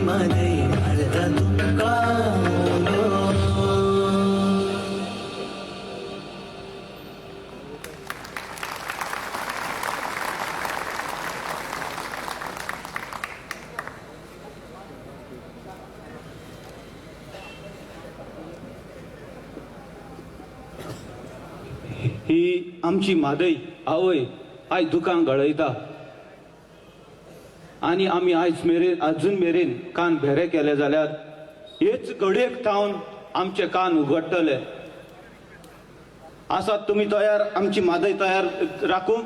म्हादय मारता तुमकां उलो. ही आमची म्हादय आवय आयज दुकान गळयता आनी आमी आयज मेरेन अजून मेरेन कान भेरे केले जाल्यार हेच घडयेक थावन आमचे कान उगडटले. आसात तुमी तयार आमची म्हादय तयार राखूंक?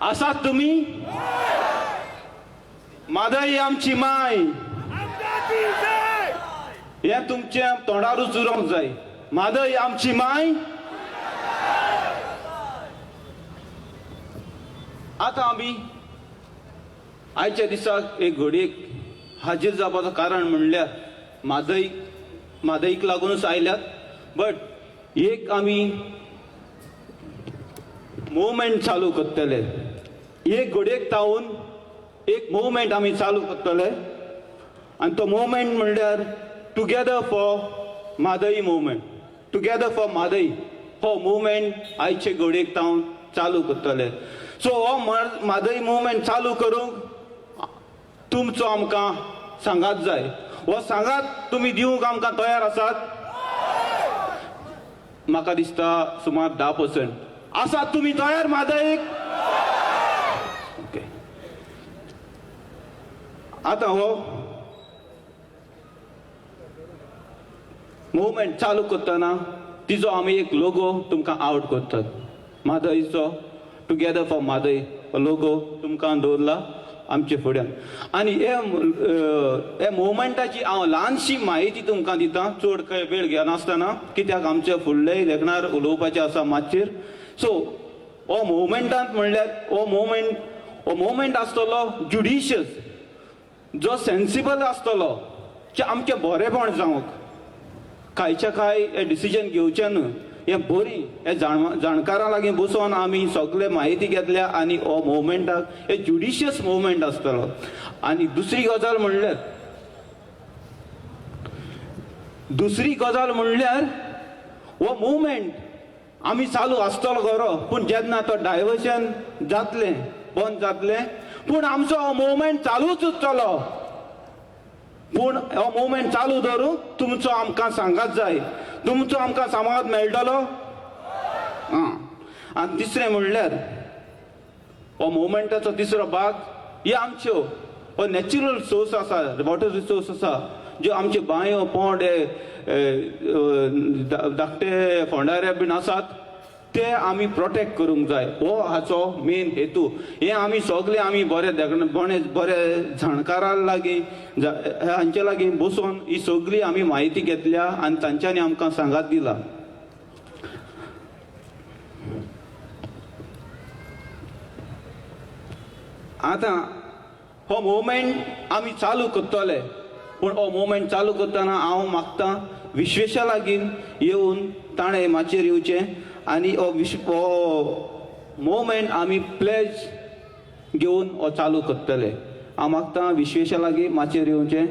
आसात तुमी? म्हादय आमची माय हें तुमच्या तोंडारूच उरोवंक जाय. म्हादय आमची माय. आतां आमी आयच्या दिसाक एक घडयेक हाजीर जावपाचो कारण म्हणल्यार म्हादय म्हादयक लागूनच आयल्यात. बट एक आमी मुवमेंट चालू करतले. एक घडयेक तावन एक मुवमेंट आमी चालू करतले आनी तो मुवमेंट म्हणल्यार together for Mhadei movement. Together for Mhadei हो मुवमेंट आयचे घडयेक तावन चालू करतले. सो हो म्हादय मुवमेंट चालू करूंक तुमचो आमकां सांगात जाय. हो सांगात तुमी दिवंक आमकां तयार आसात? म्हाका दिसता सुमार 10% आसात तुमी तयार म्हादयक? ओके. आतां हो मुवमेंट चालू करतना तिजो आमी एक लोगो तुमकां आवट करतात. म्हादयचो टुगेदर फॉर म्हादय हो लोगो तुमकां दवरला आमचे फुड्यान. आनी हे मुवमेंटाची हांव ल्हानशी म्हायती तुमकां दिता, चड खंय वेळ घेनासतना, कित्याक आमचे फुडले लेखणार उलोवपाचें आसा मातशेर. सो हो मुवमेंटांत म्हणल्यार हो मुवमेंट आसतलो ज्युडिशियस, जो सेन्सिबल आसतलो, जे आमचें बरेपण जावंक कांयच्या कांय हें डिसिजन घेवचें न्हू. हें बरी हे जाणकारां लागीं बसोन आमी सगळे म्हायती घेतल्या आनी हो मुवमेंटाक हे ज्युडिशियस मुवमेंट आसतलो. आनी दुसरी गजाल म्हणल्यार हो मुवमेंट आमी चालू आसतलो खरो, पूण जेन्ना तो डायवर्शन जातलें, बंद जातलें, पूण आमचो हो मुवमेंट चालूच उरतलो. पूण हो मुवमेंट चालू दवरूंक तुमचो आमकां सांगात जाय. तुमचो आमकां सांगात मेळटलो. आं. आनी तिसरें म्हणल्यार हो मुवमेंटाचो तिसरो भाग हे आमच्यो हो नॅचरल सोर्स आसा, वॉटर रिसोर्स आसा, ज्यो आमच्यो बांयो, पोंड, धाकटे फोंडारे बीन आसात, ते आमी प्रोटेक्ट करूंक जाय. हो हाचो मेन हेतू. हे आमी सगळे आमी बरे बरे बरे जाणकारां लागीं हांचे लागीं बसून ही सगळी आमी म्हायती घेतल्या आनी तांच्यांनी आमकां सांगात दिला. आतां हो मुवमेंट आमी चालू करतले, पूण हो मुवमेंट चालू करतना हांव मागतां विश्वेशा लागीं येवन ताणें माचयेर येवचें आनी हो मुवमेंट आमी प्लेज घेवन हो चालू करतले. हांव मागतां विश्वेशा लागीं माचयेर येवचें.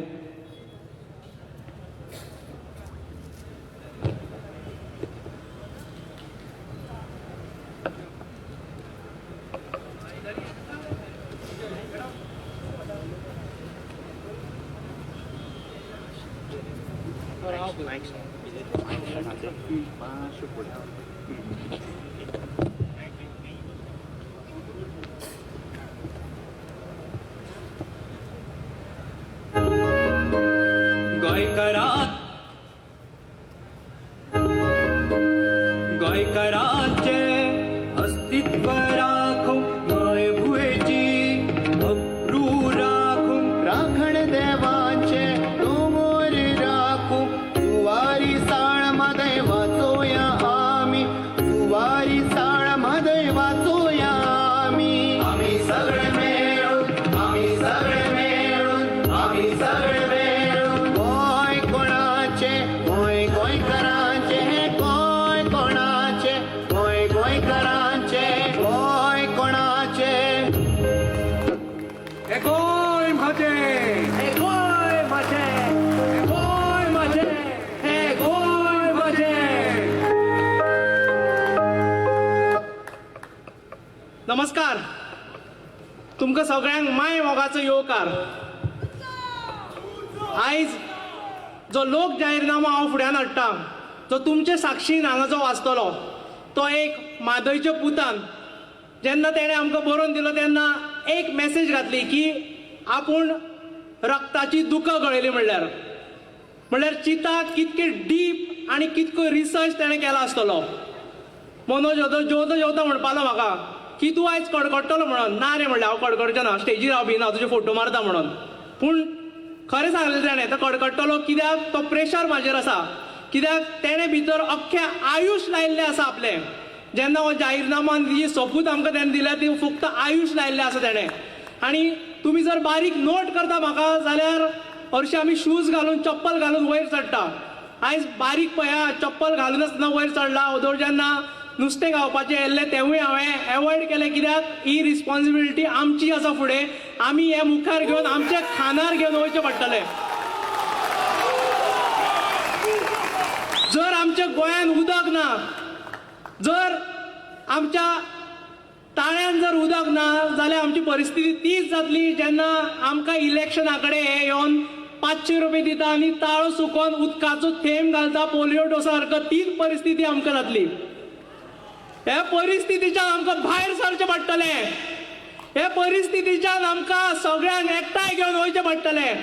गोंयकाराचे अस्तित्व राखूंक मायभुंयेची अब्रू राखूंक, राखण देवाचे दोंगर राखूंक, जुवारी साळ म्हादय वाचोया आमी, जुवारी साळ म्हादय वाचोया आमी. आमी सगळे मेळून, आमी सगळे मेळून, आमी सगळे मेळून. गोंय कोणाचे, गोंय गोंयकारांचे, गोंय कोणाचे, गोंय गोंयकारांचे, गोंय कोणाचे. हे गोंय म्हजें, तुमकां सगळ्यांक माय मोगाचो येवकार. आयज जो लोक जाहीरनामो हांव फुड्यान हाडटा, जो तुमचे साक्षीन हांगा जो वाचतलो, तो एक म्हादयच्या पुतान जेन्ना तेणें आमकां बरोवन दिलो तेन्ना एक मॅसेज घातली की आपूण रक्ताची दुकां गळयली. म्हणल्यार चिंता कितके डीप आनी कितको रिसर्च तेणें केला आसतलो. मनोज जेवता जेवता म्हणपालो म्हाका की तूं आयज कडकडटलो म्हणून. ना रे म्हणलें, हांव कडकडचें ना, स्टेजीर हांव भिना, तुजे फोटो मारता म्हणून. पूण खरें सांगलें तेणें, तो कडकडटलो कित्याक तो प्रेशर म्हाजेर आसा, कित्याक तेणें भितर अख्खें आयुश लायिल्लें आसा आपलें. जेन्ना हो जाहीरनामो आनी तिजी सोपूत आमकां तेणें दिल्या ती फक्त आयुश लायिल्लें आसा तेणें. आनी तुमी जर बारीक नोट करता म्हाका जाल्यार हरशीं आमी शूज घालून चप्पल घालून वयर चडटा. आयज बारीक पळया चप्पल घालून आसतना वयर चडला. ओदोळ जेन्ना नुस्तें खावपाचें येयल्लें तेवूय हांवें एवॉयड केलें, कित्याक ही रिस्पॉन्सिबिलिटी आमची आसा फुडें, आमी हें मुखार घेवन आमच्या खांदार घेवन वयचें पडटलें. जर आमच्या गोंयांत उदक ना, जर आमच्या ताळ्यान जर उदक ना जाल्यार आमची परिस्थिती तीच जातली जेन्ना आमकां इलेक्शना कडेन हे येवन 500 रुपये दिता आनी ताळो सुकोवन उदकाचो थेंब घालता पोलियो डोसा सारको, तीच परिस्थिती आमकां जातली. हे परिस्थितीच्यान आमकां भायर सरचें पडटलें. हे परिस्थितीच्यान आमकां सगळ्यांक एकठांय घेवन वयचें पडटलें.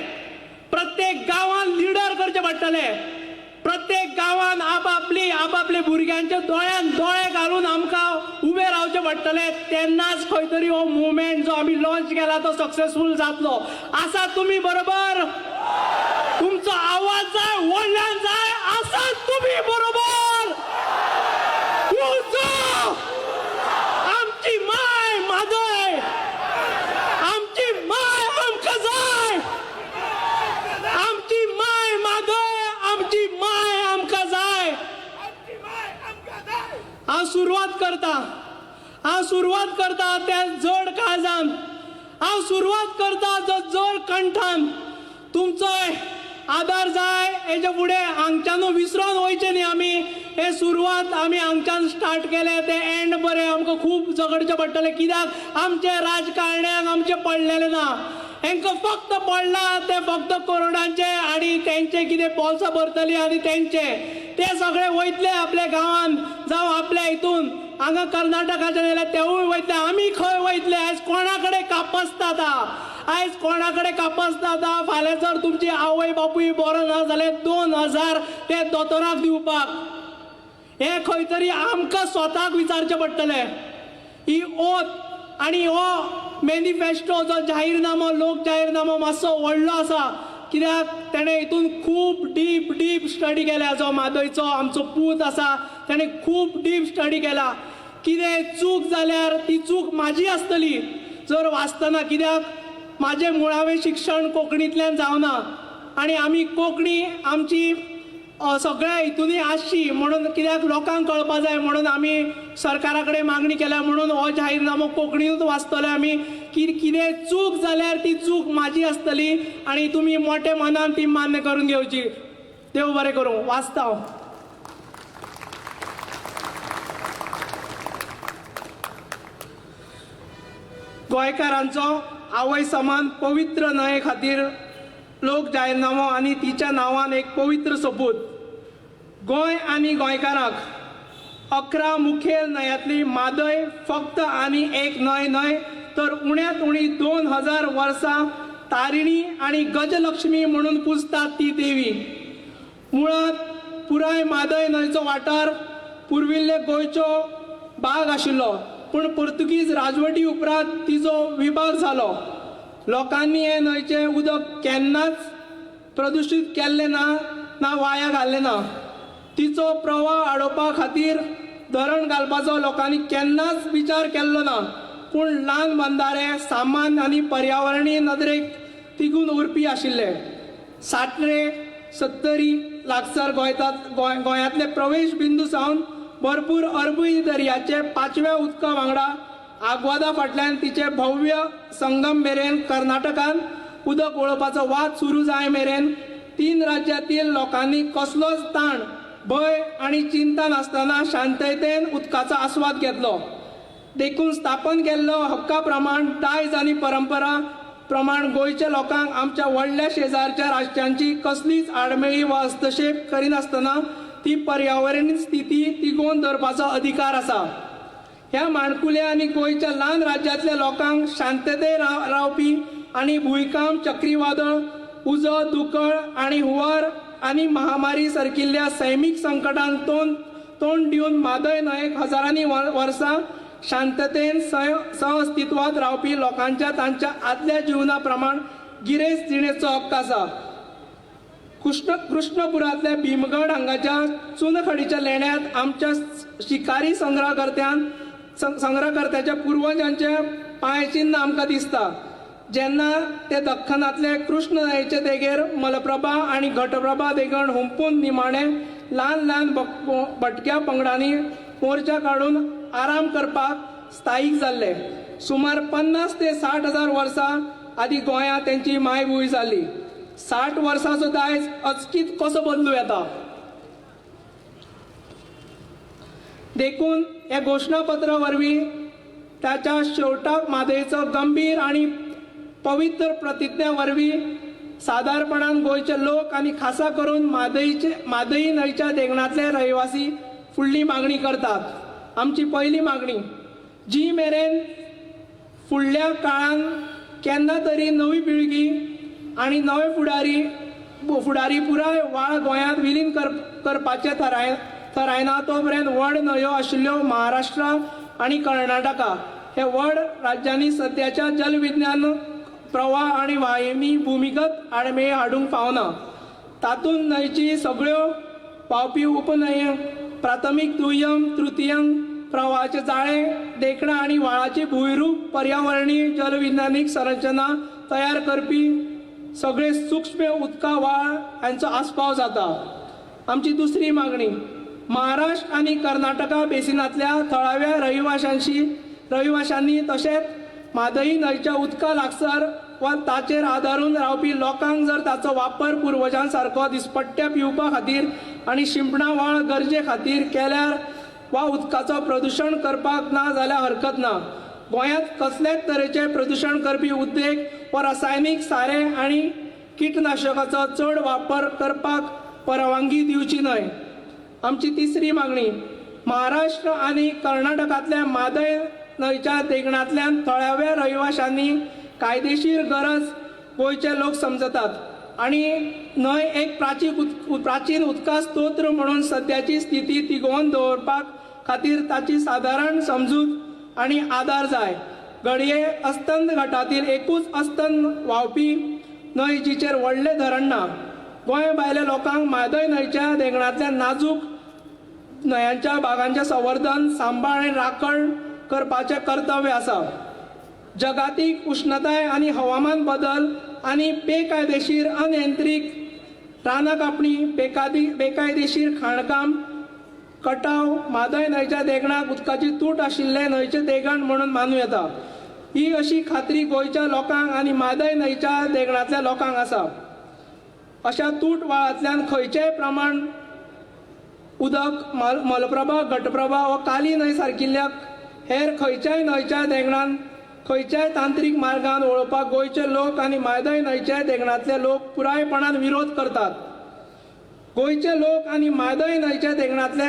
प्रत्येक गांवान लिडर करचें पडटलें. प्रत्येक गांवान आपापली आपापले भुरग्यांच्या दोळ्यान दोळे घालून आमकां उबे रावचें पडटलें. तेन्नाच खंय तरी हो मुवमेंट जो आमी लॉन्च केला तो सक्सेसफूल जातलो. आसा तुमी बरोबर? तुमचो आवाज जाय, व्हडल्यान जाय. आसा तुमी बरोबर? आमची my Mhadei, आमची my आमकां जाय, आमची my Mhadei, आमची my आमकां जाय. हांव सुरवात करता, हांव सुरवात करता त्या जड काळजान, हांव सुरवात करता जो जड कंठान. तुमचोय आदार जाय. हेच्या फुडें हांगच्यानू विसरोन वयचें न्ही आमी. हे सुरवात आमी हांगच्यान स्टार्ट केले ते एंड बरें आमकां खूब झगडचें पडटलें, कित्याक आमचे राजकारण्यांक आमचें पडलेलें ना. हेंकां फक्त पडलां तें फक्त करोडांचे आनी तेंचे कितें बोल्सां भरतलीं आनी तेंचे ते सगळे वयतले आपल्या गांवान जावं आपल्या हितून. हांगा कर्नाटकाचे जाल्यार तेवूय वयतले. आमी खंय वयतले? आयज कोणा कडेन कापसता आतां, आयज कोणा कडेन कापसता आतां. फाल्यां जर तुमची आवय बापूय बरो ना जाल्यार 2000 ते दोतोराक दिवपाक, हें खंय तरी आमकां स्वताक विचारचें पडटलें. ही ओत आनी हो मॅनिफेस्टो जो जाहीरनामो, लोक जाहीरनामो मातसो व्हडलो आसा, कित्याक तेणें हितून खूब डीप डीप स्टडी केल्या. जो म्हादयचो आमचो पूत आसा तेणें खूब डीप स्टडी केला. कितें चूक जाल्यार ती चूक म्हाजी आसतली जर वाचतना, कित्याक म्हाजें मुळावें शिक्षण कोंकणींतल्यान जावना आनी आमी कोंकणी आमची सगळ्या हितूनय आसची म्हणून, कित्याक लोकांक कळपा जाय म्हणून आमी सरकारा कडेन मागणी केल्या म्हणून हो जाहीरनामो कोंकणीनूच वाचतले आमी. की कितें चूक जाल्यार ती चूक म्हाजी आसतली आनी तुमी मोठे मनान ती मान्य करून घेवची. देव बरें करूं. वाचता हांव. गोंयकारांचो आवय समान पवित्र न्हंये खातीर लोक जाहीरनामो आनी तिच्या नांवान एक पवित्र सोपूत. गोंय आनी गोंयकारांक 11 मुखेल न्हंयांतली म्हादय फक्त आनी एक न्हंय न्हय तर उण्यांत उणी 2000 वर्सां तारिणी आनी गजलक्ष्मी म्हणून पुजतात ती देवी. मुळांत पुराय म्हादय न्हंयचो वाठार पुर्विल्ले गोंयचो भाग आशिल्लो, पूण पुर्तुगीज राजवटी उपरांत तिचो विभाग जालो. लोकांनी हे न्हंयचें उदक केन्नाच प्रदुशीत केल्लें ना, ना वाया घाल्लें ना. तिचो प्रवाह आडोवपा खातीर धरण घालपाचो लोकांनी केन्नाच विचार केल्लो ना, पूण ल्हान बंधारे सामान्य आनी पर्यावरणीय नदरेक तिगून उरपी आशिल्ले. साटरे सत्तरी लागसार गोंयांतले प्रवेश बिंदू सावन भरपूर अरबी दर्याचे 5व्या उदका वांगडा आग्वादा फाटल्यान तिचे भव्य संगम मेरेन कर्नाटकान उदक वळोवपाचो वाद सुरू जाय मेरेन 3 राज्यांतील लोकांनी कसलोच ताण, भंय आनी चिंता नासतना शांततेन उदकाचो आस्वाद घेतलो. देखून स्थापन केल्लो हक्का प्रमाण दायज आनी परंपरा प्रमाण गोंयच्या लोकांक आमच्या व्हडल्या शेजारच्या राष्ट्रांची कसलीच आडमेळी वा हस्तक्षेप करिनासतना ती पर्यावरणीय स्थिती तिगोवन दवरपाचो अधिकार आसा. ह्या माणकुल्या आनी गोंयच्या ल्हान राज्यांतल्या लोकांक शांतते रावपी आनी भुंयकांप, चक्रीवादळ, उजो, दुकळ आनी हुंवार आनी महामारी सारकिल्ल्या सैमीक संकटांक तोंड दिवन म्हादय न्हंयेक हजारांनी वर्सां शांततेन सहअस्तित्वांत रावपी लोकांच्या तांच्या आदल्या जिवना प्रमाण गिरेस्त जिणेचो हक्क आसा. कृष्णपुरांतल्या भीमगड हांगाच्या चुनखडीच्या लेण्यांत आमच्या शिकारी संग्रहकर्त्याच्या पुर्वजांचे पांयचिन्न आमकां दिसता. जेन्ना ते दख्खनांतले कृष्ण न्हंयेचे देगेर मलप्रभा आनी घटप्रभा देगण हुंपून निमाणे ल्हान ल्हान भटक्या पंगडांनी मोर्चा काडून आराम करपाक स्थायीक जाल्ले. सुमार 50 ते 60 हजार वर्सां आदी गोंयांत तेंची मायभूंय जाली. 60 वर्सांचो दायज अचकीत कसो बदलूं येता? देखून हे घोशणापत्रा वरवीं ताच्या शेवटाक म्हादयचो गंभीर आनी पवित्र प्रतिज्ञा वरवीं सादारणपणान गोंयचे लोक आनी खासा करून म्हादय न्हंयच्या देगणांतले रहिवासी फुडली मागणी करतात. आमची पयली मागणी, जी मेरेन फुडल्या काळान केन्ना तरी नवी पिळगी आनी नवे फुडारी पुराय वाळ गोंयांत विलीन करपाचें थारायना तो मेरेन व्हड न्हंयो आशिल्ल्यो महाराष्ट्र आनी कर्नाटका हे व्हड राज्यांनी सद्याच्या जलविज्ञान प्रवाह आनी वाहिनी भुमिगत आडमेळी हाडूंक फावना. तातूंत न्हंयची सगळ्यो व्हांवपी उपन्हंयो, प्राथमीक, दुय्यम, तृतीयम प्रवाहाचे जाळें, देखणां आनी व्हाळाची भूंयरूप पर्यावरणीय जलविज्ञानीक संरचना तयार करपी सगळे सूक्ष्म उदका व्हाळ हांचो आस्पाव जाता. आमची दुसरी मागणी, महाराष्ट्र आनी कर्नाटका बेसिनांतल्या थळाव्या रहिवाशांनी तशेंच म्हादय न्हंयच्या उदका लागसार वा ताचेर आदारून रावपी लोकांक जर ताचो वापर पुर्वजां सारको दिसपट्ट्या पिवपा खातीर आनी शिंपणा व्हाळ गरजे खातीर केल्यार वा उदकाचो प्रदुशण करपाक ना जाल्यार हरकत ना. गोंयांत कसलेच तरेचे प्रदुशण करपी उद्देग वा रसायनीक सारें आनी किटनाशकाचो चड वापर करपाक परवानगी दिवची न्हय. आमची तिसरी मागणी, महाराष्ट्र आनी कर्नाटकांतल्या म्हादय न्हंयच्या देगणांतल्यान थळाव्या रहिवाशांनी कायदेशीर गरज गोंयचे लोक समजतात आनी न्हंय एक प्राचीन उदका स्तोत्र म्हणून सद्याची स्थिती तिगोवन दवरपाक खातीर ताची सादारण समजूत आनी आदार जाय. घडये अस्तंत घाटातील एकूच अस्तंत व्हांवपी न्हंय जिचेर व्हडलें धरण ना. गोंय भायल्या लोकांक म्हादय न्हंयच्या देगणांतल्या नाजूक न्हंयांच्या भागांचें संवर्धन, सांबाळ आनी राखण करपाचें कर्तव्य आसा. जगातीक उश्णताय आनी हवामान बदल आनी बेकायदेशीर अनियंत्रीत रानां कापणी, बेकायदेशीर खाणकाम, कटाव म्हादय न्हंयच्या देगणाक उदकाची तूट आशिल्लें न्हंयचें देगण म्हणून मानूं येता. ही अशी खात्री गोंयच्या लोकांक आनी म्हादय न्हंयच्या देगणांतल्या लोकांक आसा. अशा तूट व्हाळांतल्यान खंयचेय प्रमाण उदक मलप्रभा, घटप्रभा वा काली न्हंय सारकिल्ल्या हेर खंयच्याय न्हंयच्या देगणान खंयच्याय तांत्रीक मार्गान वळोवपाक गोंयचे लोक आनी म्हादय न्हंयच्या देगणांतले लोक पुरायपणान विरोध करतात. गोंयचे लोक आनी म्हादय न्हंयच्या देगणांतले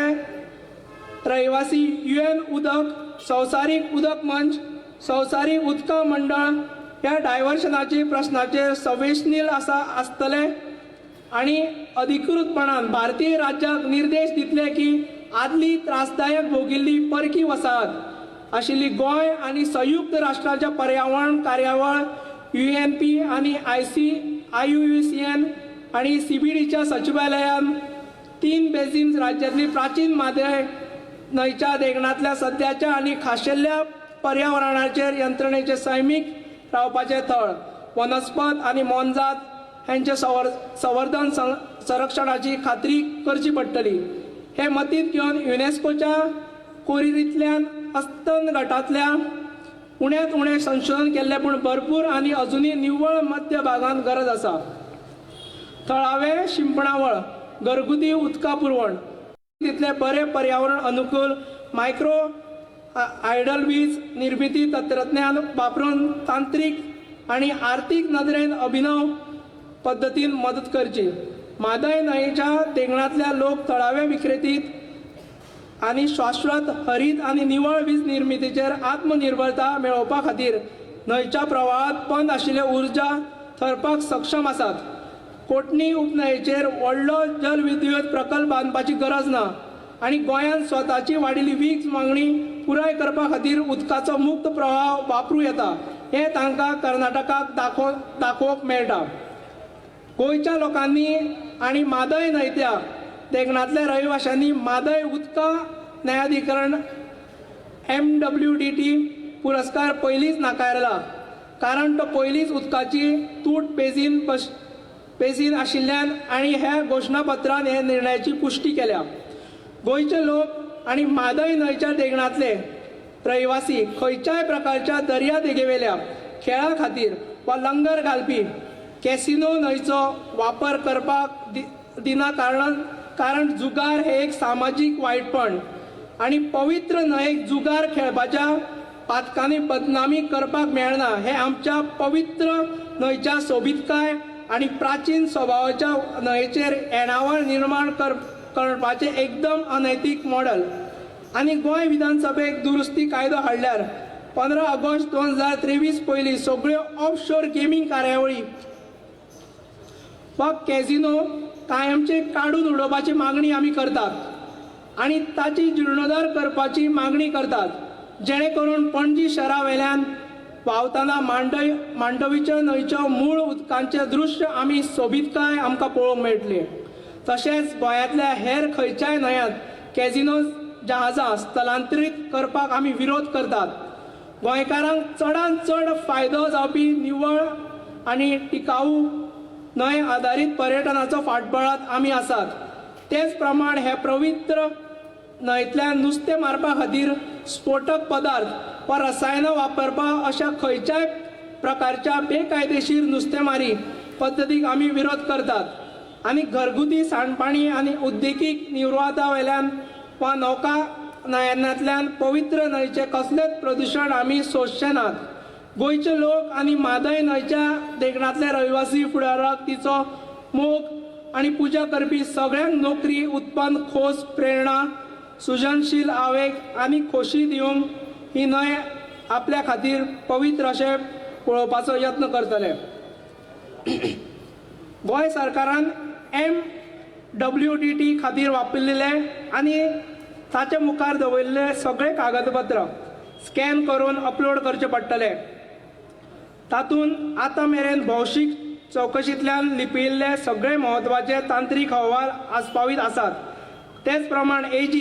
रहिवासी UN उदक, संवसारीक उदक मंच, संवसारीक उदका मंडळ ह्या डायवर्शनाची प्रश्नाचेर संवेदनशील आसतले आनी अधिकृतपणान भारतीय राज्याक निर्देश दितले की आदली त्रासदायक भोगिल्ली परकी वसाहत आशिल्ली गोंय आनी संयुक्त राष्ट्रांच्या पर्यावरण कार्यावळ UNP आनी IUCN आनी CBDच्या सचिवालयान 3 बेसिन्स राज्यांतली प्राचीन म्हादय न्हंयच्या देगणांतल्या सद्याच्या आनी खाशेल्या पर्यावरणाचेर यंत्रणेचे सैमीक रावपाचें थळ, वनस्पत आनी मोनजात हांचे संवर्धन संरक्षणाची खात्री करची पडटली. हे मतींत घेवन युनेस्कोच्या कोरिरींतल्यान अस्तंत गटांतल्या उण्यांत उणें संशोधन केल्लें पूण भरपूर आनी अजुनूय निव्वळ मध्य भागांत गरज आसा. थळावे शिंपणावळ, घरगुती उदका पुरवण तितले बरे पर्यावरण अनुकूल मायक्रो आयडल वीज निर्मिती तंत्रज्ञान वापरून तांत्रीक आनी आर्थीक नदरेन अभिनव पद्दतीन मदत करची. म्हादय न्हंयेच्या देगणांतल्या लोक थळावे विक्रेतीत आनी शाश्वत हरीत आनी निवळ वीज निर्मितीचेर आत्मनिर्भरता मेळोवपा खातीर न्हंयच्या प्रवाहांत बंद आशिल्ले उर्जा थरपाक सक्षम आसात. कोटणी उपन्हंयेचेर व्हडलो जलविद्युत प्रकल्प बांदपाची गरज ना आनी गोंयांत स्वताची वाडिल्ली वीज मागणी पुराय करपा खातीर उदकाचो मुक्त प्रवाह वापरूं येता हें तांकां कर्नाटकाक दाखोवंक मेळटा. गोंयच्या लोकांनी आनी म्हादय न्हंयच्या देगणांतल्या रहिवाशांनी म्हादय उदका न्यायाधिकरण MWDT पुरस्कार पयलींच नाकारला, कारण तो पयलींच उदकाची तूट बेजीन आशिल्ल्यान आनी ह्या घोशणापत्रान हे निर्णयाची पुश्टी केल्या. गोंयचे लोक आनी म्हादय न्हंयच्या देगणांतले रहिवासी खंयच्याय प्रकारच्या दर्या देगेवेल्या खेळा खातीर वा लंगर घालपी कॅसिनो न्हंयचो वापर करपाक दिना, कारण जुगार हे एक सामाजीक वायटपण आनी पवित्र न्हंयेक जुगार खेळपाच्या पातकांनी बदनामी करपाक मेळना. हें आमच्या पवित्र न्हंयच्या सोबीतकाय आनी प्राचीन स्वभावाच्या न्हंयेचेर येणावळ निर्माण करपाचें एकदम अनैतीक मॉडल. आनी गोंय विधानसभेक दुरुस्ती कायदो हाडल्यार 15 ऑगस्ट 2023 पयलीं सगळ्यो ऑफशोर गेमींग कार्यावळी वा कॅझिनो कायमचे काडून उडोवपाची मागणी आमी करतात आनी ताची जिर्णोद्धार करपाची मागणी करतात, जेणे करून पणजी शहरा वेल्यान व्हांवतना मांडवीच्या न्हंयच्या मूळ उदकांचें दृश्य आमी सोबीतकाय आमकां पळोवंक मेळटली. तशेंच गोंयांतल्या हेर खंयच्याय न्हंयांत कॅझिनो जहाजां स्थलांतरीत करपाक आमी विरोध करतात. गोंयकारांक चडांत चड फायदो जावपी निवळ आनी टिकाऊ न्हंय आदारीत पर्यटनाचो फाटबळांत आमी आसात. तेच प्रमाण हे पवित्र न्हंयतल्यान नुस्तें मारपा खातीर स्फोटक पदार्थ वा रसायनां वापरपा अशा खंयच्याय प्रकारच्या बेकायदेशीर नुस्तेमारी पद्दतीक आमी विरोध करतात आनी घरगुती सांडपाणी आनी उद्देगीक निर्वाता वेल्यान वा नौका नयनांतल्यान पवित्र न्हंयचें कसलेंच प्रदुशण आमी सोंसचे नात. गोंयचे लोक आनी म्हादय न्हंयच्या देगणांतले रहिवासी फुडाराक तिचो मोग आनी पुजा करपी सगळ्यांक नोकरी, उत्पन्न, खोस, प्रेरणा, सृजनशील आवेग आनी खोशी दिवंक ही न्हंय आपल्या खातीर पवित्र अशें पळोवपाचो यत्न करतले. गोंय सरकारान MWDT खातीर वापरिल्ले आनी ताचे मुखार दवरिल्ले सगळे कागदपत्र स्कॅन करून अपलोड करचे पडटले. तातूंत आतां मेरेन भौशीक चवकशींतल्यान लिपयिल्ले सगळे म्हत्वाचे तांत्रीक अहवाल आस्पावीत आसात. तेच प्रमाण AG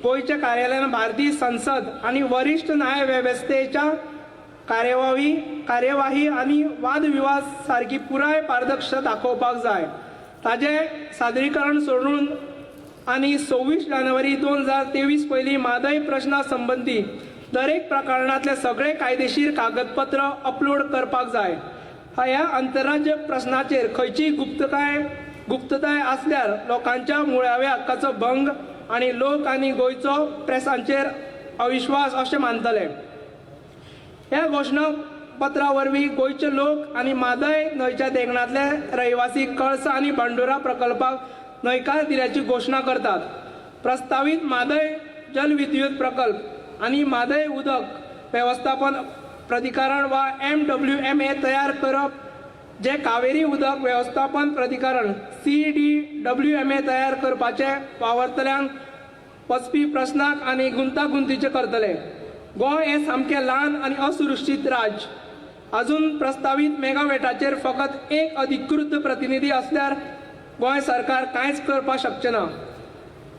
गोंयच्या कार्यालयान भारतीय संसद आनी वरिश्ठ न्याय वेवस्थेच्या कार्यवाही आनी वादविवाद सारकी पुराय पारदर्शकता दाखोवपाक जाय. ताजें सादरीकरण सोडून आनी 26 जानेवारी 2023 पयलीं म्हादय प्रश्ना संबंदी दरेक प्रकरणांतले सगळे कायदेशीर कागदपत्र अपलोड करपाक जाय. ह्या आंतरराज्य प्रश्नाचेर खंयचीय गुप्तताय आसल्यार लोकांच्या मुळाव्या हक्काचो भंग आनी लोक आनी गोंयचो प्रेसांचेर अविश्वास अशें मानतले. ह्या घोशणापत्रा वरवीं गोंयचे लोक आनी म्हादय न्हंयच्या देगणांतले रहिवासी कळसा आनी भांडुरा प्रकल्पाक न्हयकार दिल्याची घोशणा करतात. प्रस्तावीत म्हादय जलविद्युत प्रकल्प आनी म्हादय उदक वेवस्थापन प्राधिकरण वा MWMA तयार करप, जे कावेरी उदक वेवस्थापन प्राधिकरण CDWMA तयार करपाचे वावरतल्यांक वचपी प्रश्नाक आनी गुंतागुंतीचे करतले. गोंय हें सामकें ल्हान आनी असुरक्षीत राज्य. अजून प्रस्तावीत मेगावॅटाचेर फकत एक अधिकृत प्रतिनिधी असल्यार गोंय सरकार कांयच करपाक शकचें ना.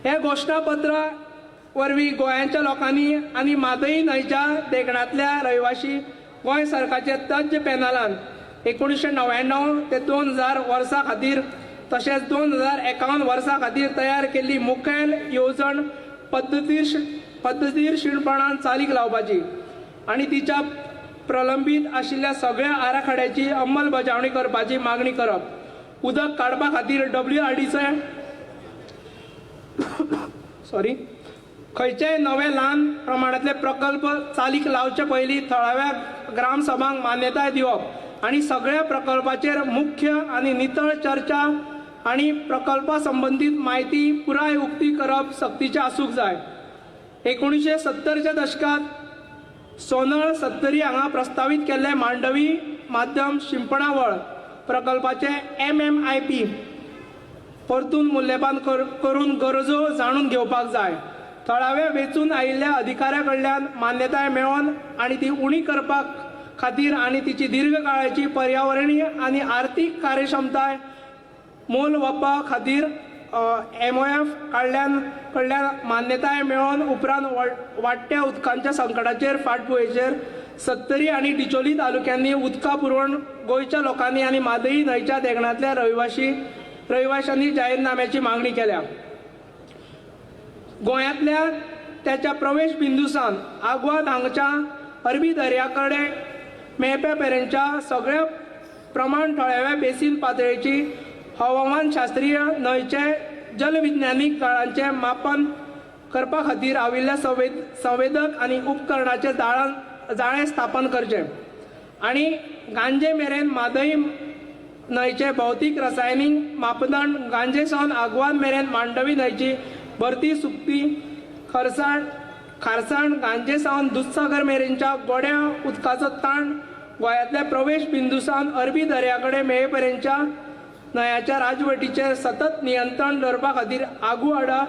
हे घोशणापत्रा वरवीं गोंयांच्या लोकांनी आनी म्हादय न्हंयच्या देगणांतल्या रहिवाशी गोंय सरकारचे तज्ञ पॅनलान 1999 ते 2000 वर्सां खातीर तशेंच 2051 वर्सां खातीर तयार केल्ली मुखेल येवजण पद्दतीशीरपणान चालीक लावपाची आनी तिच्या प्रलंबीत आशिल्ल्या सगळ्या आराखड्याची अंमलबजावणी करपाची मागणी करप. उदक काडपा खातीर WRDचे खंयचेय नवे ल्हान प्रमाणांतले प्रकल्प चालीक लावचे पयलीं थळाव्या ग्रामसभांक मान्यताय दिवप आनी सगळ्या प्रकल्पाचेर मुख्य आनी नितळ चर्चा आनी प्रकल्पा संबंदीत म्हायती पुराय उक्ती करप सक्तीचें आसूंक जाय. 1970च्या दशकांत सोनळ सत्तरी हांगा प्रस्तावीत केल्ले मांडवी माध्यम शिंपणावळ प्रकल्पाचे MMIP परतून मूल्यमापन करून गरजो जाणून घेवपाक जाय. थळाव्या वेंचून आयिल्ल्या अधिकाऱ्या कडल्यान मान्यताय मेळोवन आनी ती उणी करपा खातीर आनी तिची दीर्घकाळाची पर्यावरणीय आनी आर्थीक कार्यक्षमताय मोल वपा खातीर MOF कडल्यान मान्यताय मेळोवन उपरांत वाडट्या उदकांच्या संकटाचेर फाटभुंयेचेर सत्तरी आनी डिचोली तालुक्यांनी उदका पुरवण गोंयच्या लोकांनी आनी म्हादई न्हंयच्या देगणांतल्या रहिवाशांनी जाहीरनाम्याची मागणी केल्या. गोंयांतल्या त्याच्या प्रवेश बिंदू सावन आग्वाद हांगच्या अरबी दर्या कडेन मेळप्या मेरेनच्या सगळ्या प्रमाण थळाव्या बेसीन पातळेची हवामानशास्त्रीय न्हंयचे जलविज्ञानीक काळांचें मापन करपा खातीर आविल्ल्या संवेदक आनी उपकरणाचें जाळें स्थापन करचें आनी गांजे मेरेन म्हादई न्हंयचे भौतीक रसायनीक मापदंड गांजे सावन आग्वाद मेरेन मांडवी न्हंयची भरती सुकती खारसाण गांजे सावन दुधसागर मेरेनच्या गोड्या उदकाचो ताण गोंयांतल्या प्रवेश बिंदू सावन अरबी दर्या कडेन मेळेपर्यंतच्या न्हंयाच्या राजवटीचेर सतत नियंत्रण दवरपा खातीर आगुआडा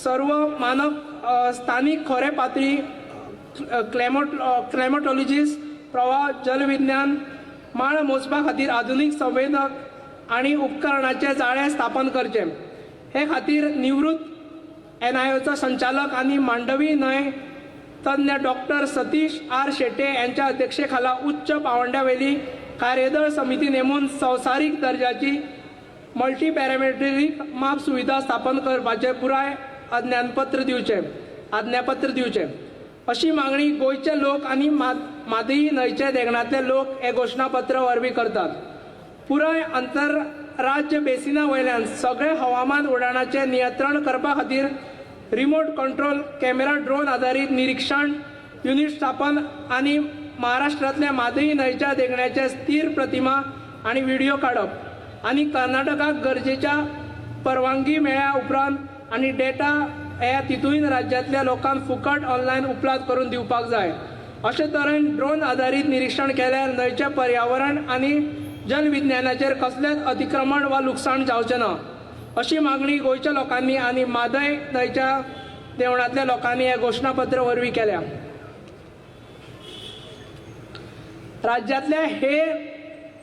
सर्व मानक स्थानीक खोरे पातळी क्लॅमोटॉलॉजिस्ट प्रवाह जलविज्ञान माळ मोजपा खातीर आधुनीक संवेदक आनी उपकरणाचें जाळें स्थापन करचें. हे खातीर निवृत्त NIOचो संचालक आनी मांडवी न्हंय तज्ञ डॉक्टर सतीश आर शेटे यांच्या अध्यक्षतेखाला उच्च पावंड्यावेली कार्यदळ समिती नेमून संवसारीक दर्जाची मल्टी पॅरामेट्रीक माप सुविधा स्थापन करपाचें पुराय आज्ञापत्र दिवचें अशी मागणी गोंयचे लोक आनी म्हादई न्हंयचे देगणांतले लोक हे घोशणापत्र वरवीं करतात. पुराय आंतरराज्य बेसिना वयल्यान सगळे हवामान उडाणाचें नियंत्रण करपा खातीर रिमोट कंट्रोल कॅमेरा ड्रोन आदारीत निरीक्षण युनिट स्थापन आनी महाराष्ट्रांतल्या म्हादई न्हंयच्या देगणाचे स्थिर प्रतिमा आनी व्हिडियो काडप आनी कर्नाटकाक गरजेच्या परवानगी मेळ्ळ्या उपरांत आनी डेटा ह्या तितूय राज्यांतल्या लोकांक फुकट ऑनलायन उपलब्ध करून दिवपाक जाय. अशे तरेन ड्रोन आदारीत निरीक्षण केल्यार न्हंयचें पर्यावरण आनी जलविज्ञानाचेर कसलेंच अतिक्रमण वा लुकसाण जावचें ना अशी मागणी गोंयच्या लोकांनी आनी म्हादय न्हंयच्या देवणांतल्या लोकांनी हें घोशणापत्र वरवीं केल्या. राज्यांतल्या हे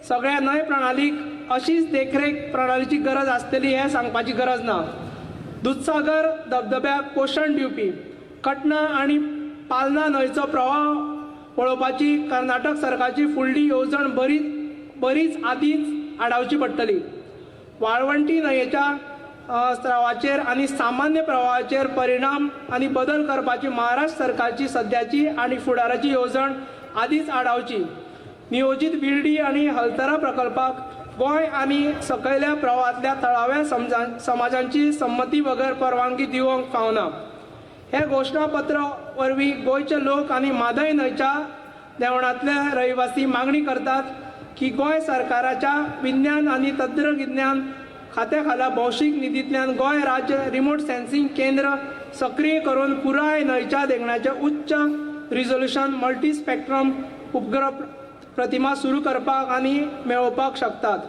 सगळ्या न्हंय प्रणालीक अशीच देखरेख प्रणालीची गरज आसतली हें सांगपाची गरज ना. दुधसागर धबधब्याक पोशण दिवपी कटना आनी पालना न्हंयचो प्रवाह पळोवपाची कर्नाटक सरकारची फुडली येवजण बरीच आदींच आडावची पडटली. वाळवंटी न्हंयेच्या स्रावाचेर आनी सामान्य प्रवाहाचेर परिणाम आनी बदल करपाची महाराष्ट्र सरकारची सद्याची आनी फुडाराची येवजण आदींच आडावची. नियोजीत बिर्डी आनी हलतरा प्रकल्पाक गोंय आनी सकयल्या प्रवाहांतल्या थळाव्या समाजांची संमती बगर परवानगी दिवंक फावना. हें घोशणापत्र वरवीं गोंयचे लोक आनी म्हादय न्हंयच्या देवणांतले रहिवासी मागणी करतात की गोंय सरकाराच्या विज्ञान आनी तंत्रगिन्यान खात्या खाला भौशीक निधींतल्यान गोंय राज्य रिमोट सेन्सिंग केंद्र सक्रीय करून पुराय न्हंयच्या देगणाचें उच्च रिजोल्युशन मल्टी स्पेक्ट्रम उपग्रह प्रतिमा सुरू करपाक आनी मेळोवपाक शकतात.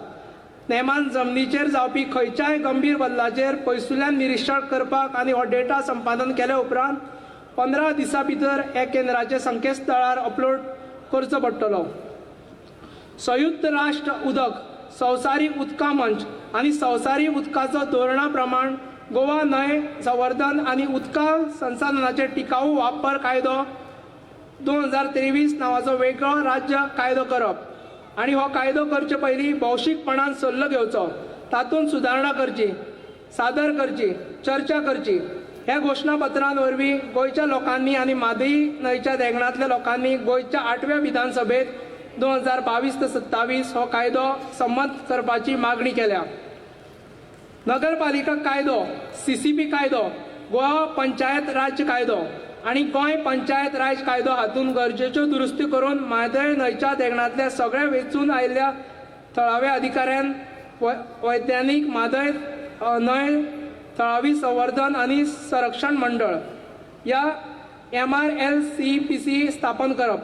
नेमान जमनीचेर जावपी खंयच्याय गंभीर बदलाचेर पयसुल्ल्यान निरीक्षण करपाक आनी हो डेटा संपादन केल्या उपरांत 15 दिसां भितर ह्या केंद्राचे संकेतस्थळार अपलोड करचो पडटलो. संयुक्त राष्ट्र उदक, संवसारीक उदका मंच आनी संवसारीक उदकाचो धोरणा प्रमाण गोवा न्हंय संवर्धन आनी उदका संसाधनाचे टिकाऊ वापर कायदो 2023 नांवाचो वेगळो राज्य कायदो करप आनी हो कायदो करचे पयलीं भौशीकपणान सल्लो घेवचो, तातूंत सुदारणा करची, सादर करची, चर्चा करची. ह्या घोशणापत्रां वरवीं गोंयच्या लोकांनी आनी म्हादई न्हंयच्या देगणांतल्या लोकांनी गोंयच्या 8व्या विधानसभेत 2022 ते 27 हो कायदो संमत करपाची मागणी केल्या. नगरपालिका कायदो, CCP कायदो गोवा पंचायत राज्य कायदो आनी गोंय पंचायत राज कायदो हातूंत गरजेच्यो दुरुस्ती करून म्हादय न्हंयच्या देगणांतल्या सगळ्या वेंचून आयिल्ल्या थळाव्या अधिकाऱ्यान वैज्ञानीक म्हादय न्हंय थळावी संवर्धन आनी संरक्षण मंडळ ह्या MRLCPC स्थापन करप.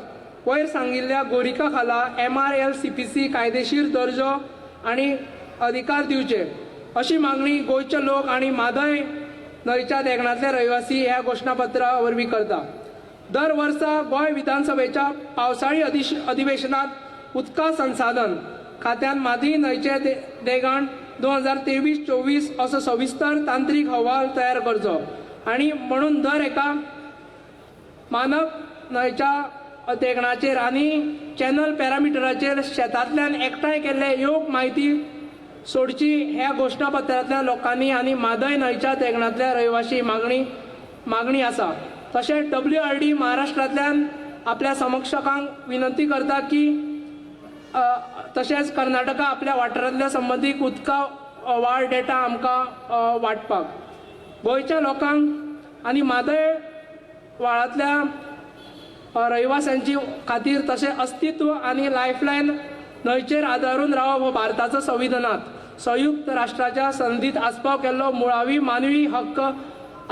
वयर सांगिल्ल्या गोरिका खाला MRLCPC कायदेशीर दर्जो आनी अधिकार दिवचे अशी मागणी गोंयचे लोक आनी म्हादय न्हंयच्या देगणांतले रहिवासी ह्या घोशणापत्रा वरवीं करता. दर वर्सा गोंय विधानसभेच्या पावसाळी अधिवेशनांत उदका संसाधन खात्यान म्हादय न्हंयचे देगण 2023-24 असो सविस्तर तांत्रीक अहवाल तयार करचो आनी म्हणून दर एका मानक न्हंयच्या देगणाचेर आनी चॅनल पॅरामिटराचेर शेतांतल्यान एकठांय केल्ले योग्य म्हायती सोडची ह्या घोशणापत्रांतल्या लोकांनी आनी म्हादय न्हंयच्या देगणांतल्या रहिवाशी मागणी आसा. तशेंच WRD महाराष्ट्रांतल्यान आपल्या समक्षकांक विनंती करता की तशेंच कर्नाटका आपल्या वाठारांतल्या संबंदीत उदका वाळ डेटा आमकां वांटपाक. गोंयच्या लोकांक आनी म्हादय वाळांतल्या रहिवाशांची खातीर तशें अस्तित्व आनी लायफलायन न्हंयचेर आदारून रावप हो भारताचो संविधानांत संयुक्त राष्ट्राच्या सनदीत आस्पाव केल्लो मुळावी मानवी हक्क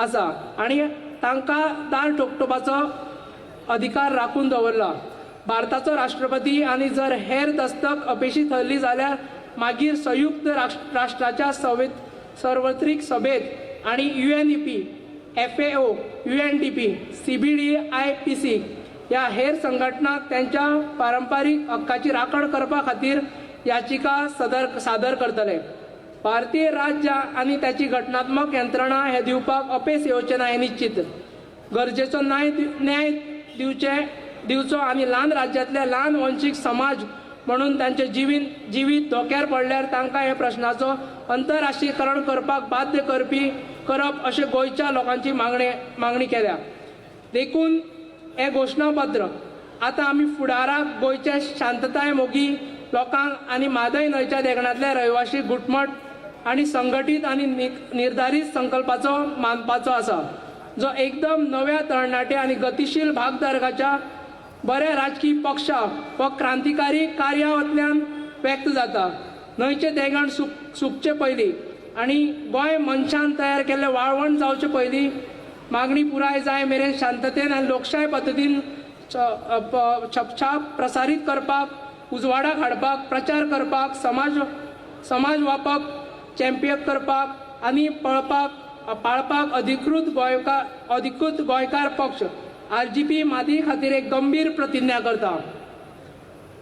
आसा आनी तांकां दार ठोकटोपाचो अधिकार राखून दवरला. भारताचो राष्ट्रपती आनी जर हेर दस्तक अपेशी थरली जाल्यार मागीर संयुक्त राष्ट्राच्या सार्वत्रिक सभेत आनी UNEP, FAO, UNDP, CBDIPC ह्या हेर संघटनांक त्यांच्या पारंपारीक हक्काची राखण करपा खातीर याचिका सादर करतले. भारतीय राज्य आनी ताची घटनात्मक यंत्रणा हे दिवपाक अपेस येवचें ना हें निश्चित. गरजेचो न्याय दिवचो आनी ल्हान राज्यांतले ल्हान वंशीक समाज म्हणून तांचे जिवीत धोक्यार पडल्यार तांकां ह्या प्रश्नाचो अंतरराष्ट्रीयकरण करपाक बाध्य करप अशें गोंयच्या लोकांची मागणी केल्या. देखून हें घोशणापत्र आतां आमी फुडाराक गोंयच्या शांतताय मोगी लोकांक आनी म्हादय न्हंयच्या देगणांतल्या रहिवाशी घुटमट आनी संघटीत आनी निर्धारीत संकल्पाचो मानपाचो आसा, जो एकदम नव्या तरणाट्या आनी गतिशील भागधारकाच्या बऱ्या राजकी पक्षा वा क्रांतिकारी कार्यावतल्यान व्यक्त जाता. न्हंयचें देगण सुकचे पयलीं आनी गोंय मनशान तयार केल्लें वाळवण जावचे पयलीं मागणी पुराय जाय मेरेन शांततेन आनी लोकशाय पद्दतीन छपछाप प्रसारीत करपाक, उजवाडाक हाडपाक, प्रचार करपाक, समाज वापक चॅम्पियन करपाक आनी पाळपाक अधिकृत गोंयकार पक्ष RGP Mhadei खातीर एक गंभीर प्रतिज्ञा करता.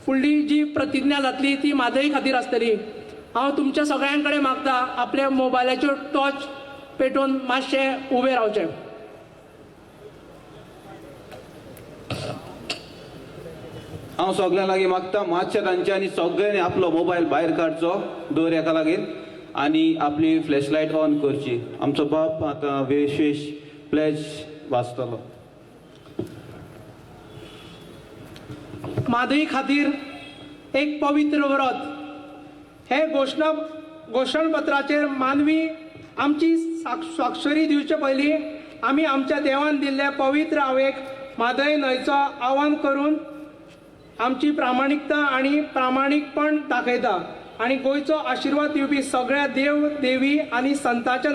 फुडली जी प्रतिज्ञा जातली ती म्हादय खातीर आसतली. हांव तुमच्या सगळ्यां कडेन मागता आपल्या मोबायलाच्यो टॉर्च पेटोवन मातशें उबें रावचें. हांव सगळ्यां लागीं मागता मातशें तांच्यांनी सगळ्यांनी आपलो मोबायल भायर काडचो दर एका लागीं आनी आपली फ्लॅशलायट ऑन करची. आमचो बाप आतां विशेश प्लेज वाचतलो. म्हादय खातीर एक पवित्र व्रत हे घोशणपत्राचेर मानवी आमची स्वाक्षरी दिवचे पयलीं आमी आमच्या देवान दिल्ल्या पवित्र आवेक म्हादय न्हंयचो आव्हान करून आमची प्रामाणिकता आनी प्रामाणीकपण दाखयता आनी गोंयचो आशिर्वाद दिवपी सगळ्या देव देवी आनी संतांच्या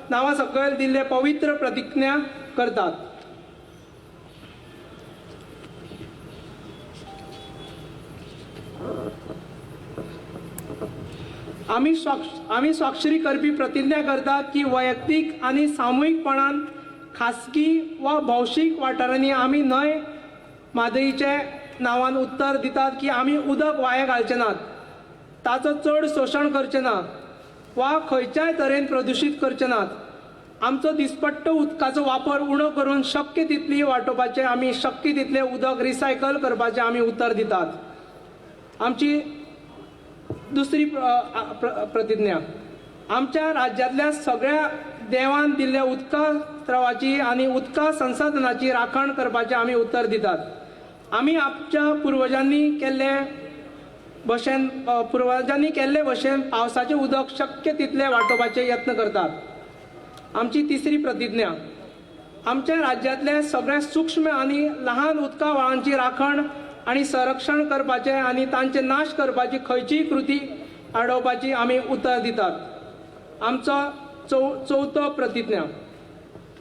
नांवा सकयल दिल्ले पवित्र प्रतिज्ञा करतात. आमी स्वाक्षरी करपी प्रतिज्ञा करतात की वैयक्तीक आनी सामुहीकपणान खासगी वा भौशीक वाठारांनी आमी न्हंय म्हादयचे नांवान उत्तर दितात की आमी उदक वाया घालचे नात, ताचो चड शोशण करचे ना वा खंयच्याय तरेन प्रदुशीत करचे नात. आमचो दिसपट्टो उदकाचो वापर उणो करून शक्य तितली वाटोवपाचें आमी शक्य तितलें उदक रिसायकल करपाचें आमी उत्तर दितात. आमची दुसरी प्रतिज्ञा, आमच्या राज्यांतल्या सगळ्या देवान दिल्ल्या उदका स्त्रावाची आनी उदका संसाधनाची राखण करपाचें आमी उत्तर दितात. आमी आमच्या पुर्वजांनी केल्ले भशेन पावसाचें उदक शक्य तितलें वाटोवपाचे यत्न करतात. आमची तिसरी प्रतिज्ञा, आमच्या राज्यांतल्या सगळ्या सूक्ष्म आनी लहान उदका व्हाळांची राखण आनी संरक्षण करपाचे आनी तांचे नाश करपाची खंयचीय कृती आडोवपाची आमी उतर दितात. आमचो चवथो प्रतिज्ञा,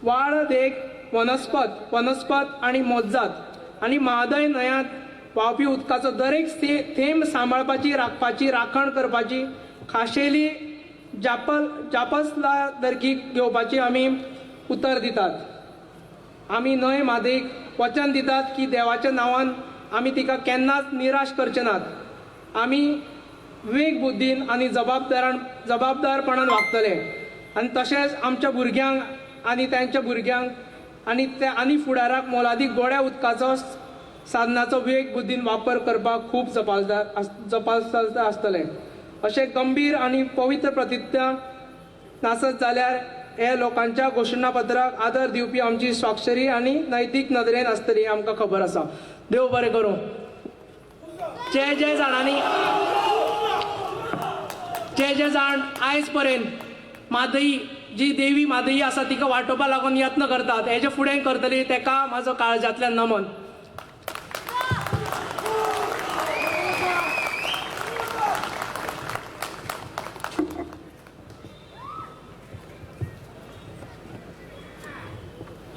वाळ देग वनस्पत आनी मोतजात आनी म्हादय न्हंयांत व्हांवपी उदकाचो दरेक थेंब सांबाळपाची, राखपाची, राखण करपाची खाशेली जापसालदारकी घेवपाची आमी उतर दितात. आमी न्हंय म्हादयक वचन दितात की देवाच्या नांवान आमी तिका केन्नाच निराश करचे नात. आमी विवेक बुद्दीन आनी जबाबदारपणान वागतले आनी तशेंच आमच्या भुरग्यांक आनी तांच्या भुरग्यांक आनी त्या आनी फुडाराक मोलादीक गोड्या उदकाचो साधनाचो विवेक बुद्दीन वापर करपाक खूब जबाबदार आसतले. अशें गंभीर आनी पवित्र प्रतिज्ञा नासत जाल्यार हे लोकांच्या घोशणापत्राक आदर दिवपी आमची स्वाक्षरी आनी नैतीक नदरेन आसतली आमकां खबर आसा. देव बरें करूं. जे जे जाणांनी जे जे जाण आयज पर्यंत म्हादई जी देवी म्हादई आसा तिका वाटोवपा लागून यत्न करतात, हेजे फुडें करतली तेका म्हाजो काळजांतल्यान नमन.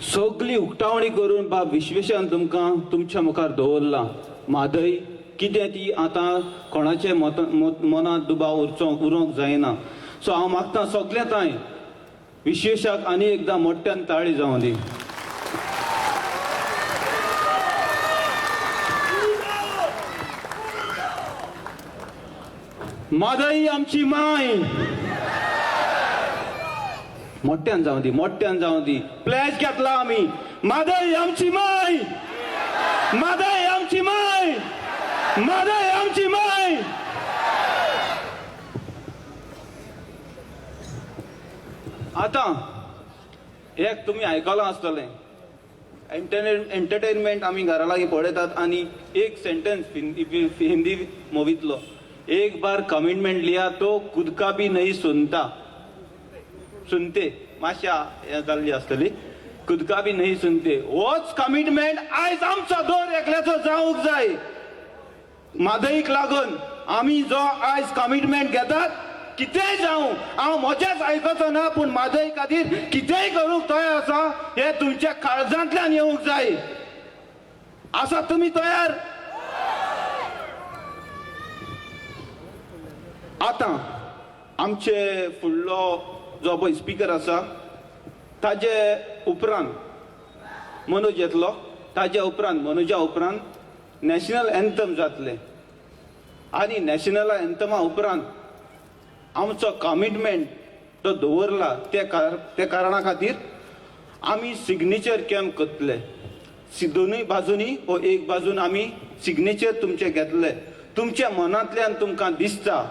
सगली उक्तावणी करून बाब विश्वेशान तुमकां तुमच्या मुखार दवरला. म्हादय कितें ती आतां कोणाचे मनांत दुबाव उरोंक जायना. सो हांव मागता सगळें तांय विश्वेशाक आनी एकदां मोठ्यान ताळी जावं दी. म्हादय आमची माय, मोठ्यान जावं दी, मोठ्यान जावं दी. प्लॅज घेतला आमी. म्हादय आमची माय, म्हादय आमची माय, म्हादय आमची माय. आतां एक तुमी आयकलां आसतलें, एंटरटेनमेंट आमी घरा लागीं पळयतात आनी एक सेंटेन्स हिंदी मुवींतलो, एक बार कमिटमेंट लिया तो खुद का भी नहीं सुनता, सुनते मातशा हें जाल्ली आसतली, खुद का भी नहीं सुनते. होच कमिटमेंट आयज आमचो दर एकल्याचो जावंक जाय. म्हादयक लागून आमी जो आयज कमिटमेंट घेतात, कितेंय जावं हांव म्हजेंच आयकचो ना, पूण म्हादय खातीर कितेंय करूंक तयार आसा हें तुमच्या काळजांतल्यान येवंक जाय. आसा तुमी तयार? आतां आमचे फुडलो जो पळय स्पिकर आसा ताजे उपरांत मनोज येतलो, ताज्या उपरांत मनोजा उपरांत नॅशनल एन्थम जातलें आनी नॅशनल एन्थमा उपरांत आमचो कमिटमेंट तो दवरला त्या कारणा खातीर आमी सिग्नेचर कॅम्प करतले. दोनूय बाजूनी वो एक बाजून आमी सिग्नेचर तुमचे घेतले. तुमच्या मनांतल्यान तुमकां दिसता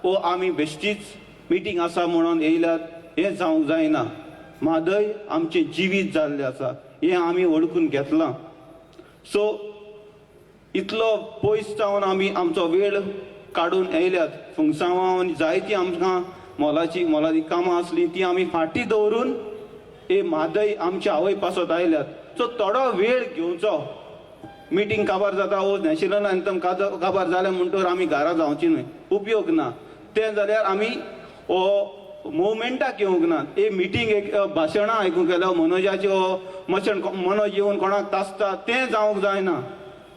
वो आमी बेश्टीच मिटींग आसा म्हणून येयल्यात, हें जावंक जायना. म्हादय आमचें जिवीत जाल्लें आसा हें आमी वळखून घेतलां. सो इतलो पयस जावन आमी आमचो वेळ काडून येयल्यात. फुंगसांवां आनी जायतीं आमकां मोलाची कामां आसलीं ती आमी फाटीं दवरून हे म्हादय आमच्या आवय पासत आयल्यात. सो थोडो वेळ घेवचो. मिटींग काबार जाता वो नॅशनल एन्थम काबार जालें म्हणटकर आमी घरा जावची न्हय, उपयोग ना. तें जाल्यार आमी हो मुवमेंटाक येवंक ना. एक मिटींग एक भाशणां आयकूंक गेल्यार मनोजाची हो मशन मनोज येवन कोणाक तासता तें जावंक जायना.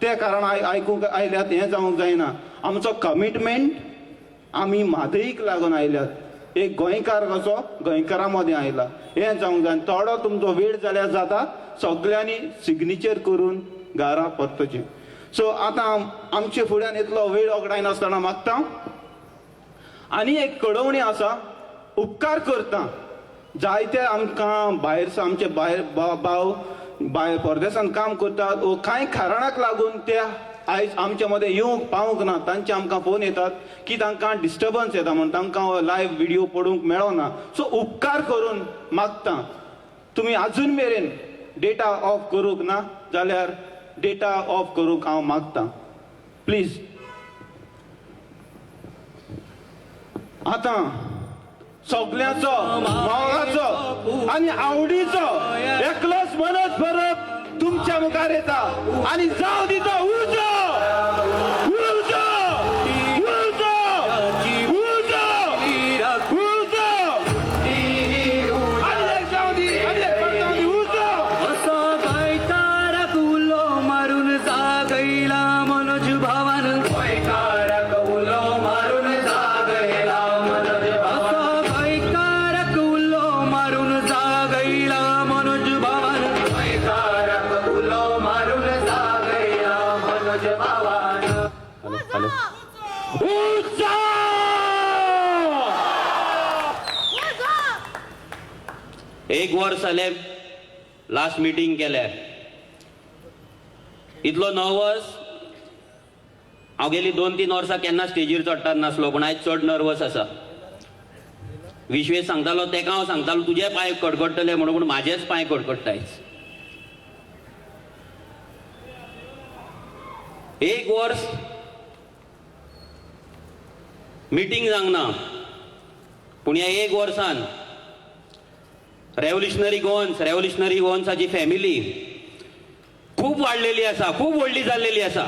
तें कारण आयकूंक आयल्यात हें जावंक जायना. आमचो कमिटमेंट आमी म्हादयीक लागून आयल्यात. एक गोंयकार कसो गोंयकारां मदें आयला हें जावंक जायना. थोडो तुमचो वेळ जाल्यार जाता, सगळ्यांनी सिग्नेचर करून घरा परतचें. सो आतां आमचे फुड्यान इतलो वेळ ओगडायनासतना मागता आनी एक कळोवणी आसा, उपकार करता जायते आमकां भायर आमचे भायर भाव भायर परदेसान काम करतात वो कांय कारणाक लागून ते आयज आमच्या मदें येवंक पावूंक ना. तांचे आमकां फोन येतात की तांकां डिस्टर्बन्स येता म्हूण तांकां लायव्ह व्हिडियो पळोवंक मेळना. सो उपकार करून मागता तुमी आजून मेरेन डेटा ऑफ करूंक ना जाल्यार डेटा ऑफ करूंक हांव मागता, प्लीज. आतां सगळ्यांचो मोगाचो आनी आवडीचो एकलोच मनोज परब तुमच्या मुखार येता आनी जावं दिता उजो उजो उजो उजो उजो आनी एक जावं दी आनी एक जावं दी उजो. असो गोंयकाराक उलो मारून जागयला मनोज भावान. गोंयकाराक उलो मारून जागयला मनोज भावान. असो गोंयकाराक उलो मारून जागयला मनोज भावान. गोंयकाराक उलो मारून जागयला मनोज भावान. हॅलो उजो. एक वर्स जालें लास्ट मिटींग केल्यार. इतलो नर्वस हांव गेली 2-3 वर्सां केन्ना स्टेजीर चडटात नासलो, पूण आयज चड नर्वस आसा. विश्वेश सांगतालो तेका हांव सांगतालो तुजे पांय कडकडटले म्हणून, पूण म्हाजेच पांय कडकडटा आयज. एक वर्स मिटींग जावंक ना, पूण ह्या एक वर्सान रेव्होल्युशनरी गोवन्स, रेव्होल्युशनरी गोवन्साची फॅमिली खूब वाडलेली आसा, खूब व्हडली जाल्लेली आसा.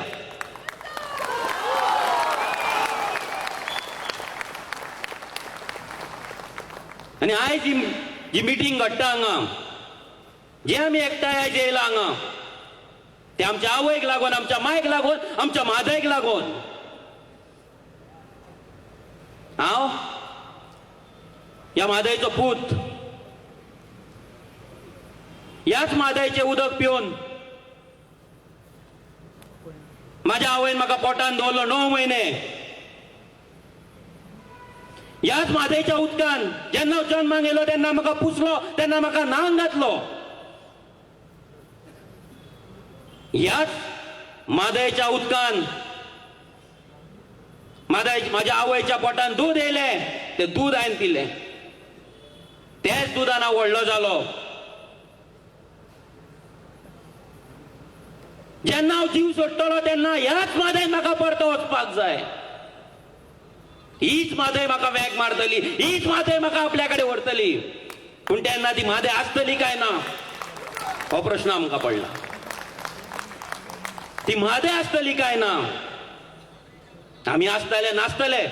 आनी आयज जी मिटींग घडटा हांगा, जे आमी एकठांय आयज येयला हांगा, ते आमच्या आवयक लागून, आमच्या मायक लागून, आमच्या म्हादयक लागून. हांव ह्या म्हादयचो पूत, ह्याच म्हादयचें उदक पिवन म्हाज्या आवयन म्हाका पोटान दवरलो 9 म्हयने. ह्याच म्हादयच्या उदकान जेन्ना जन्माक येयलो तेन्ना म्हाका पुसलो, तेन्ना म्हाका न्हांग घातलो. ह्याच म्हादयच्या उदकान म्हाज्या आवयच्या पोटान दूद येयलें, तें दूद हांवें पिलें, तेच दुदान हांव व्हडलो जालो. जेन्ना हांव जीव सोडटलो तेन्ना ह्याच म्हादयन म्हाका परतो वचपाक जाय. हीच म्हादय म्हाका वेग मारतली, हीच म्हादय म्हाका आपल्या कडेन व्हरतली. पूण तेन्ना ती म्हादय आसतली काय ना हो प्रश्न आमकां पडला. ती म्हादय आसतली काय ना, आमी आसतले नासतले.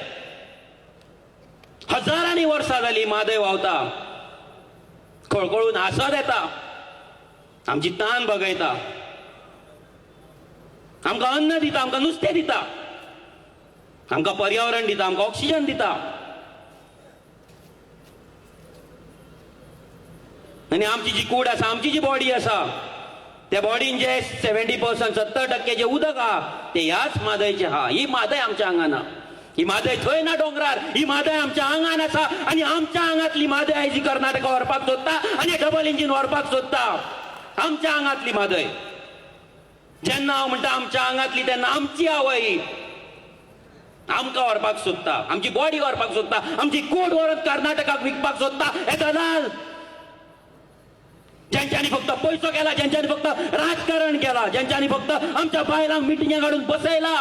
हजारांनी वर्सां जाली म्हादय व्हांवता, खळखळून हांसत येता, आमची तान बगयता, आमकां अन्न दिता, आमकां नुस्तें दिता, आमकां पर्यावरण दिता, आमकां ऑक्सिजन दिता. आनी आमची जी कूड आसा, आमची जी बॉडी आसा, त्या बॉडीन जे 70% 70% जे उदक आहा ते ह्याच म्हादयचें आहा. ही म्हादय आमच्या आंगान आहा, ही म्हादय थंय ना दोंगरार, ही म्हादय आमच्या आंगान आसा. आनी आमच्या आंगांतली म्हादय आयज ही कर्नाटका व्हरपाक सोदता आनी डबल इंजीन व्हरपाक सोदता. आमच्या आंगांतली म्हादय. जेन्ना हांव म्हणटा आमच्या आंगांतली, तेन्ना आमची आवय आमकां व्हरपाक सोदता, आमची बॉडी व्हरपाक सोदता, आमची कूड व्हरून कर्नाटकाक विकपाक सोदता. हे दलाल ज्यांच्यानी फक्त पयसो केला, ज्यांच्यानी फक्त राजकारण केला, ज्यांच्यानी फक्त आमच्या बायलांक मिटिंगे काडून बसयला,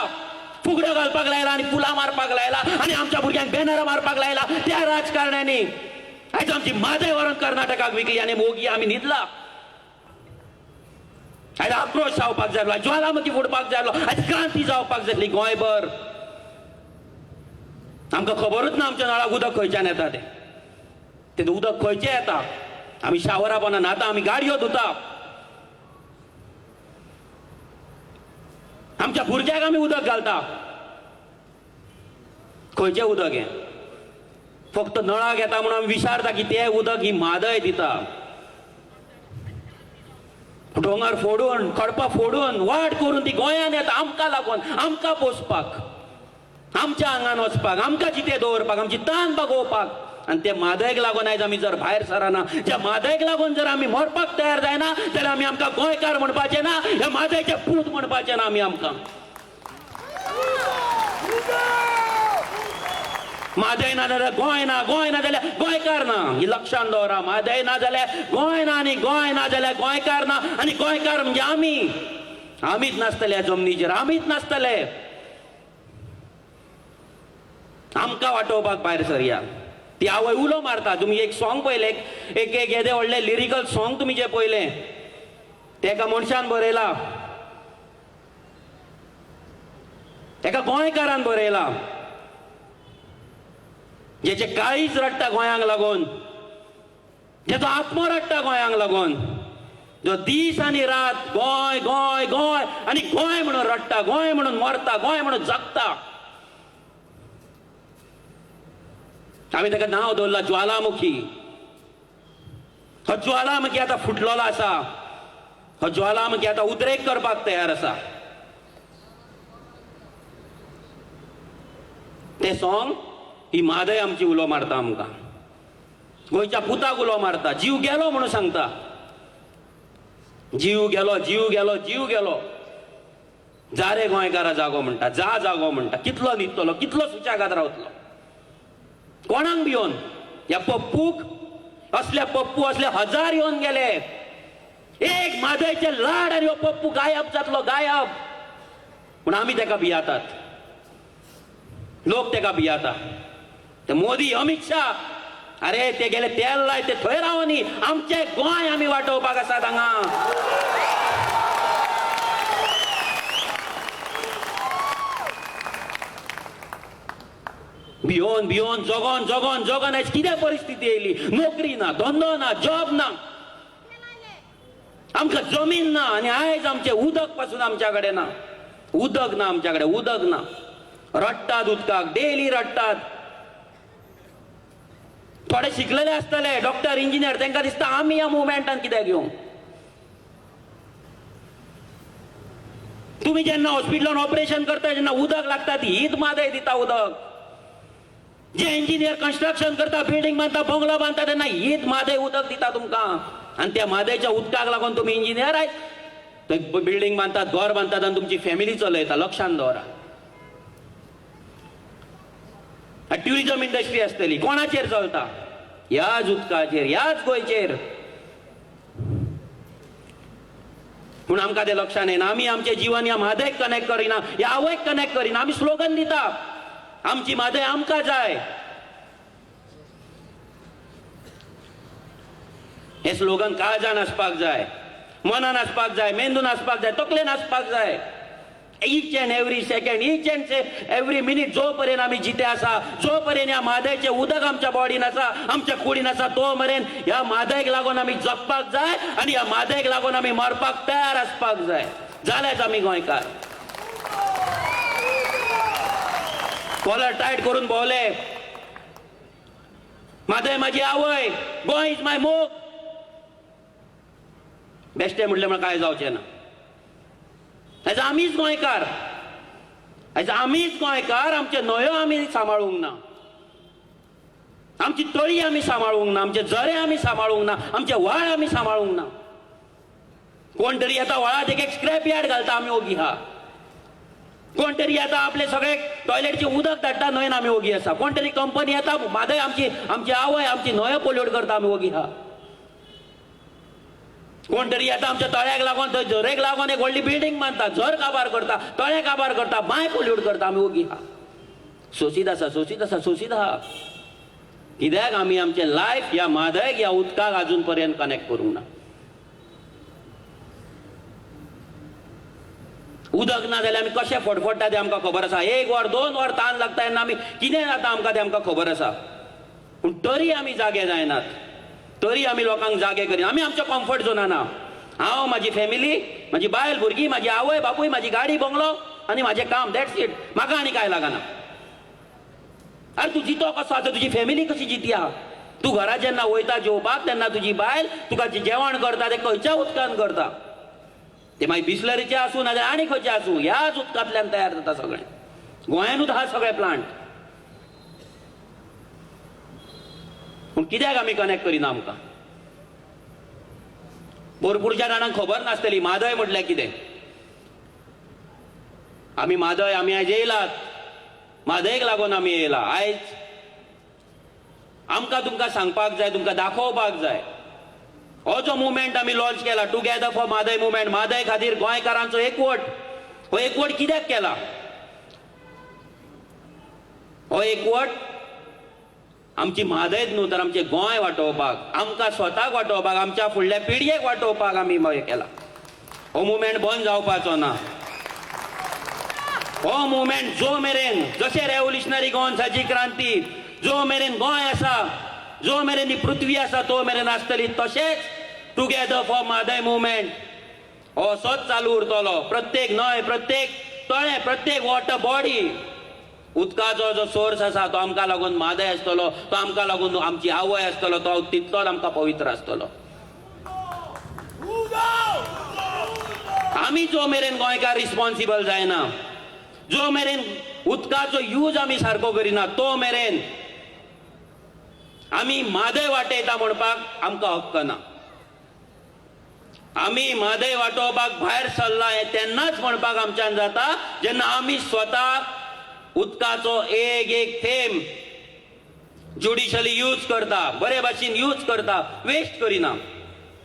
फुगड्यो घालपाक लायला आनी फुलां मारपाक लायला आनी आमच्या भुरग्यांक बॅनरां मारपाक लायला, त्या राजकारण्यांनी आयज आमची म्हादय व्हरून कर्नाटकाक विकली आनी मोगी आमी न्हिदला. आयज आक्रोश जावपाक जाय, ज्वालामुखी फुटपाक जाय, आयज क्रांती जावपाक जातली गोंयभर. आमकां खबरूच ना आमच्या नळाक उदक खंयच्यान येता तें, तें उदक खंयचें येता. आमी शावरा पोंदा न्हाता, आमी गाडयो धुता, आमच्या भुरग्याक आमी उदक घालता. खंयचें उदक हें? फक्त नळाक येता म्हणून आमी विचारता की तें उदक ही म्हादय दिता. दोंगर फोडून, खडपां फोडून, वाट करून ती गोंयान येता आमकां लागून, आमकां पोसपाक, आमच्या आंगान वचपाक, आमकां जितें दवरपाक, आमची तान भागोवपाक. आनी ते म्हादयक लागून आयज आमी जर भायर सरना, ज्या म्हादयक लागून जर आमी मरपाक तयार जायना, जाल्यार आमी आमकां गोंयकार म्हणपाचें ना, ह्या म्हादयचे पूत म्हणपाचें ना आमी आमकां. म्हादय ना जाल्यार गोंय ना, गोंय ना जाल्यार गोंयकार ना. ही लक्षान दवरा, म्हादय ना जाल्यार गोंय ना आनी गोंय ना जाल्यार गोंयकार ना. आनी गोंयकार म्हणजे आमी, आमीच नासतले ह्या जमनीचेर, आमीच नासतले. आमकां वाटोवपाक भायर सरया. ती आवय उलो मारता. तुमी एक सॉंग पळयलें, एक एक येदें व्हडलें लिरिकल सॉंग तुमी जें पळयलें तें एका मनशान बरयलां, एका गोंयकारान बरयलां, जेचे काळीज रडटा गोंयांक लागून, जेचो आत्मो रडटा गोंयांक लागून, जो दीस आनी रात गोंय गोंय गोंय आनी गोंय म्हणून रडटा, गोंय म्हणून मरता, गोंय म्हणून जगता. आमी ताका नांव दवरलां ज्वालामुखी. हो ज्वालामुखी आतां फुटलेलो आसा, हो ज्वालामुखी आतां उद्रेक करपाक तयार आसा. तें सॉंग ही म्हादय आमची उलो मारता आमकां, गोंयच्या पुताक उलो मारता, जीव गेलो म्हणून सांगता, जीव गेलो, जीव गेलो, जीव गेलो. जा रे गोंयकारा जागो म्हणटा, जा जागो म्हणटा. कितलो न्हिदतलो, कितलो सुशेगाद रावतलो, कोणाक भियोन? ह्या पप्पूक, असल्या पप्पू असले हजार येवन गेले. एक म्हादयचे लाड आनी हो पप्पू गायब जातलो, गायब. पूण आमी तेका भियातात, लोक तेका भियाता. ते मोदी, अमित शाह, अरे ते गेले तेल लाय, ते थंय रावनी. आमचे गोंय आमी वाटोवपाक आसात हांगा. भियोन भियोन जगोन जगोन जगोन आयज कितें परिस्थिती येयली? नोकरी ना, धंदो ना, जॉब ना, आमकां जमीन ना, आनी आयज आमचें उदक पासून आमच्या कडेन ना, उदक ना आमच्या कडेन, उदक ना. रडटात उदकाक, डेली रडटात. थोडे शिकलेले आसतले डॉक्टर, इंजिनियर, तांकां दिसता आमी ह्या मुवमेंटान कित्याक येवंक. तुमी जेन्ना हॉस्पिटलान ऑपरेशन करता जेन्ना उदक लागता ती हीच म्हादय दिता उदक. जे इंजिनियर कन्स्ट्रक्शन करता, बिल्डींग बांदता, बंगलो बांदता तेन्ना हीच म्हादय उदक दिता तुमकां. आनी त्या म्हादयच्या उदकाक लागून तुमी इंजिनियर आयज बिल्डींग बांदतात, घर बांदतात आनी तुमची फॅमिली चलयता. लक्षान दवरा. ट्युरिजम इंडस्ट्री आसतली कोणाचेर चलता? ह्याच उदकाचेर, ह्याच गोंयचेर. पूण आमकां तें लक्षान येना. आमी आमचें जिवन ह्या म्हादयक कनेक्ट करिना, ह्या आवयक कनेक्ट करिना. आमी स्लोगन दिता, आमची म्हादय आमकां जाय. हें स्लोगन काळजान आसपाक जाय, मनान आसपाक जाय, मेंदून आसपाक जाय, तकलेन आसपाक जाय. Each and every second, each and every minute, जो पर्यंत आमी जिते आसा, जो पर्यंत ह्या म्हादयचें उदक आमच्या बॉडीन आसा, आमच्या कुडीन आसा, तो मेरेन ह्या म्हादयक लागून आमी जगपाक जाय आनी ह्या म्हादयक लागून आमी मरपाक तयार आसपाक जाय. जाल्याच आमी गोंयकार. कॉलर टायट करून भोंवले, म्हादय म्हाजी आवय, गोंय is my मोग. बेश्टें म्हटलें म्हण कांय जावचें ना. आयज आमीच गोंयकार, आयज आमीच गोंयकार, आमचे न्हंयो आमी सांबाळूंक ना, आमची तळी आमी सांबाळूंक ना, आमचे झरे आमी सांबाळूंक ना, आमचे व्हाळ आमी सांबाळूंक ना. कोण तरी येता व्हाळात एक एक स्क्रॅप यार्ड घालता, आमी ओगी आहा. कोण तरी येता आपले सगळे टॉयलेटचे उदक धाडटा, न्हंयन आमी ओगी आसा. कोण तरी कंपनी येता, म्हादय आमची, आमची आवय, आमची न्हंयो पोल्यूट करता, आमी ओगी आहा. कोण तरी येता आमच्या तळ्याक लागून, थंय झरेक लागून एक व्हडली बिल्डींग बांदता, झर काबार करता, तळें काबार करता, बांय पोल्यूट करता, आमी ओगी आहा. सोसीत आसा, सोसीत आसा, सोसीत आहा. कित्याक आमी आमचें लायफ ह्या म्हादयक, ह्या उदकाक आजून पर्यंत कनेक्ट करूंक ना. उदक ना जाल्यार आमी कशें फडफडटा तें आमकां खबर आसा. एक वर, दोन वर तान लागता तेन्ना आमी कितें जाता आमकां तें आमकां खबर आसा. पूण तरी आमी जागे जायनात, तरी आमी लोकांक जागे करिना. आमी आमच्या कम्फर्ट झोनान आहा. हांव, म्हाजी फॅमिली, म्हाजी बायल भुरगीं, म्हाजी आवय बापूय, म्हाजी गाडी बंगलो आनी म्हाजें काम, that's it. म्हाका आनी कांय लागना. आरे तूं जितो कसो आसा, तुजी फॅमिली कशी जिती आहा? तूं घरा जेन्ना वयता जेवपाक तेन्ना तुजी बायल तुका जेवण करता तें खंयच्या उदकान करता? ते मागीर बिसलरीचें आसूं नाजाल्यार आनी खंयचें आसूं, ह्याच उदकांतल्यान तयार जाता सगळें. गोंयानूच आहा सगळे प्लांट. पूण कित्याक आमी कनेक्ट करिना आमकां? भरपूरच्या जाणांक खबर नासतली म्हादय म्हटल्यार कितें. आमी म्हादय, आमी आयज येयलात, म्हादयक लागून आमी येयला. आयज आमकां तुमकां सांगपाक जाय, तुमकां दाखोवपाक जाय. हो जो मुवमेंट आमी लॉन्च केला, together for Mhadei movement, Mhadei खातीर गोंयकारांचो एकवट, हो एकवट कित्याक केला? हो एकवट आमची म्हादयच न्हू तर आमचें गोंय वाटोवपाक, आमकां स्वताक वाटोवपाक, आमच्या फुडल्या पिळगेक वाटोवपाक आमी हें केलां. हो मुवमेंट बंद जावपाचो ना. हो मुवमेंट जो मेरेन, जशें रेव्होल्युशनरी गोवन्साची क्रांती जो मेरेन गोंय आसा, जो मेरेन ही पृथ्वी आसा तो मेरेन आसतली, तशेंच टुगेदर फॉर म्हादय मुवमेंट हो असोच चालू उरतलो. प्रत्येक न्हंय, प्रत्येक तळें, प्रत्येक वॉटर बॉडी, उदकाचो जो सोर्स आसा तो आमकां लागून म्हादय आसतलो, तो आमकां लागून आमची आवय आसतलो, तो तितलोच आमकां पवित्र आसतलो. आमी जो मेरेन गोंयकार रिस्पॉन्सिबल जायना, जो मेरेन उदकाचो यूज आमी सारको करिना, तो मेरेन आमी म्हादय वाटयता म्हणपाक आमकां हक्क ना. आमी म्हादय वाटोवपाक भायर सरला हें तेन्नाच म्हणपाक आमच्यान जाता जेन्ना आमी स्वता उदकाचो एक एक थेंब ज्युडिशली यूज करता, बरे भाशेन यूज करता, वेस्ट करिना.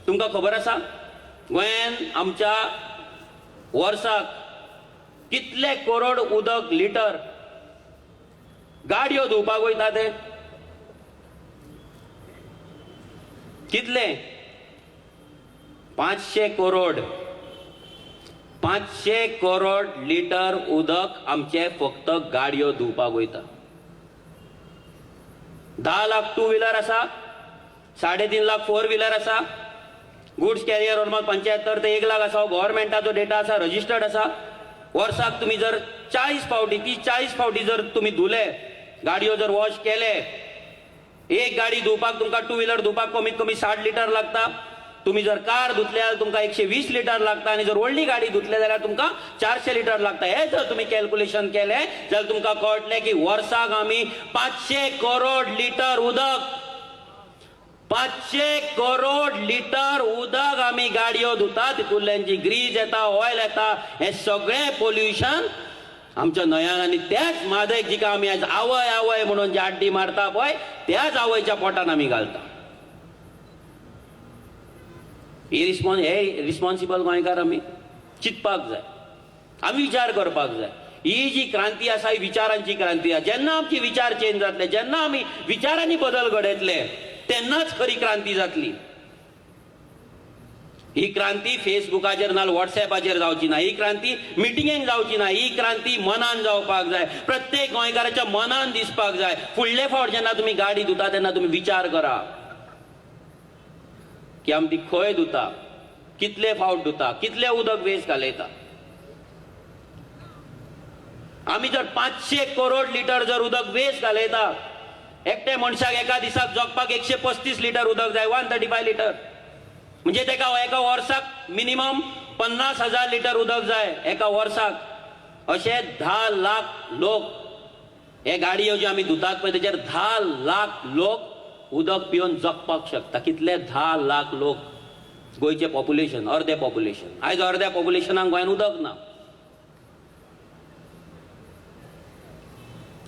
तुमकां खबर आसा गोंयान आमच्या वर्साक कितले करोड उदक लिटर गाडयो धुवपाक वयता ते? कितले? 500 करोड. 500 करोड लिटर उदक आमचे फक्त गाडयो धुवपाक वयता. 10 लाख टू व्हिलर आसा, 3.5 लाख फोर व्हिलर आसा, गुड्स कॅरियर ऑलमोस्ट 75 ते 1 लाख आसा. गव्हर्मेंटाचो डेटा आसा, रजिस्टर्ड आसा. वर्साक तुमी जर 40 फावटी, 30-40 फावटी जर तुमी धुले, गाडयो जर वॉश केले, एक गाडी धुवपाक तुमकां टू व्हिलर धुवपाक कमीत कमी 60 लिटर लागता. तुमी जर कार धुतले जाल्यार तुमकां 120 लिटर लागता, आनी जर व्हडली गाडी धुतले जाल्यार तुमकां 400 लिटर लागता. हे जर तुमी कॅल्कुलेशन केलें जाल्यार तुमकां कळटलें की वर्साक आमी 500 करोड लिटर उदक, 500 करोड लिटर उदक आमी गाडयो धुता. तितूंतल्यान जी ग्रीज येता, ऑयल येता, हें सगळें पोल्युशन आमच्या न्हंयान. आनी त्याच म्हादयक जिका आमी आयज आवय आवय म्हणून जी आड्डी मारता पळय, त्याच आवयच्या पोटान आमी घालता. हे रिस्पॉन्सिबल गोंयकार आमी चिंतपाक जाय, आमी विचार करपाक जाय. ही जी क्रांती आसा ही विचारांची क्रांती आसा. जेन्ना आमची विचार चेंज जातले, जेन्ना आमी विचारांनी बदल घडयतले, तेन्नाच खरी क्रांती जातली. ही क्रांती फेसबुकाचेर ना, वॉट्सॅपाचेर जावची ना, ही क्रांती मिटिंगेक जावची ना, ही क्रांती मनान जावपाक जाय, प्रत्येक गोंयकाराच्या मनान दिसपाक जाय. फुडले फावट जेन्ना तुमी गाडी धुता तेन्ना तुमी विचार करा की आमी ती खंय धुता, कितले फावट धुता, कितले उदक वेस्ट घालयता. आमी जर 500 करोड लिटर जर उदक वेस्ट घालयता, एकट्या मनशाक एका दिसाक जगपाक 135 लिटर उदक जाय, 135 लिटर, म्हणजे तेका एका वर्साक मिनिमम 50,000 लिटर उदक जाय एका वर्साक. अशे 10 लाख लोक हे गाडयो ज्यो आमी धुतात पळय तेचेर 10 लाख लोक उदक पिवन जगपाक शकता. कितले? 10 लाख लोक. गोंयचें पॉप्युलेशन, अर्दें पॉप्युलेशन. आयज अर्द्या पॉप्युलेशनाक गोंयान उदक ना.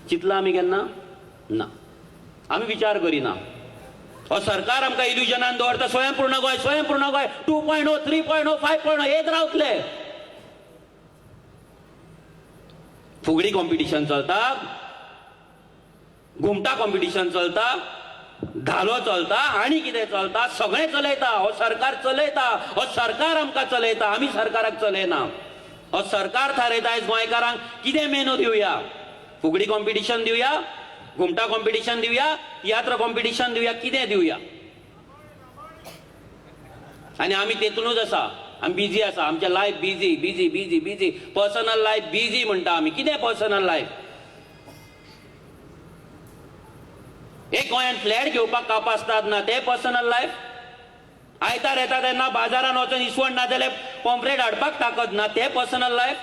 चिंतलां आमी केन्ना? ना, आमी विचार करिना. हो सरकार आमकां इल्युजनान दवरता, स्वयंपूर्ण गोंय, स्वयंपूर्ण गोंय, 2.0, 3.0, 5.0 येत रावतले. फुगडी कॉम्पिटिशन चलता, घुमटा कॉम्पिटिशन चलता, धालो चलता, आनी कितें चलता, सगळें चलयता. हो सरकार चलयता, हो सरकार आमकां चलयता, आमी सरकाराक चलयना. हो सरकार थारयता आयज गोंयकारांक कितें मेनू दिवया, फुगडी कॉम्पिटिशन दिवया, घुमटा कॉम्पिटिशन दिवया, तियात्र कॉम्पिटिशन दिवया, कितें दिवया. आनी आमी तेतूनच आसा, आमी बिजी आसा, आमचें life busy busy busy busy, personal life busy म्हणटा आमी. कितें पर्सनल लायफ? एक गोंयांत फ्लॅट घेवपाक कापासतात ना, तें पर्सनल लायफ. आयतार येता तेन्ना बाजारान वचून इसवण ना जाल्यार पॉम्फ्रेट हाडपाक ताकद ना, तें पर्सनल लायफ.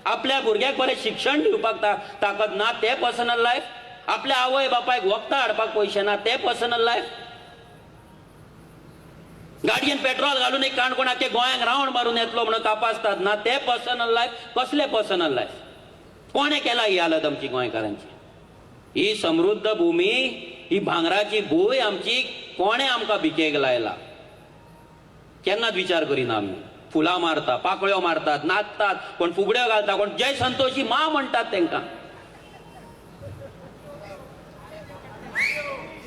आपल्या भुरग्याक बरें शिक्षण दिवपाक ताकद ना, तें पर्सनल लायफ. आपल्या आवय बापायक वखदां हाडपाक पयशे ना, तें पर्सनल लायफ. गाडयेन पेट्रोल घालून एक काणकोणाचे गोंयांक रावंड मारून येतलो म्हणून कापासतात ना, तें पर्सनल लायफ. कसलें पर्सनल लायफ? कोणें केला ही हालत आमची गोंयकारांची? ही समृद्ध भूमी, ही भांगराची भूंय आमची कोणें आमकां भिकेक लायला? केन्नाच विचार करिना आमी. फुलां मारता, पाकळ्यो मारतात, नाचतात, कोण फुगड्यो घालता, कोण जय संतोषी मा म्हणटात तेंकां.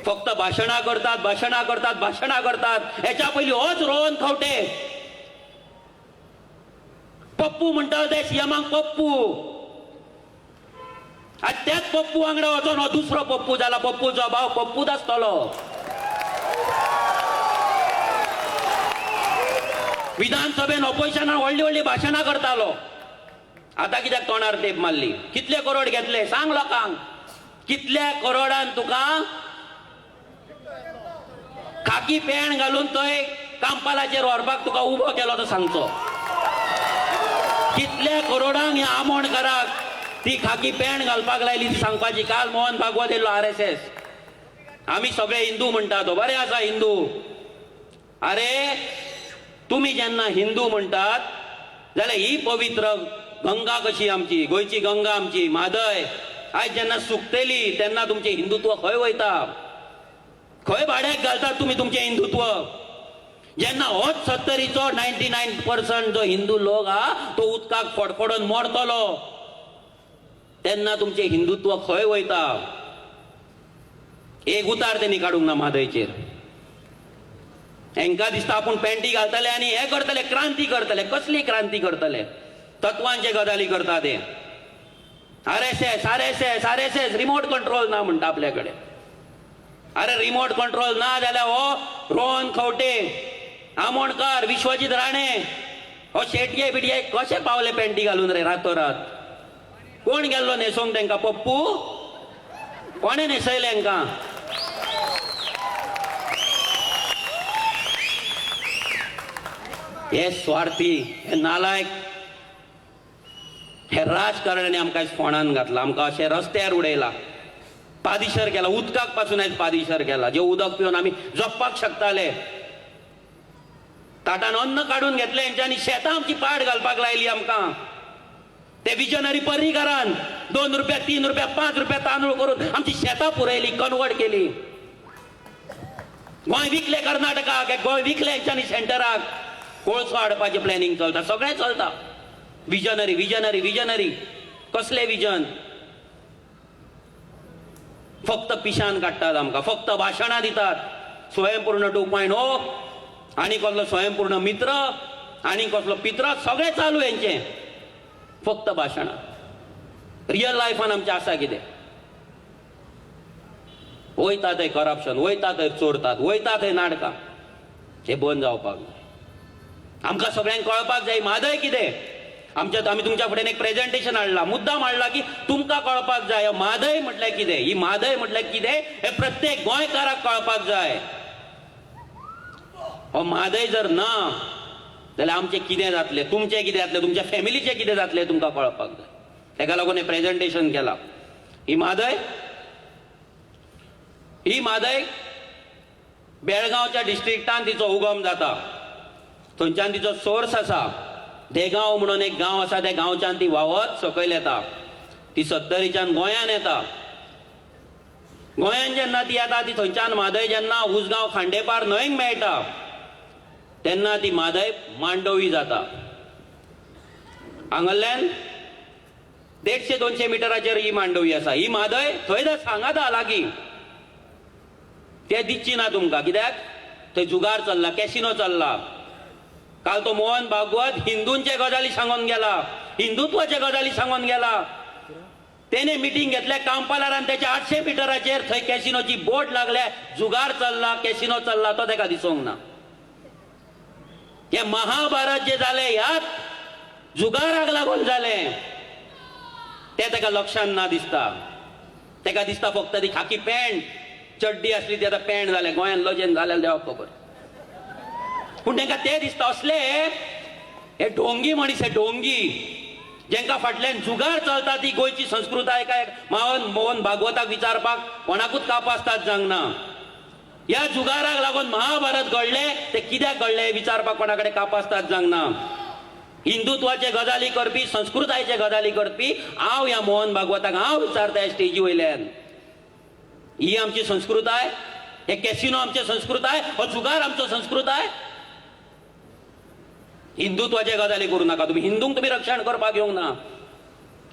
फक्त भाशणां करतात, भाशणां करतात, भाशणां करतात. हेच्या पयलीं होच रोहन खंवटे पप्पू म्हणटालो ते सीएमाक पप्पू. आनी त्याच पप्पू वांगडा वचोन हो दुसरो पप्पू जाला. पप्पूचो भाव पप्पूच आसतलो. विधानसभेन ऑपोजिशनान व्हडली व्हडली भाशणां करतालो. आतां कित्याक तोंडार टेप मारली? कितले करोड घेतले सांग लोकांक. कितल्या करोडान तुका खाकी पॅन्ट घालून थंय कांपालाचेर व्हरपाक तुका उबो केलो तो सांगचो. कितल्या करोडांक ह्या आमोणकाराक ती खाकी पॅन्ट घालपाक लायली ती सांगपाची. काल मोहन भागवत येयलो RSS. आमी सगळे हिंदू म्हणटा तो बरें आसा हिंदू. अरे तुमी जेन्ना हिंदू म्हणटात जाल्यार ही पवित्र गंगा कशी आमची, गोंयची गंगा आमची म्हादय आयज जेन्ना सुकतली तेन्ना तुमचें हिंदुत्व खंय वयता? खंय भाड्याक घालतात तुमी तुमचें हिंदुत्व? जेन्ना होच सत्तरीचो 99% जो हिंदू लोक आहा तो उदकाक फडफडून मरतलो तेन्ना तुमचें हिंदुत्व खंय वयता? एक उतार तेणी काडूंक ना म्हादयचेर. हेंकां दिसता आपूण पॅन्टी घालतले आनी हे करतले, क्रांती करतले. कसली क्रांती करतले? तत्वांचे गजाली करता ते. RSS RSS RSS remote control ना म्हणटा आपल्या कडेन. अरे रिमोट कंट्रोल ना जाल्यार हो रोहन खंवटे, आमोणकार, विश्वजीत राणे, हो शेटये बिटये कशे पावले पॅन्टी घालून रे रातोरात? कोण गेल्लो न्हेसोवंक तेंकां? पप्पू? कोणें न्हेसयलें हेंकां? हे स्वार्थी, हे नालायक, हे राजकारण्याने आमकां फोंडान घातला, आमकां अशें रस्त्यार उडयला, पादिशर केला, उदकाक पासून आयज पादिशर केला. जे उदक पिवन आमी जगपाक शकताले, ताटान अन्न काडून घेतलें हेंच्यांनी, शेतां आमची पाड घालपाक लायली आमकां. ते विजनरी पर्रीकारान 2 रुपया 3 रुपया 5 रुपया तांदूळ करून आमची शेतां पुरयली, कन्वर्ट केली. गोंय विकले कर्नाटकाक, गोंय विकले हेंच्यांनी सेंटराक. कोळसो हाडपाचें प्लॅनिंग चलता, सगळें चलता. विजनरी विजनरी विजनरी, कसले विजन? फक्त पिशान काडटात आमकां, फक्त भाशणां दितात. स्वयंपूर्ण 2.0 आनी कसलो स्वयंपूर्ण मित्र आनी कसलो पित्र, सगळें चालू हेंचें. फक्त भाशणां. रियल लायफान आमचें आसा कितें? वयता थंय करप्शन, वयता थंय चोरतात, वयता थंय नाटकां. हे बंद जावपाक जाय. आमकां सगळ्यांक कळपाक जाय म्हादय कितें. आमच्या आमी तुमच्या फुड्यान एक प्रेजेंटेशन हाडला, मुद्दाम हाडला की तुमकां कळपाक जाय म्हादय म्हटल्यार कितें. ही म्हादय म्हटल्यार कितें हें प्रत्येक गोंयकाराक कळपाक जाय. हो म्हादय जर ना जाल्यार आमचें कितें जातलें, तुमचें कितें जातलें, तुमच्या फॅमिलीचें कितें जातलें तुमकां कळपाक जाय. तेका लागून हें प्रेजेंटेशन केलां. ही म्हादय, ही म्हादय बेळगांवच्या डिस्ट्रिक्टान तिचो उगम जाता. थंयच्यान तिचो सोर्स आसा. देगांव म्हणून एक गांव आसा, त्या गांवच्यान ती व्हांवत सकयल येता. ती सत्तरीच्यान गोंयान येता. गोंयान जेन्ना ती येता, ती थंयच्यान म्हादय जेन्ना उसगांव खांडेपार न्हंयक मेळटा तेन्ना ती म्हादय मांडोवी जाता. हांगल्ल्यान 150-200 मिटराचेर ही मांडोवी आसा. ही म्हादय थंय सांगाता लागीं, ते दिसची ना तुमकां, कित्याक थंय जुगार चल्ला, कॅसिनो चल्ला. काल तो मोहन भागवत हिंदूंचे गजाली सांगून गेला, हिंदुत्वाचे गजाली सांगून गेला. तेणे मिटींग घेतल्या कांपालारान, त्याच्या 800 मिटराचेर थंय कॅसिनोची बोट लागल्या, जुगार चल्ला, कॅसिनो चल्ला, तो तेका दिसूंक ना. हे महाभारत जे जालें ह्याच जुगाराक लागून जालें, ते तेका लक्षान ना दिसता. तेका दिसता फक्त ती खाकी पॅन्ट, चड्डी आसली ती आतां पॅन्ट जालें. गोंयान लजेन जाल्यार देवाक खबर, पूण तेंकां ते दिसता. असले हे ढोंगी मनीस, हे ढोंगी जेंकां फाटल्यान जुगार चलता, ती गोंयची संस्कृताय काय मोहन भागवताक विचारपाक कोणाकूच कापास्ताद जावंक ना. ह्या जुगाराक लागून महाभारत घडलें, ते कित्याक घडलें विचारपाक कोणा कडेन कापास्ताद जावंक ना. हिंदुत्वाचे गजाली करपी, संस्कृतायेचे गजाली करपी हांव ह्या मोहन भागवताक हांव विचारता ह्या स्टेजी वयल्यान, ही आमची संस्कृताय, हे कॅसिनो आमचे संस्कृताय, हो जुगार आमचो संस्कृताय. हिंदुत्वाचे गजाली करूं नाका तुमी. हिंदूंक तुमी रक्षण करपाक येवंक ना.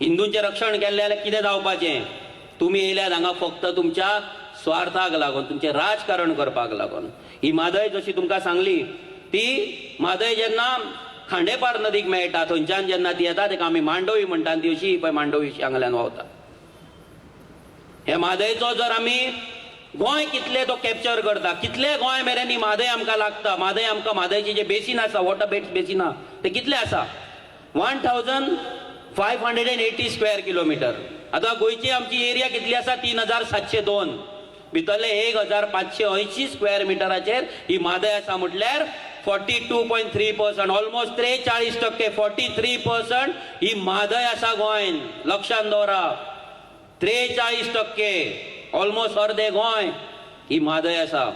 हिंदूंचें रक्षण केल्लें जाल्यार कितें जावपाचें? तुमी येयल्यात हांगा फक्त तुमच्या स्वार्थाक लागून, तुमचें राजकारण करपाक लागून. ही म्हादय जशी तुमकां सांगली ती म्हादय जेन्ना खांडेपार नदीक मेळटा थंयच्यान जेन्ना ती येता ताका आमी मांडवी म्हणटा आनी ती अशी पळय मांडवी अशी हांगल्यान व्हांवता. हे म्हादयचो जर आमी गोंय कितले तो कॅप्चर करता, कितले गोंय मेरेन ही म्हादय आमकां लागता, म्हादय आमकां म्हादयची जे बेसीन आसा, वॉटर बेड्स बेसीन आसा ते कितले आसा, 1580 स्क्वेअर किलोमिटर. आतां गोंयची आमची एरिया कितली आसा, 3702, भितरले 1580 स्क्वेअर मिटराचेर ही म्हादय आसा. म्हटल्यार 42.3%, ऑलमोस्ट 43%, 43% ही म्हादय आसा गोंयन. लक्षांत दवरा, 43% ऑलमोस्ट अर्दे गोंय ही म्हादय आसा.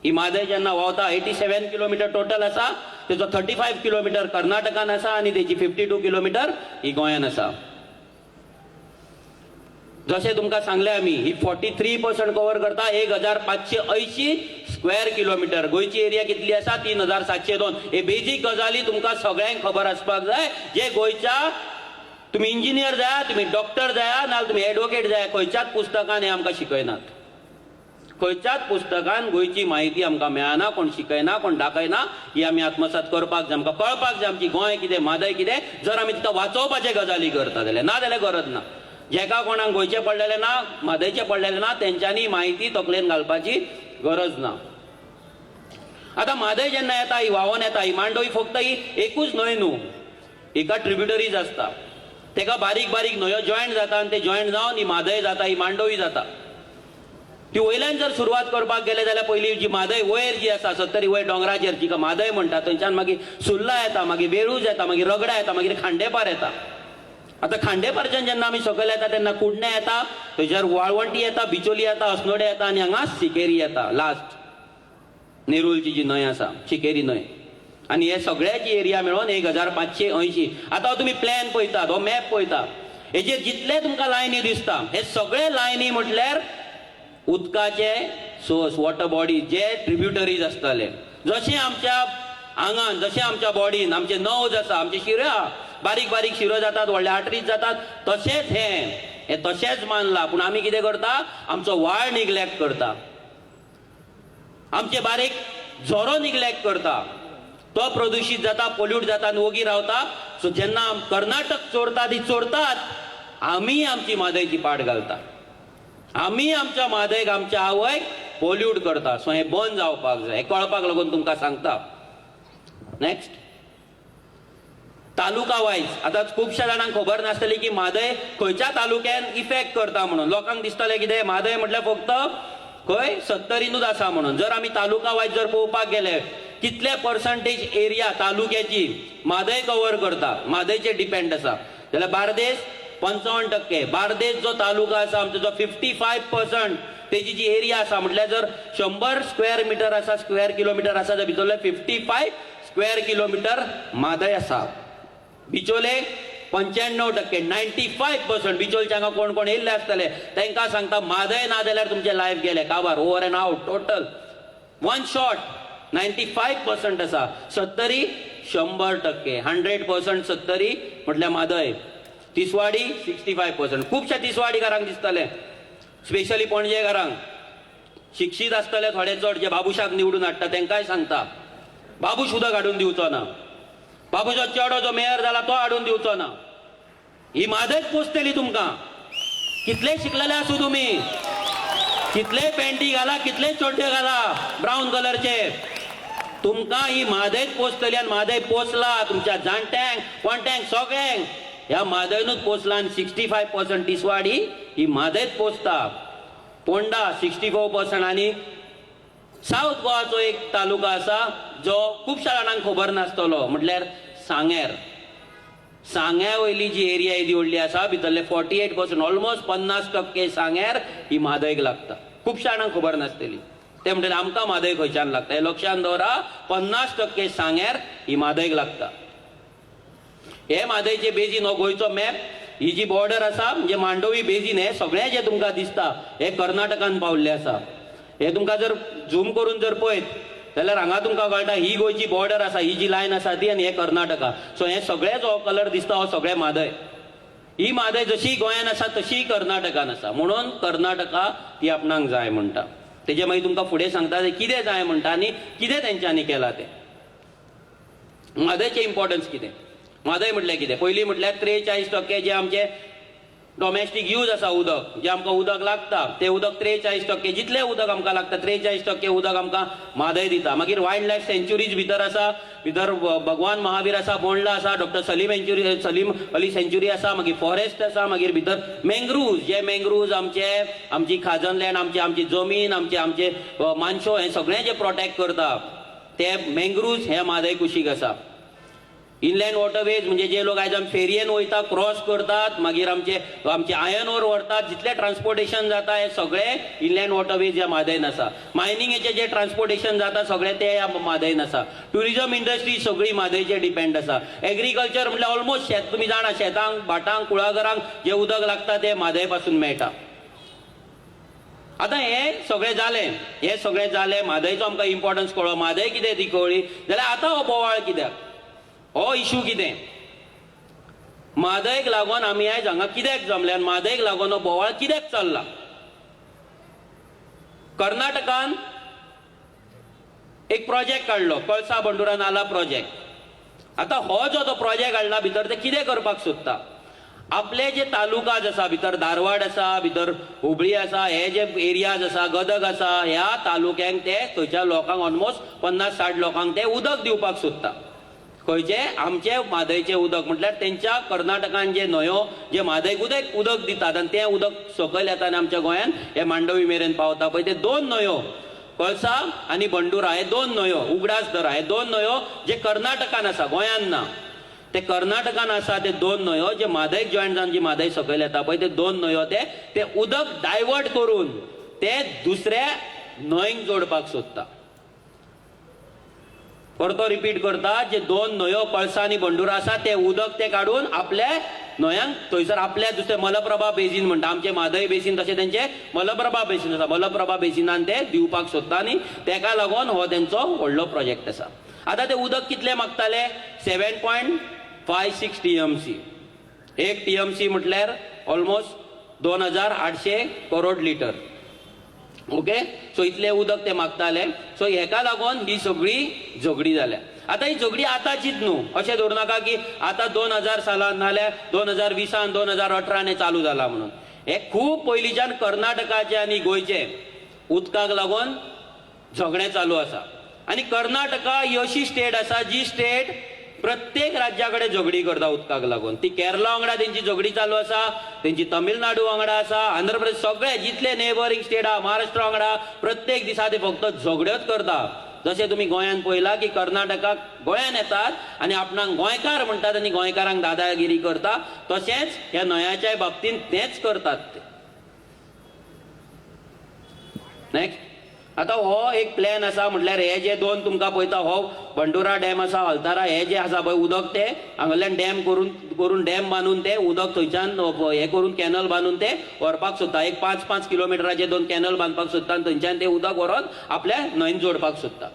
ही म्हादय जेन्ना व्हांवता 87 किलोमिटर टोटल आसा, तेजो 35 किलोमिटर कर्नाटकान आसा आनी तेजी 52 किलोमिटर ही गोंयान आसा. जशें तुमकां सांगलें आमी ही 43% कवर करता, 1580 स्क्वेअर किलोमिटर. गोंयची एरिया कितली आसा, 3702. हे बेजीक गजाली तुमकां सगळ्यांक खबर आसपाक जाय. जे गोंयच्या तुमी इंजिनियर जाया, तुमी डॉक्टर जाया, नाजाल्यार तुमी एडवोकेट जाया, खंयच्याच पुस्तकान हें आमकां शिकयनात. खंयच्याच पुस्तकान गोंयची म्हायती आमकां मेळना, कोण शिकयना, कोण दाखयना. ही आमी आत्मसात करपाक जाय, आमकां कळपाक जाय आमची गोंय कितें, म्हादय कितें. जर आमी तिका वाचोवपाचे गजाली करता जाल्यार, ना जाल्यार गरज ना. जेका कोणाक गोंयचें पडलेलें ना, म्हादयचें पडलेलें ना, तेंच्यांनी म्हायती तकलेन घालपाची गरज ना. आतां म्हादय जेन्ना येता, ही व्हांवोन येता, ही मांडवी फक्त ही एकूच न्हंय न्हू, हिका ट्रिब्युटरीज आसता, तेका बारीक बारीक न्हंयो जॉयंट जाता आनी ते जॉयंट जावन ही म्हादय जाता, ही मांडवी जाता. ती वयल्यान जर सुरवात करपाक गेले जाल्यार पयली जी म्हादय वयर जी आसा सत्तरी वयर डोंगराचेर जिका म्हादय म्हणटा, थंयच्यान मागीर सुर्ला येता, मागीर वेळूज येता, मागीर रगडा येता, मागीर खांडेपार येता. आतां खांडेपारच्यान जेन्ना आमी सकयल येता तेन्ना कुडणे येता, थंयच्यार वाळवंटी येता, बिचोली येता, अस्नोडे येता आनी हांगा सिकेरी येता. लास्ट नेरुलची जी न्हंय आसा, सिकेरी न्हंय. आनी हे सगळ्याची एरिया मेळोवन 1580. आतां तुमी प्लॅन पळयतात, हो मॅप पळयता, हेजेर जितले तुमकां लायनी दिसता हे सगळे लायनी म्हटल्यार उदकाचे सोर्स, वॉटर बॉडी, जे ट्रिब्युटरीज आसतले. जशें आमच्या आंगान, जशें आमच्या बॉडीन आमचे नव्ज आसा, आमचे शिरो आहा, बारीक बारीक शिरो जातात, व्हडले आर्टरीज जातात, तशेंच हें तशेंच मानलां. पूण आमी कितें करता, आमचो व्हाळ निग्लेक्ट करता, आमचे बारीक झरो निग्लेक्ट करता, तो प्रदुशीत जाता, पोल्यूट जाता आनी ओगी रावता. सो जेन्ना कर्नाटक चोरता ती चोरतात, आमी आमची म्हादयची पाट घालता, आमी आमच्या म्हादयक, आमच्या आवयक पोल्यूट करता. सो हें बंद जावपाक जाय, हें कळपाक लागून तुमकां सांगता. Next, taluka wise. आतां खुबश्या जाणांक खबर नासतली की म्हादय खंयच्या तालुक्यान इफेक्ट करता म्हणून. लोकांक दिसतलें कितें, म्हादय म्हटल्यार फक्त खंय सत्तरीनूच आसा म्हणून. जर आमी तालुका वायज जर पळोवपाक गेले कितले पर्संटेज एरिया तालुक्याची म्हादय कवर करता, म्हादयचेर डिपेंड आसा, जाल्यार बार्देस 55%. बार्देस जो तालुका आसा आमचो जो 55% तेजी जी एरिया आसा, म्हटल्यार जर 100 स्क्वेअर मिटर आसा, स्क्वेअर किलोमिटर आसा, जाल्यार भितरले 55 स्क्वेअर किलोमिटर म्हादय आसा. बिचोले 95%, 95%. बिचोलच्या हांगा कोण कोण येयल्ले आसतले तांकां सांगता, म्हादय ना जाल्यार तुमचें लायफ गेलें काबार, over and out, total one shot. 95% आसा. सत्तरी 100%, 100% सत्तरी म्हटल्यार म्हादय. तिसवाडी 65%. खुबश्या तिसवाडीकारांक दिसतलें, स्पेशली पणजेकारांक, शिक्षीत आसतले थोडे चड जे बाबुशाक निवडून हाडटा तांकांय सांगता, बाबूश उदक हाडून दिवचो ना, बाबूचो चेडो जो मेयर जाला तो हाडून दिवचो ना, ही म्हादयच पोसतली तुमकां. कितले शिकलेले आसूं तुमी, कितले पॅन्टी घाला, कितले चड्डे घाला ब्रावन कलरचे, तुमकां ही म्हादयच पोसतली. आनी म्हादय पोसला तुमच्या जाणट्यांक, कोणट्यांक, सगळ्यांक ह्या म्हादयनूच पोसला. आनी 65% तिसवाडी ही म्हादयच पोसता. पोंडा 64%. आनी सावथ गोवाचो एक तालुका आसा जो खुबश्या जाणांक खबर नासतलो, म्हटल्यार सांगेर. सांग्या वयली जी एरिया येदी व्हडली आसा, भितरले 48%, ऑलमोस्ट 50% सांग्यार ही म्हादयक लागता. खुबश्या जाणांक खबर नासतली, ते म्हणटले आमकां म्हादय खंयच्यान लागता, हें लक्षांत दवरा, 50% सांग्यार ही म्हादयक लागता. हे म्हादयचे बेजीन हो गोंयचो मॅप, ही जी बॉर्डर आसा म्हणजे मांडोवी बेजीन, हे सगळें जें तुमकां दिसता हे कर्नाटकान पावल्लें आसा. हे तुमकां जर झूम करून जर पळयत जाल्यार हांगा तुमकां कळटा ही गोंयची बॉर्डर आसा, ही जी लायन आसा ती, आनी हे कर्नाटका. सो हे सगळे जो कलर दिसता हो सगळे म्हादय. ही म्हादय जशी गोंयान आसा तशी कर्नाटकान आसा, म्हणून कर्नाटका ती आपणाक जाय म्हणटा. तेजे मागीर तुमकां फुडें सांगता ते कितें जाय म्हणटा आनी कितें तेंच्यांनी केलां तें. म्हादयचें इम्पॉर्टन्स कितें, म्हादय म्हटल्यार कितें? पयलीं म्हटल्यार 43% जे आमचे डॉमेस्टीक यूज आसा उदक, जें आमकां उदक लागता तें उदक 43%, जितलें उदक आमकां लागता 43% उदक आमकां म्हादय दिता. मागीर वायल्ड लायफ सँच्युरीज भितर आसा, भितर भगवान महावीर आसा, बोंडला आसा, डॉक्टर सलीम अली सँच्युरी आसा, मागीर फॉरेस्ट आसा, मागीर भितर मँग्रुव्ज, जे मँग्रुव्ज आमचे आमची खाजन लँड, आमची आमची जमीन, आमचे आमचे मानशो, हें सगळें जें प्रोटेक्ट करता ते मँग्रुव्ज हे म्हादय कुशीक आसा. इनलँड वॉटरवेज म्हणजे जे लोक आयज आमी फेरयेन वयता, क्रॉस करतात, मागीर आमचे आमचे आयर्न ओर व्हरतात, जितलें ट्रान्सपोर्टेशन जाता हें सगळें इनलँड वॉटरवेज ह्या म्हादयन आसा. मायनिंगेचें जें ट्रान्सपोर्टेशन जाता सगळें तें ह्या म्हादयन आसा. ट्युरिजम इंडस्ट्री सगळी म्हादयचेर डिपेंड आसा. एग्रीकल्चर म्हटल्यार ऑलमोस्ट शेत, तुमी जाणा, शेतांक, भाटांक, कुळागरांक जें उदक लागता तें म्हादय पासून मेळटा. आतां हें सगळें जालें, हें सगळें जालें, म्हादयचो आमकां इम्पॉर्टन्स कळ्ळो, म्हादय कितें ती कळ्ळी, जाल्यार आतां हो बोवाळ कित्याक, हो इशू कितें? म्हादयक लागून आमी आयज हांगा कित्याक जमले आनी म्हादयक लागून हो बोवाळ कित्याक चल्ला? कर्नाटकान एक प्रोजेक्ट काडलो, कळसा बंडुरा नाला प्रोजेक्ट. आतां हो जो तो प्रोजेक्ट हाडला भितर ते कितें करपाक सोदता, आपले जे तालुकाज आसा, भितर धारवाड आसा, भितर हुबळी आसा, हे जे एरियाज आसा, गदग आसा, ह्या तालुक्यांक ते थंयच्या लोकांक ऑलमोस्ट 50-60 लोकांक ते उदक दिवपाक सोदता. खंयचे? आमचे म्हादयचें उदक. म्हटल्यार तेंच्या कर्नाटकान जे न्हंयो जे म्हादयक उदक उदक दितात आनी तें उदक सकयल येता आनी आमच्या गोंयान हे मांडवी मेरेन पावता पळय, ते दोन न्हंयो कळसा आनी बंडुरा, हे दोन न्हंयो, उगडास दरा, हे दोन न्हंयो जे कर्नाटकान आसा, गोंयान ना, ते कर्नाटकान आसा. ते दोन न्हंयो जे म्हादयक जॉयंट जावन जी म्हादय सकयल येता पळय, ते दोन न्हंयो ते ते उदक डायवर्ट करून ते दुसऱ्या न्हंयक जोडपाक सोदता. परतो रिपीट करता, जे दोन न्हंयो कळसा आनी बंडुरा आसा ते उदक ते काडून आपल्या न्हंयांक थंयसर आपल्या दुसरे मलप्रभा बेजीन म्हणटा, आमचे म्हादय बेसीन तशें तेंचे मलप्रभा बेसीन आसा, मलप्रभा बेसिनान ते दिवपाक सोदता आनी तेका लागून हो तेंचो व्हडलो प्रोजेक्ट आसा. आतां ते उदक कितलें मागताले? 7.56 TMC. एक TMC म्हटल्यार almost 2800 crore litre. Okay, so इतलें उदक ते मागताले. सो हेका लागून ही सगळी झगडी जाल्या. आतां ही झगडी आतांचीच न्हू, अशें धरूं नाका की आतां 2000 सालान नाल्यार 2020 2018 हें चालू जाला म्हणून. हें खूब पयलींच्यान कर्नाटकाचें आनी गोंयचें उदकाक लागून झगडें चालू आसा. आनी कर्नाटका ही अशी स्टेट आसा जी स्टेट प्रत्येक राज्या कडेन झगडी करता उदकाक लागून. ती केरला वांगडा तेंची झगडी चालू आसा, तेंची तमिळनाडू वांगडा आसा, आंध्र प्रदेश, सगळे जितले नेबरींग स्टेट आहा, महाराष्ट्र वांगडा, प्रत्येक दिसा ते फक्त झगड्योच करता. जशें तुमी गोंयांत पळयलां की कर्नाटकाक गोंयांत येतात आनी आपणाक गोंयकार म्हणटात आनी गोंयकारांक दादागिरी करता, तशेंच ह्या न्हंयाच्याय बाबतींत तेंच करतात ते. नेक्स्ट, आतां हो एक प्लॅन आसा, म्हटल्यार हे जे दोन तुमकां पळयता, हो बंडुरा डॅम आसा, हलतारा, हे जे आसा पळय उदक ते हांगाल्यान डॅम करून करून डॅम बांदून ते उदक थंयच्यान हे करून कॅनल बांदून ते व्हरपाक सोदता. एक 5-5 किलोमिटराचे दोन कॅनल बांदपाक सोदता आनी थंयच्यान ते उदक व्हरोन आपल्या न्हंयन जोडपाक सोदता.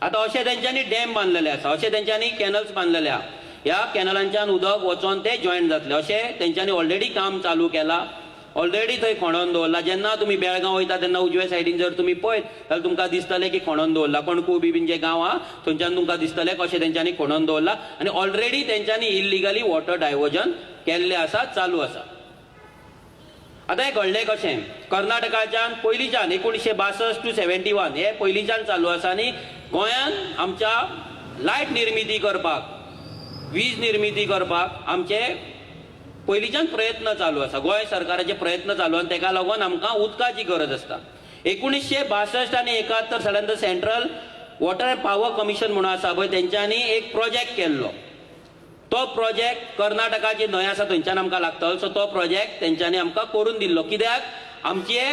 आतां अशें तेंच्यांनी डॅम बांदलेले आसा, अशें तेंच्यांनी कॅनल्स बांदलेले आहा, ह्या कॅनलांच्यान उदक वचोन ते जॉयंट जातले अशें तेंच्यांनी ऑलरेडी काम चालू केलां, ऑलरेडी थंय खणोन दवरला. जेन्ना तुमी बेळगांव वयता तेन्ना उजव्या सायडीन जर तुमी पळयत जाल्यार तुमकां दिसतलें की खणोन दवरला. कणकू बीन जे गांव आहा थंयच्यान तुमकां दिसतलें कशें तेंच्यांनी खणोन दवरला आनी ऑलरेडी तेंच्यांनी इल्लिगली वॉटर डायवर्जन केल्लें आसा, चालू आसा. आतां हें घडलें कशें? कर्नाटकाच्यान पयलींच्यान 1962 to 71 हें पयलींच्यान चालू आसा आनी गोंयान आमच्या लायट निर्मिती करपाक, वीज निर्मिती करपाक आमचे पयलींच्यान प्रयत्न चालू आसा, गोंय सरकाराचे प्रयत्न चालू आनी तेका लागून आमकां उदकाची गरज आसता. 1962 आनी 71 सालान Central Water and Power Commission म्हणून आसा पळय, तेंच्यांनी एक प्रोजेक्ट केल्लो. तो प्रोजेक्ट कर्नाटकाची न्हंय आसा थंयच्यान आमकां लागतलो, सो तो प्रोजेक्ट तेंच्यांनी आमकां करून दिल्लो. कित्याक? आमचे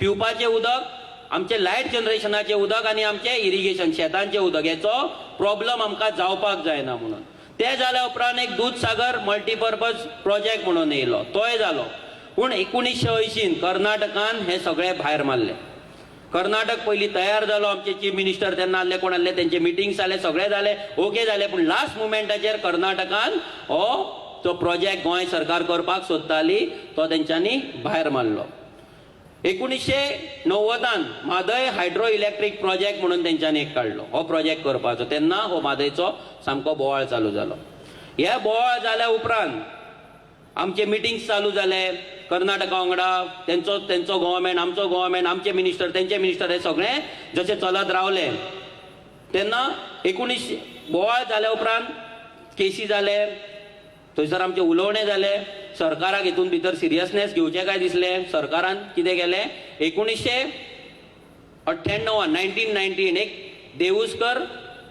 पिवपाचें उदक, आमचें लायट जनरेशनाचें उदक आनी आमचें इरिगेशन शेतांचें उदक हेचो प्रॉब्लम आमकां जावपाक जायना म्हणून. ते जाल्या उपरांत एक दूदसागर मल्टीपर्पज प्रोजेक्ट म्हणून येयलो, तोय जालो. पूण 1980 कर्नाटकान हे सगळे भायर मारले. कर्नाटक पयलीं तयार जालो, आमचे चीफ मिनिस्टर तेन्ना आहले, कोण आहले, तेंचे मिटिंग्स जाले, सगळे जाले, ओके जाले. पूण लास्ट मुमेंटाचेर कर्नाटकान हो जो प्रोजेक्ट गोंय सरकार करपाक सोदताली तो तेंच्यांनी भायर मारलो. 1990 म्हादय हायड्रो इलेक्ट्रीक प्रोजेक्ट म्हणून तेंच्यांनी एक काडलो. हो प्रोजेक्ट करपाचो तेन्ना हो म्हादयचो सामको बोवाळ चालू जालो. हे बोवाळ जाल्या उपरांत आमचे मिटिंग्स चालू जाले कर्नाटका वांगडा, तेंचो तेंचो गव्हर्मेंट, आमचो गव्हर्मेंट, आमचे मिनिस्टर, तेंचे मिनिस्टर, हे सगळे जशे चलत रावले तेन्ना 19 बोवाळ जाल्या उपरांत केसी जाले, थंयसर आमचें उलोवणें जालें. सरकाराक हितून भितर सिरियसनेस घेवचें काय दिसलें. सरकारान कितें केलें, 1998 1998 एक देवुस्कर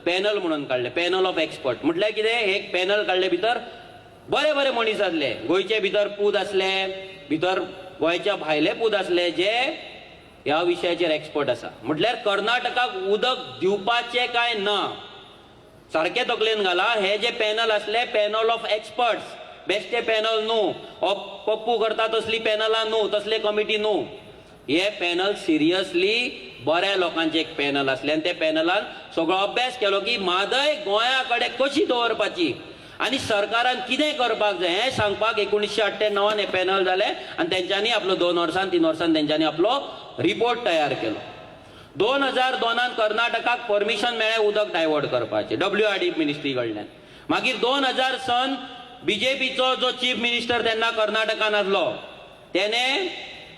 पॅनल म्हणून काडलें, पॅनल ऑफ एक्सपर्ट. म्हटल्यार कितें, एक पॅनल काडले, भितर बरे बरे मनीस आसले, गोंयचे भितर पूत आसले, भितर गोंयच्या भायले पूत आसले जे ह्या विशयाचेर एक्सपर्ट आसा. म्हटल्यार कर्नाटकाक उदक दिवपाचें काय ना सारकें तकलेन घाला. हे जे पॅनल आसले पॅनल ऑफ एक्सपर्ट्स, बेश्टे पॅनल न्हू, हो पप्पू करता तसली पॅनलां न्हू, तसले कमिटी न्हू, हे पॅनल सिरियसली बऱ्या लोकांचे एक पॅनल आसलें. आनी त्या पॅनलान सगळो अभ्यास केलो की म्हादय गोंया कडेन कशी दवरपाची आनी सरकारान कितें करपाक जाय हें सांगपाक 1998 हें पॅनल जालें. आनी तेंच्यांनी आपलो 2 वर्सान 3 वर्सान तेंच्यांनी आपलो रिपोर्ट तयार केलो. 2002 कर्नाटकाक परमिशन मेळ्ळें उदक डायवर्ट करपाचें WRD ministry कडल्यान. मागीर 2000 सन बीजेपीचो जो चीफ मिनिस्टर तेन्ना कर्नाटकान आसलो तेणे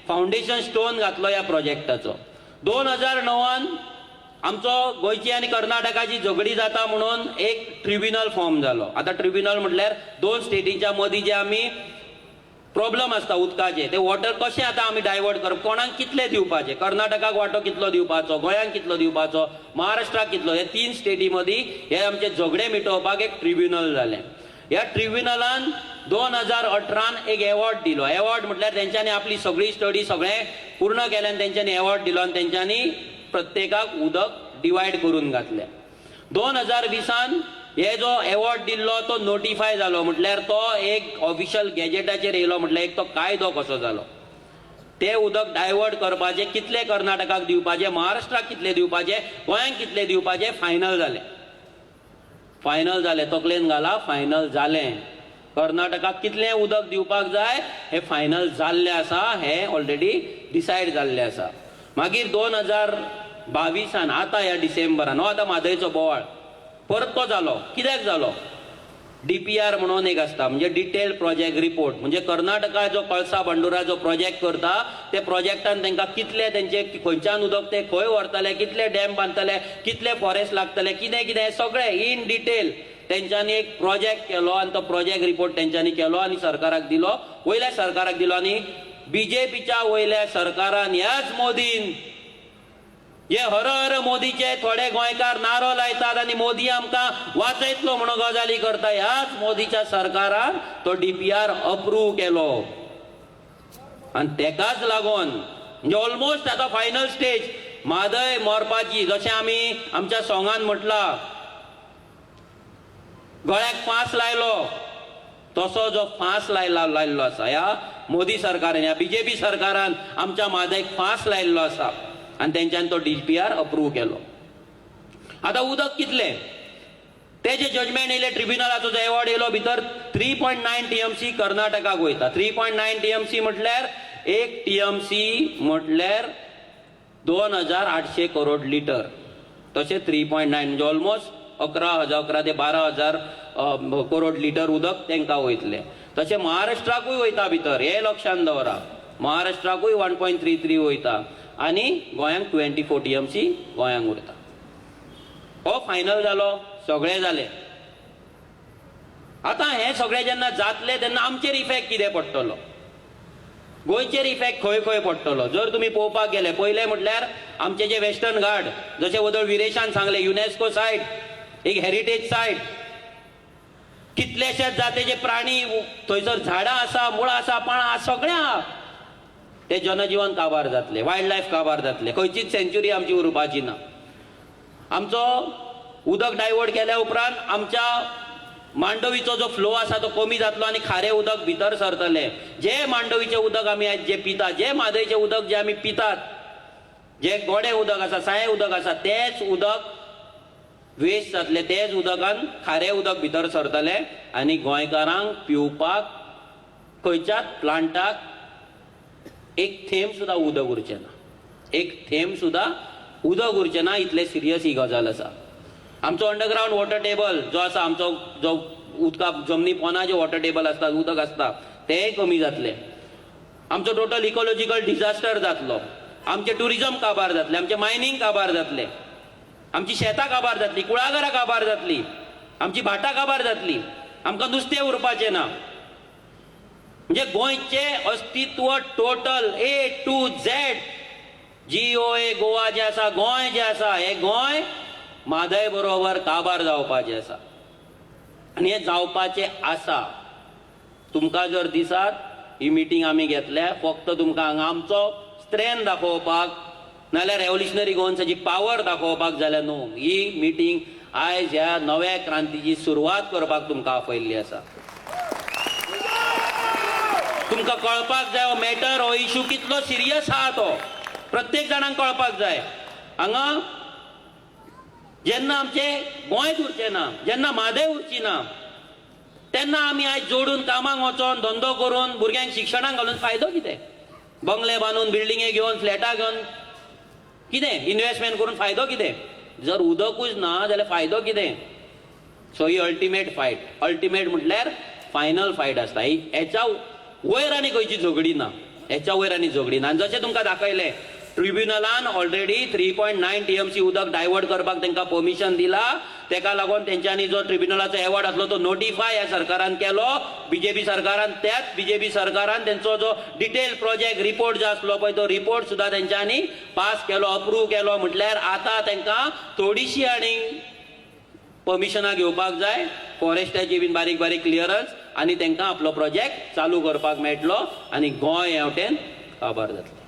फावंडेशन स्टोन घातलो ह्या प्रोजेक्टाचो. 2009 आमचो गोंयची आनी कर्नाटकाची झगडी जाता म्हणून एक ट्रिब्युनल फॉर्म जालो. आतां ट्रिब्युनल म्हटल्यार 2 स्टेटींच्या मदीं जे आमी प्रॉब्लम आसता उदकाचे, ते वॉटर कशें आतां आमी डायवर्ट करप, कोणाक कितले दिवपाचे, कर्नाटकाक वांटो कितलो दिवपाचो, गोंयांक कितलो दिवपाचो, महाराष्ट्राक कितलो, हे 3 स्टेटी मदीं हे आमचे झगडे मिटोवपाक एक ट्रिब्युनल जालें. ह्या ट्रिब्युनलान 2018 एक एवॉर्ड दिलो. एवॉर्ड म्हटल्यार तेंच्यांनी आपली सगळी स्टडी सगळें पूर्ण केलें आनी तेंच्यांनी एवॉर्ड दिलो आनी तेंच्यांनी प्रत्येकाक उदक डिवायड करून घातलें. 2020 हे जो एवॉर्ड दिल्लो तो नोटिफाय जालो, म्हटल्यार तो एक ऑफिशियल गॅजेटाचेर येयलो, म्हटल्यार एक तो कायदो कसो जालो. ते उदक डायवर्ट करपाचें कितले कर्नाटकाक दिवपाचें, महाराष्ट्राक कितले दिवपाचें, गोंयांक कितले दिवपाचें फायनल जालें. फायनल जालें, तकलेन घाला, फायनल जालें. कर्नाटकाक कितलें उदक दिवपाक जाय हें फायनल जाल्लें आसा, हें ऑलरेडी डिसायड जाल्लें आसा. मागीर 2022 आतां ह्या डिसेंबरान हो आतां म्हादयचो बोवाळ परत तो जालो. कित्याक जालो, DPR म्हणून एक आसता, म्हणजे डिटेल प्रोजेक्ट रिपोर्ट. म्हणजे कर्नाटका जो कळसा भांडुरा जो प्रोजेक्ट करता ते प्रोजेक्टान तांकां कितले तेंचे खंयच्यान उदक ते खंय व्हरतले, कितले डॅम बांदतले, कितले फॉरेस्ट लागतले, कितें कितें सगळें इन डिटेल तेंच्यांनी एक प्रोजेक्ट केलो आनी तो प्रोजेक्ट रिपोर्ट तेंच्यांनी केलो आनी सरकाराक दिलो, वयल्या सरकाराक दिलो. आनी बीजेपीच्या वयल्या सरकारान ह्याच मोदीन हे हर हर मोदीचे थोडे गोंयकार नारो लायतात आनी मोदी आमकां वाचयतलो म्हणून गजाली करता, ह्याच मोदीच्या सरकारान तो DPR approve केलो. आनी तेकाच लागून म्हणजे ऑलमोस्ट आतां फायनल स्टेज म्हादय मरपाची. जशें आमी आमच्या सोंगान म्हटलां, गळ्याक फांस लायलो तसो जो फांस लायल्लो आसा ह्या मोदी सरकारान, ह्या बीजेपी सरकारान आमच्या म्हादयक फांस लायल्लो आसा आनी तेंच्यान तो DPR approve केलो. आतां उदक कितलें, तेजें जजमेंट येयलें, ट्रिब्युनलाचो जो एवॉर्ड येयलो भितर 3.9 TMC कर्नाटकाक वयता. 3.9 TMC म्हटल्यार 1 TMC म्हटल्यार 2800 करोड लिटर. तशें 3.9 म्हणजे ऑलमोस्ट 11,000 ते 12,000 करोड लिटर उदक तांकां वयतलें. तशें महाराष्ट्राकूय वयता भितर, हें लक्षांत दवरा, महाराष्ट्राकूय 1.33 वयता आनी गोंयांक 24 TMC गोंयांक उरता. हो फायनल जालो, सगळें जालें. आतां हें सगळें जेन्ना जातलें तेन्ना आमचेर इफेक्ट कितें पडटलो, गोंयचेर इफेक्ट खंय खंय पडटलो जर तुमी पळोवपाक गेले, पयलें म्हटल्यार आमचे जे वेस्टर्न घाट, जशें वदळ विरेशान सांगलें, युनेस्को सायट, एक हेरिटेज सायट, कितलेशेच जातीचे प्राणी थंयसर, झाडां आसा, मुळां आसा, पानां आसा, सगळें आहा. ते जनजीवन काबार जातलें, वायल्ड लायफ काबार जातलें, खंयचीच सेंच्युरी आमची उरपाची ना. आमचो उदक डायवर्ट केल्या उपरांत आमच्या मांडवीचो जो फ्लो आसा तो कमी जातलो आनी खारें उदक भितर सरतलें. जे मांडवीचें उदक आमी आयज जें पितात, जे म्हादयचें उदक जें आमी पितात, जे गोडें उदक आसा, सायें उदक आसा, तेंच उदक वेस्ट जातले तेच उदकान खारें उदक भितर सरतलें आनी गोंयकारांक पिवपाक खंयच्याच प्लांटाक एक थेंब सुद्दां उदक उरचें ना, एक थेंब सुद्दां उदक उरचें ना. इतलें सिरियस ही गजाल आसा. आमचो अंडरग्रावंड वॉटर टेबल जो आसा, आमचो जो उदका जमनी पोना जे वॉटर टेबल आसता, उदक आसता, तेंय कमी जातलें. आमचो टोटल इकोलॉजिकल डिझास्टर जातलो. आमचें ट्युरिजम काबार जातलें, आमचें मायनींग काबार जातलें, आमची शेतां काबार जातली, कुळागरां काबार जातली, आमची भाटां काबार जातली, आमकां नुस्तें उरपाचें ना. म्हणजे गोंयचें अस्तित्व total A to Z GOA Goa जें आसा, गोंय जें आसा, हें गोंय म्हादय बरोबर काबार जावपाचें आसा आनी हें जावपाचें आसा. तुमकां जर दिसात ही मिटींग आमी घेतल्या फक्त तुमकां हांगा आमचो स्ट्रेंथ दाखोवपाक, नाल्यार रेव्होल्युशनरी गोवन्साची पावर दाखोवपाक जाल्यार न्हू. ही मिटींग आयज ह्या नव्या क्रांतीची सुरवात करपाक तुमकां आपयल्ली आसा. तुमकां कळपाक जाय हो मॅटर, हो इशू कितलो सिरियस आहा तो प्रत्येक जाणांक कळपाक जाय. हांगा जेन्ना आमचें गोंयच उरचें ना, जेन्ना म्हादय उरची ना, तेन्ना आमी आयज जोडून कामाक वचोन धंदो करून भुरग्यांक शिक्षणाक घालून फायदो कितें? बंगले बांदून, बिल्डिंगे घेवन, फ्लॅटां घेवन कितें इन्वेस्टमेंट करून फायदो कितें? जर उदकूच ना जाल्यार फायदो कितें? सो ही अल्टिमेट फायट, अल्टिमेट म्हटल्यार फायनल फायट आसता ही. हेच्या वयर आनी खंयची झगडी ना, हेच्या वयर आनी झगडी ना. आनी जशें तुमकां दाखयलें, ट्रिब्युनलान ऑलरेडी 3.9 TMC उदक डायवर्ट करपाक तांकां परमिशन दिला. तेका लागून तेंच्यांनी जो ट्रिब्युनलाचो एवॉर्ड आसलो तो नोटिफाय ह्या सरकारान केलो, बीजेपी सरकारान. त्याच बीजेपी सरकारान तेंचो जो डिटेल प्रोजेक्ट रिपोर्ट जो आसलो पळय तो रिपोर्ट सुद्दां तेंच्यांनी पास केलो, अप्रूव केलो. म्हटल्यार आतां तांकां थोडीशी आनी परमिशनां घेवपाक जाय, फॉरेस्टाची बीन बारीक बारीक क्लियरन्स, आनी तांकां आपलो प्रोजेक्ट चालू करपाक मेळटलो आनी गोंय ह्या वटेन काबार जातलें,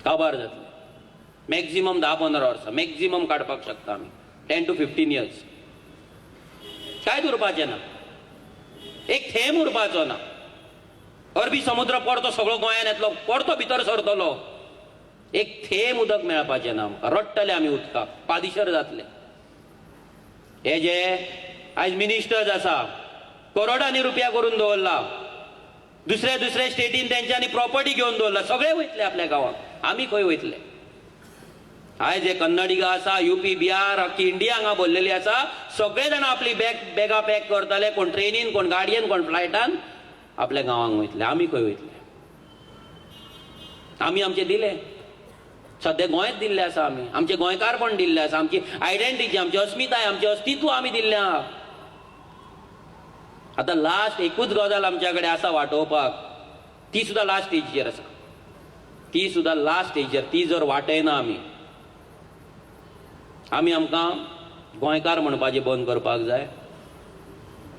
काबार जातलें. मॅक्झिमम 10-15 वर्सां मॅक्झिमम काडपाक शकता आमी, 10 to 15 years. कांयच उरपाचें ना, एक थेंब उरपाचो ना. अरबी समुद्र परतो सगळो गोंयान येतलो, परतो भितर सरतलो, एक थेंब उदक मेळपाचें ना आमकां. रडटले आमी उदकाक, पादिशर जातले. हे जे आयज मिनिस्टर्स आसा, करोडांनी रुपया करून दवरला, दुसऱ्या दुसऱ्या स्टेटीन तेंच्यांनी प्रॉपर्टी घेवन दवरला, सगळे वयतले आपल्या गांवाक, आमी खंय वयतले? आयज हे कन्नडिगा आसा, युपी, बिहार, अख्खी इंडिया हांगा भरलेली आसा. सगळे जाणां आपली बॅगां पॅक करतले, कोण ट्रेनीन, कोण गाडयेन, कोण फ्लायटान आपल्या गांवांक वयतले. आमी खंय वयतले? आमी आमचे दिले, सद्या गोंयच दिल्लें आसा आमी, आमचें गोंयकारपण दिल्लें आसा, आमची आयडेंटिटी, आमची अस्मिताय, आमचें अस्तित्व आमी दिल्लें आहा. आतां लास्ट एकूच गजाल आमच्या कडेन आसा वाटोवपाक, ती सुद्दां लास्ट स्टेजीचेर आसा, ती सुद्दां लास्ट स्टेजीचेर. ती जर वाटयना आमी, आमी आमकां गोंयकार म्हणपाचें बंद करपाक जाय,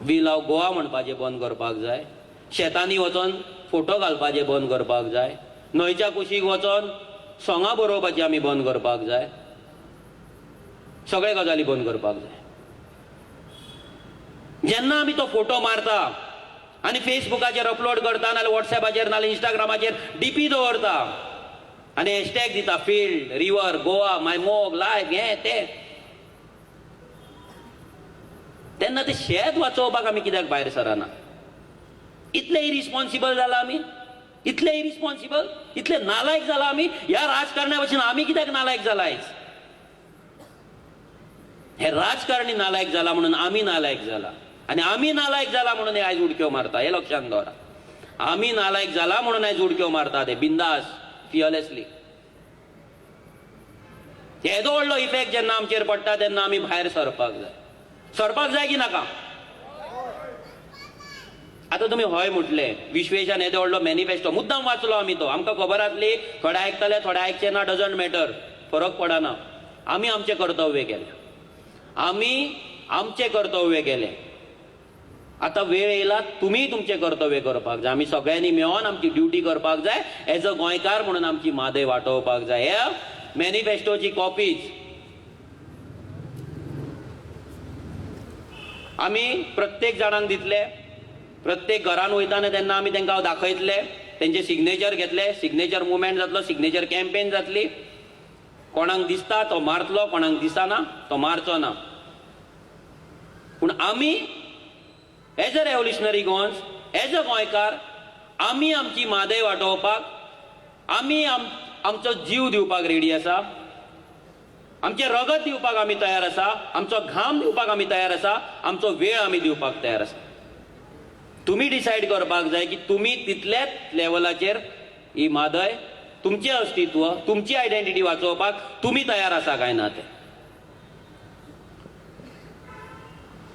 we love Goa म्हणपाचें बंद करपाक जाय, शेतांनी वचोन फोटो घालपाचें बंद करपाक जाय, न्हंयच्या कुशीक वचोन सोंगां बरोवपाचीं आमी बंद करपाक जाय, सगळे गजाली बंद करपाक जाय. जेन्ना आमी तो फोटो मारता आनी फेसबुकाचेर अपलोड करता, नाल्यार वॉट्सएपाचेर, नाल्यार इंस्टाग्रामाचेर डीपी दवरता आनी हॅशटॅग दिता, फील्ड, रिवर, गोवा, माय मोग, लायफ, हें तें, तेन्ना तें शेत वाचोवपाक आमी कित्याक भायर सरना? इतले इरिस्पॉन्सिबल जाला आमी, इतले इरिस्पॉन्सिबल, इतले नालायक जाला आमी. ह्या राजकारण्या भशेन आमी कित्याक नालायक जाला आयज? हे राजकारणी नालायक जाला म्हणून आमी नालायक जाला, आनी आमी नालायक जाला म्हणून हे आयज उडक्यो मारता. हे लक्षांत दवरा, आमी नालायक जाला म्हणून आयज उडक्यो मारता ते बिंदास, फियरलेसली. येदो व्हडलो इफेक्ट जेन्ना आमचेर पडटा तेन्ना आमी भायर सरपाक जाय. सरपाक जाय की नाका? आतां तुमी हय म्हटलें, विश्वेशान येदो व्हडलो मॅनिफेस्टो मुद्दाम वाचलो आमी, तो आमकां खबर आसली, थोडे आयकतले थोडे आयकचे ना, डजंट मॅटर, फरक पडना. आमी आमचें कर्तव्य केलें, आमी आमचें कर्तव्य केलें. आतां वेळ येयला तुमी तुमचें कर्तव्य करपाक जाय. आमी सगळ्यांनी मेळोन आमची ड्युटी करपाक जाय, एज अ गोंयकार म्हणून आमची म्हादय वाटोवपाक जाय. ह्या मॅनिफेस्टोची कॉपीज आमी प्रत्येक जाणांक दितले, प्रत्येक घरान वयताना तेन्ना आमी तांकां दाखयतले, तेंचे सिग्नेचर घेतले, सिग्नेचर मुवमेंट जातलो, सिग्नेचर कॅम्पेन जातली. कोणाक दिसता तो मारतलो, कोणाक दिसना तो मारचो ना. पूण आमी as a revolutionary Goans, as a गोंयकार, आमी आमची म्हादय वाटोवपाक आमी आमचो जीव दिवपाक रेडी आसा, आमचें रगत दिवपाक आमी तयार आसा, आमचो घाम दिवपाक आमी तयार आसा, आमचो वेळ आमी दिवपाक तयार आसा. तुमी डिसायड करपाक जाय की तुमी तितल्याच लेवलाचेर ही म्हादय, तुमचें अस्तित्व, तुमची आयडेंटिटी वाचोवपाक तुमी तयार आसा काय ना तें.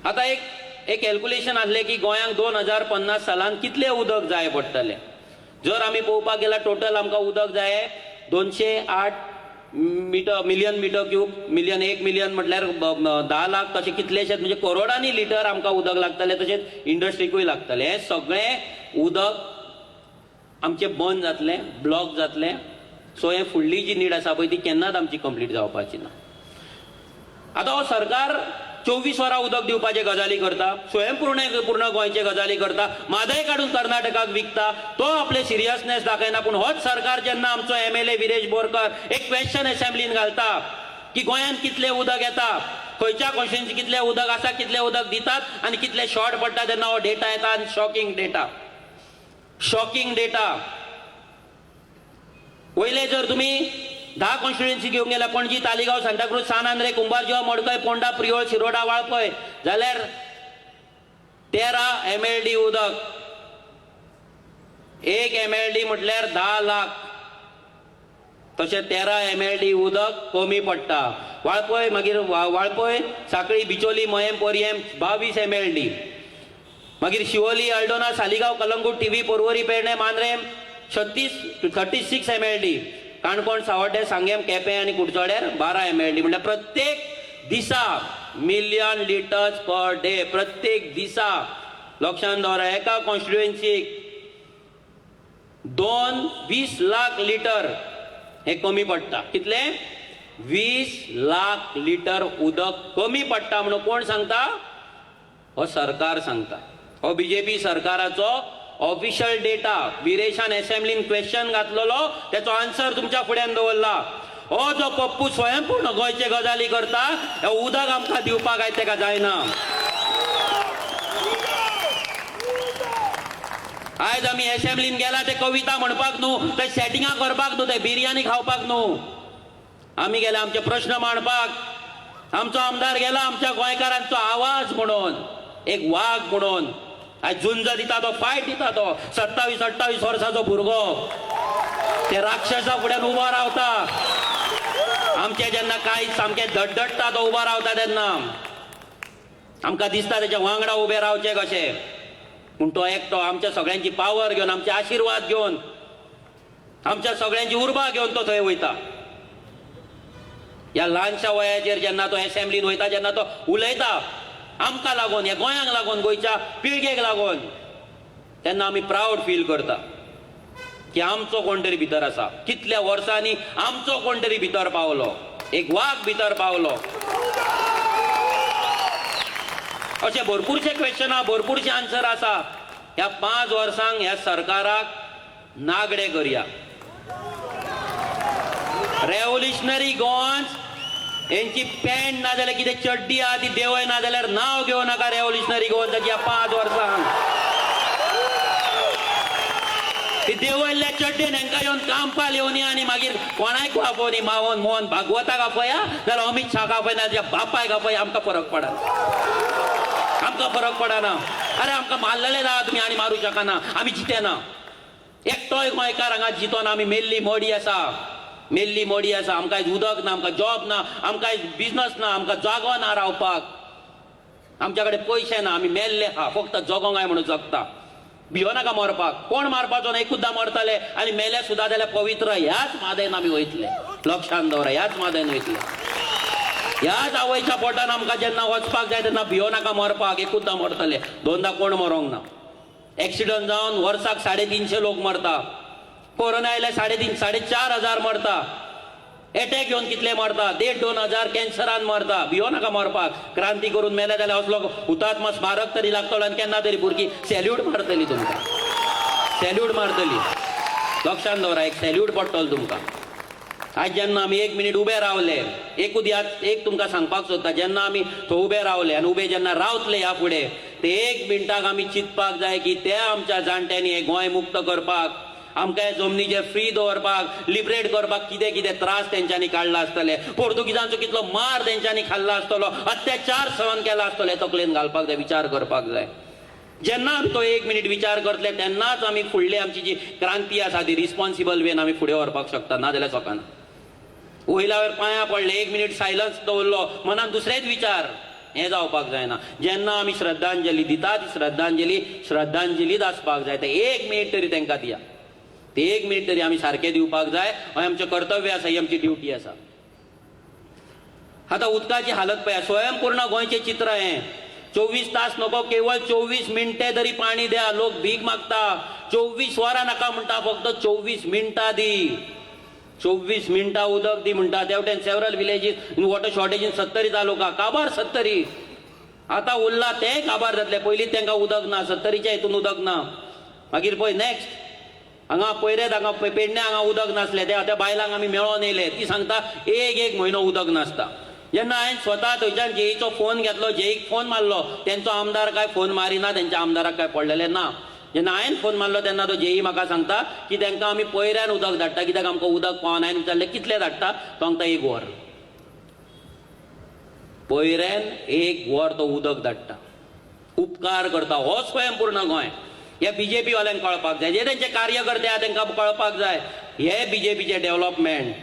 आतां एक एक कॅल्कुलेशन आसलें की गोंयांक 2050 सालान कितलें उदक जाय पडटलें. जर आमी पळोवपाक गेल्यार टोटल आमकां उदक जाय 208 metre million metre cube, million 1 million म्हटल्यार 10 लाख, तशें कितलेशेच म्हणजे करोडांनी लिटर आमकां उदक लागतलें, तशेंच इंडस्ट्रीकूय लागतलें. हें सगळें उदक आमचें बंद जातलें, ब्लॉक जातलें. सो हें फुडली जी नीड आसा पळय ती केन्नाच आमची कंप्लीट जावपाची ना. आतां हो सरकार 24 वरां उदक दिवपाचे गजाली करता, स्वयंपूर्ण पूर्ण गोंयचे गजाली करता, म्हादय काडून कर्नाटकाक विकता, तो आपले सिरियसनेस दाखयना. पूण होच सरकार जेन्ना आमचो MLA Viresh Borkar एक क्वेश्चन असेंब्लीन घालता की गोंयांत कितलें उदक येता, खंयच्या कॉन्स्टिट्युएन्सी कितलें उदक आसा, कितलें उदक दितात आनी कितलें शॉर्ट पडटा, तेन्ना हो डेटा येता आनी शॉकिंग डेटा, शॉकिंग डेटा. वयले जर तुमी 10 कॉन्स्टिट्युएन्सी घेवंक गेल्यार पणजी, तालिगांव, सांताक्रूज, सान आंद्रे, कुंभारजुआ, मडकय, पोंडा, प्रियोळ, शिरोडा, वाळपय, जाल्यार 13 MLD उदक, 1 MLD म्हटल्यार 10 लाख, तशें 13 MLD उदक कमी पडटा. वाळपय, मागीर वाळपय, साखळी, बिचोली, मयेम, पोरयेम 22 MLD, मागीर Siolim, Aldona, Saligao, Calangute, Tivim, Porvorim, Pernem, Mandrem 36 MLD, Canacona, Sawarde, Sanguem, Quepem आनी कुडचड्यार 12 MLD. म्हणल्यार प्रत्येक दिसा मिलियन लिटर्स पर डे, प्रत्येक दिसा. लक्षांत दवरा, एका कॉन्स्टिट्युएन्सीक 20 लाख लिटर हे कमी पडटा. कितले? 20 लाख लिटर उदक कमी पडटा म्हणून कोण सांगता? हो सरकार सांगता. हो बीजेपी सरकाराचो ऑफिशियल डेटा. विरेशान असेंब्लीन क्वेश्चन घातलेलो तेचो आन्सर तुमच्या फुड्यान दवरला. हो जो पप्पू स्वयंपूर्ण गोंयचे गजाली करता, हे उदक आमकां दिवपाक आयज तेका जायना. आयज आमी असेंब्लीन गेला ते कविता म्हणपाक न्हू, ते सेटिंगां करपाक न्हू, ते बिरयानी खावपाक न्हू. आमी गेले आमचे प्रश्न मांडपाक. आमचो आमदार गेला आमच्या गोंयकारांचो आवाज म्हणून, एक वाग म्हणून. आयज झुंज दिता तो, फायट दिता तो. 27 28 वर्साचो भुरगो ते राक्षसा फुड्यान उबो रावता. आमचे जेन्ना कांय सामकें धडधडटा तो उबो रावता तेन्ना आमकां दिसता तेच्या वांगडा उबे रावचे कशे. पूण तो एकटो आमच्या सगळ्यांची पावर घेवन, आमचे आशिर्वाद घेवन, आमच्या सगळ्यांची उर्बा घेवन तो थंय वयता. ह्या ल्हानशा वयाचेर जेन्ना तो असेंब्लीन वयता, जेन्ना तो उलयता आमकां लागून, ह्या गोंयांक लागून, गोंयच्या पिळगेक लागून, तेन्ना आमी प्रावड फील करता की आमचो कोण तरी भितर आसा. कितल्या वर्सांनी आमचो कोण तरी भितर पावलो, एक वाग भितर पावलो. अशे भरपूरशे क्वेश्चना, भरपूरशे आन्सर आसा. ह्या 5 वर्सांक ह्या सरकाराक नागडे करया. रेव्होल्युशनरी गोवन्स हेंची पॅन्ट ना जाल्यार कितें चड्डी आहा ती देंवय ना जाल्यार नांव घेवं नाका रेव्होल्युशनरी गोवन्साची. ह्या 5 वर्सांक ती देंवयल्ल्या चड्डेन हेंकां येवन कांपाल येवनी आनी मागीर कोणायक आपोवनी, मावन मोहन भागवताक आपोया जाल्यार अमीत शाहाक आपोय, ना जाल्यार बापायक आपोया, आमकां फरक पडना, आमकां फरक पडना. अरे आमकां मारलेले ना तुमी आनी मारूं शकना, आमी जिते ना. एकटोय गोंयकार हांगा जितो ना. आमी मेल्ली मडी आसा, मेल्ली मडी आसा. आमकां आयज उदक ना, आमकां जॉब ना, आमकां आयज बिजनस ना, आमकां जागो ना रावपाक, आमच्या कडेन पयशे ना, आमी मेल्ले आहा, फक्त जगोंक जाय म्हणून जगता. भियो नाका मरपाक, कोण मारपाचो ना, एकूचदां मरतले आनी मेले सुद्दां जाल्यार पवित्र ह्याच म्हादयन आमी वयतले. लक्षांत दवरा, ह्याच म्हादयन वयतले. ह्याच आवयच्या पोटान आमकां जेन्ना वचपाक जाय तेन्ना भियो नाका मरपाक, एकूचदां मरतले, दोनदां कोण मरोंक ना. एक्सिडंट जावन वर्साक 350 लोक मरता, कोरोना आयल्यार 3.5 4.5 हजार मरता, एटॅक येवन कितले मरता, 1.5 2 हजार कॅन्सरान मरता. भियो नाका मरपाक. क्रांती करून मेले जाल्यार असलो हुतात्मा स्मारक तरी लागतलो आनी केन्ना तरी भुरगीं सॅल्यूट मारतली तुमकां, सॅल्यूट मारतली. लक्षांत दवरा, एक सॅल्यूट पडटलो तुमकां. आयज जेन्ना आमी एक मिनीट उबे रावले, एकूच याद एक तुमकां सांगपाक सोदता, जेन्ना आमी थंय उबे रावले आनी उबे जेन्ना रावतले ह्या फुडें, ते एक मिनटाक आमी चिंतपाक जाय की त्या आमच्या जाणट्यांनी हें गोंय मुक्त करपाक, आमकां ह्या जमनीचेर फ्री दवरपाक, लिबरेट करपाक कितें कितें त्रास तेंच्यांनी काडला आसतले, पोर्तुगीजांचो कितलो मार तेंच्यांनी खाल्ला आसतलो, अत्याचार सहन केला आसतलो, हें तकलेन घालपाक जाय, विचार करपाक जाय. जेन्ना आमी तो एक मिनीट विचार करतले तेन्नाच आमी फुडली आमची जी क्रांती आसा ती रिस्पॉन्सिबल वेन आमी फुडें व्हरपाक शकता, ना जाल्यार शकना. वयल्यावर पांयां पडले, एक मिनीट सायलन्स दवरलो, मनान दुसरेच विचार, हें जावपाक जायना. जेन्ना आमी श्रद्धांजली दिता ती श्रद्धांजली श्रद्धांजलीच आसपाक जाय. ते एक मिनीट तरी तांकां दिया, ते एक मिनीट तरी आमी सारकें दिवपाक जाय. हें आमचें कर्तव्य आसा, ही आमची ड्युटी आसा. आतां उदकाची हालत पळया, स्वयंपूर्ण गोंयचें चित्र हें. 24 तास नको, केवळ 24 मिनटे तरी पाणी द्या. लोक भीक मागता, 24 वरां नाका म्हणटा, फक्त 24 मिनटां दी, 24 मिनटां उदक दी म्हणटा. तेवटेन several villages in water shortage in Sattari taluka. काबार सत्तरी आतां उरला तें काबार जातलें. पयलीं तांकां उदक ना, सत्तरीच्या हितून उदक ना. मागीर पळय नेक्स्ट हांगा पयरेत, हांगा पेडणे हांगा उदक नासलें, त्या बायलांक आमी मेळोन येयले, ती सांगता एक एक म्हयनो उदक नासता. जेन्ना हांवें स्वता थंयच्यान जेईचो फोन घेतलो, जेईक फोन मारलो, तेंचो आमदार काय फोन मारिना, तेंच्या आमदाराक काय पडलेलें ना. जेन्ना हांवें फोन मारलो तेन्ना तो जेई म्हाका सांगता की तांकां आमी पयऱ्यान उदक धाडटा, कित्याक आमकां उदक पावना. हांवें विचारलें कितलें धाडटा, तो सांगता एक वर, पयऱ्यान एक वर तो उदक धाडटा. उपकार करता. हो स्वयंपूर्ण गोंय. हे बीजेपी वाल्यांक कळपाक जाय, जे तेंचे कार्यकर्ते आहा तेंकां कळपाक जाय हे बीजेपीचे डेव्हलपमेंट.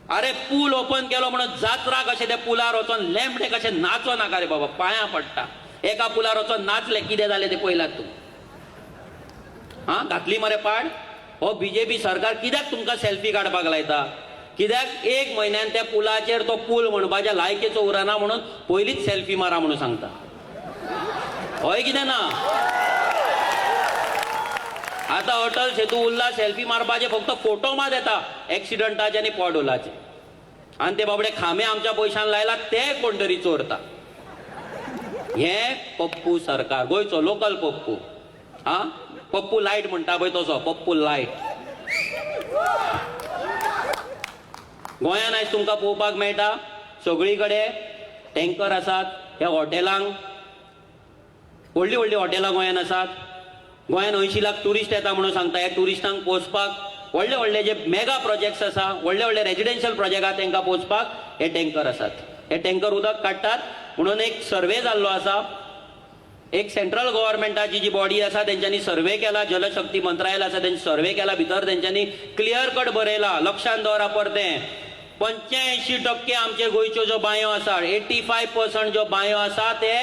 अरे पूल ओपन केलो म्हणून जात्रा कशें त्या पुलार वचोन लेमडे कशें नाचो नाका रे बाबा, पांयां पडटा. एका पुलार वचोन नाचले कितें जालें तें पळयलात तूं, आं घातली मरे पाड. हो बीजेपी सरकार कित्याक तुमकां सेल्फी काडपाक लायता? कित्याक एक म्हयन्यान त्या पुलाचेर तो पूल म्हणपाच्या लायकेचो उरना म्हणून पयलींच सेल्फी मारा म्हणून सांगता. हय कितें ना? आतां अटल सेतू उरला सेल्फी मारपाचे, फक्त फोटो मात येता एक्सिडंटाचे आनी पॉडोलाचे. आनी ते बाबडे खांबे आमच्या पयशान लायला ते कोण तरी चोरता. हें पप्पू सरकार, गोंयचो लोकल पप्पू. आं पप्पू लायट म्हणटा पळय तसो पप्पू लायट. गोंयान आयज तुमकां पळोवपाक मेळटा सगळी कडेन टँकर आसात. ह्या हॉटेलांक, व्हडलीं व्हडलीं हॉटेलां गोंयान आसात. गोंयान 80 लाख ट्युरिस्ट येता म्हणून सांगता. ह्या ट्युरिस्टांक पोसपाक व्हडले व्हडले जे मेगा प्रोजेक्ट्स आसा, व्हडले व्हडले रेजिडेन्शियल प्रोजेक्ट आसा, तांकां पोसपाक हे टँकर आसात. हे टँकर उदक काडटात म्हणून एक सर्वे जाल्लो आसा. एक सेंट्रल गव्हर्मेंटाची जी बॉडी आसा तेंच्यांनी सर्वे केला, जलशक्ती मंत्रालय आसा तेंची सर्वे केला, भितर तेंच्यांनी क्लियर कट बरयला. लक्षांत दवरा परतें, 85% आमचे गोंयच्यो ज्यो बांयो आसा, 85% ज्यो बांयो आसा ते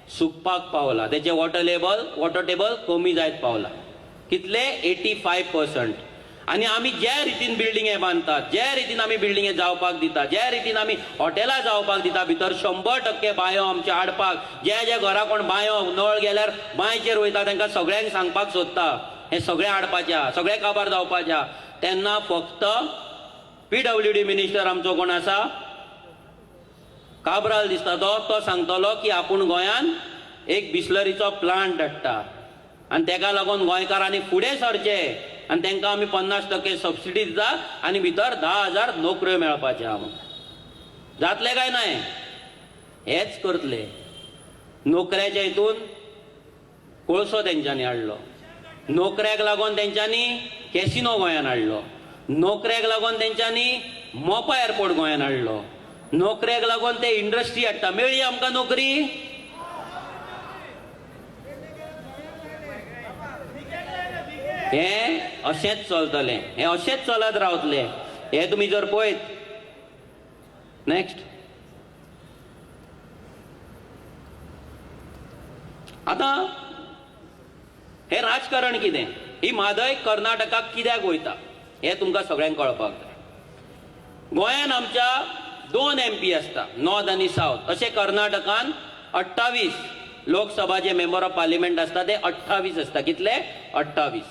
सुकपाक पावला. तेचे वॉटर टेबल कमी जायत पावला. कितले? 85%. आनी आमी ज्या रितीन बिल्डिंगे बांदतात, ज्या रितीन आमी बिल्डिंगे जावपाक दिता, ज्या रितीन आमी हॉटेलां जावपाक दिता, भितर 100% बांयो आमच्या हाडपाक, ज्या ज्या घरा कोण बांयो नळ गेल्यार बांयचेर वयता तांकां सगळ्यांक सांगपाक सोदता हें सगळें हाडपाचें, सगळें काबार जावपाचें. तेन्ना फक्त PWD minister आमचो कोण आसा, काब्राल दिसता तो, तो सांगतलो की आपूण गोंयान एक बिस्लरीचो प्लांट हाडटा आनी तेका लागून गोंयकारांनी फुडें सरचें आनी तांकां आमी 50% सबसिडी दिता आनी भितर 10,000 नोकऱ्यो मेळपाच्यो आहा. जातलें काय नाय? हेच करतले. नोकऱ्याच्या हितून कोळसो तेंच्यांनी हाडलो, नोकऱ्याक लागून तेंच्यांनी कॅसिनो गोंयान हाडलो, नोकऱ्याक लागून तेंच्यांनी मोपा एअरपोर्ट गोंयान हाडलो, नोकऱ्याक लागून ते इंडस्ट्री हाडटा. मेळ्ळी आमकां नोकरी? हें अशेंच चलतलें, हें अशेंच चलत रावतलें. हें तुमी जर पळयत नेक्स्ट. आतां हें राजकारण कितें, ही म्हादय कर्नाटकाक कित्याक वयता हें तुमकां सगळ्यांक कळपाक जाय. गोंयान आमच्या 2 MP आसता, नॉर्थ आनी सावथ. अशें कर्नाटकान 28 लोकसभा जे मेंबर ऑफ पार्लिमेंट आसता ते 28 आसता. कितले? 28.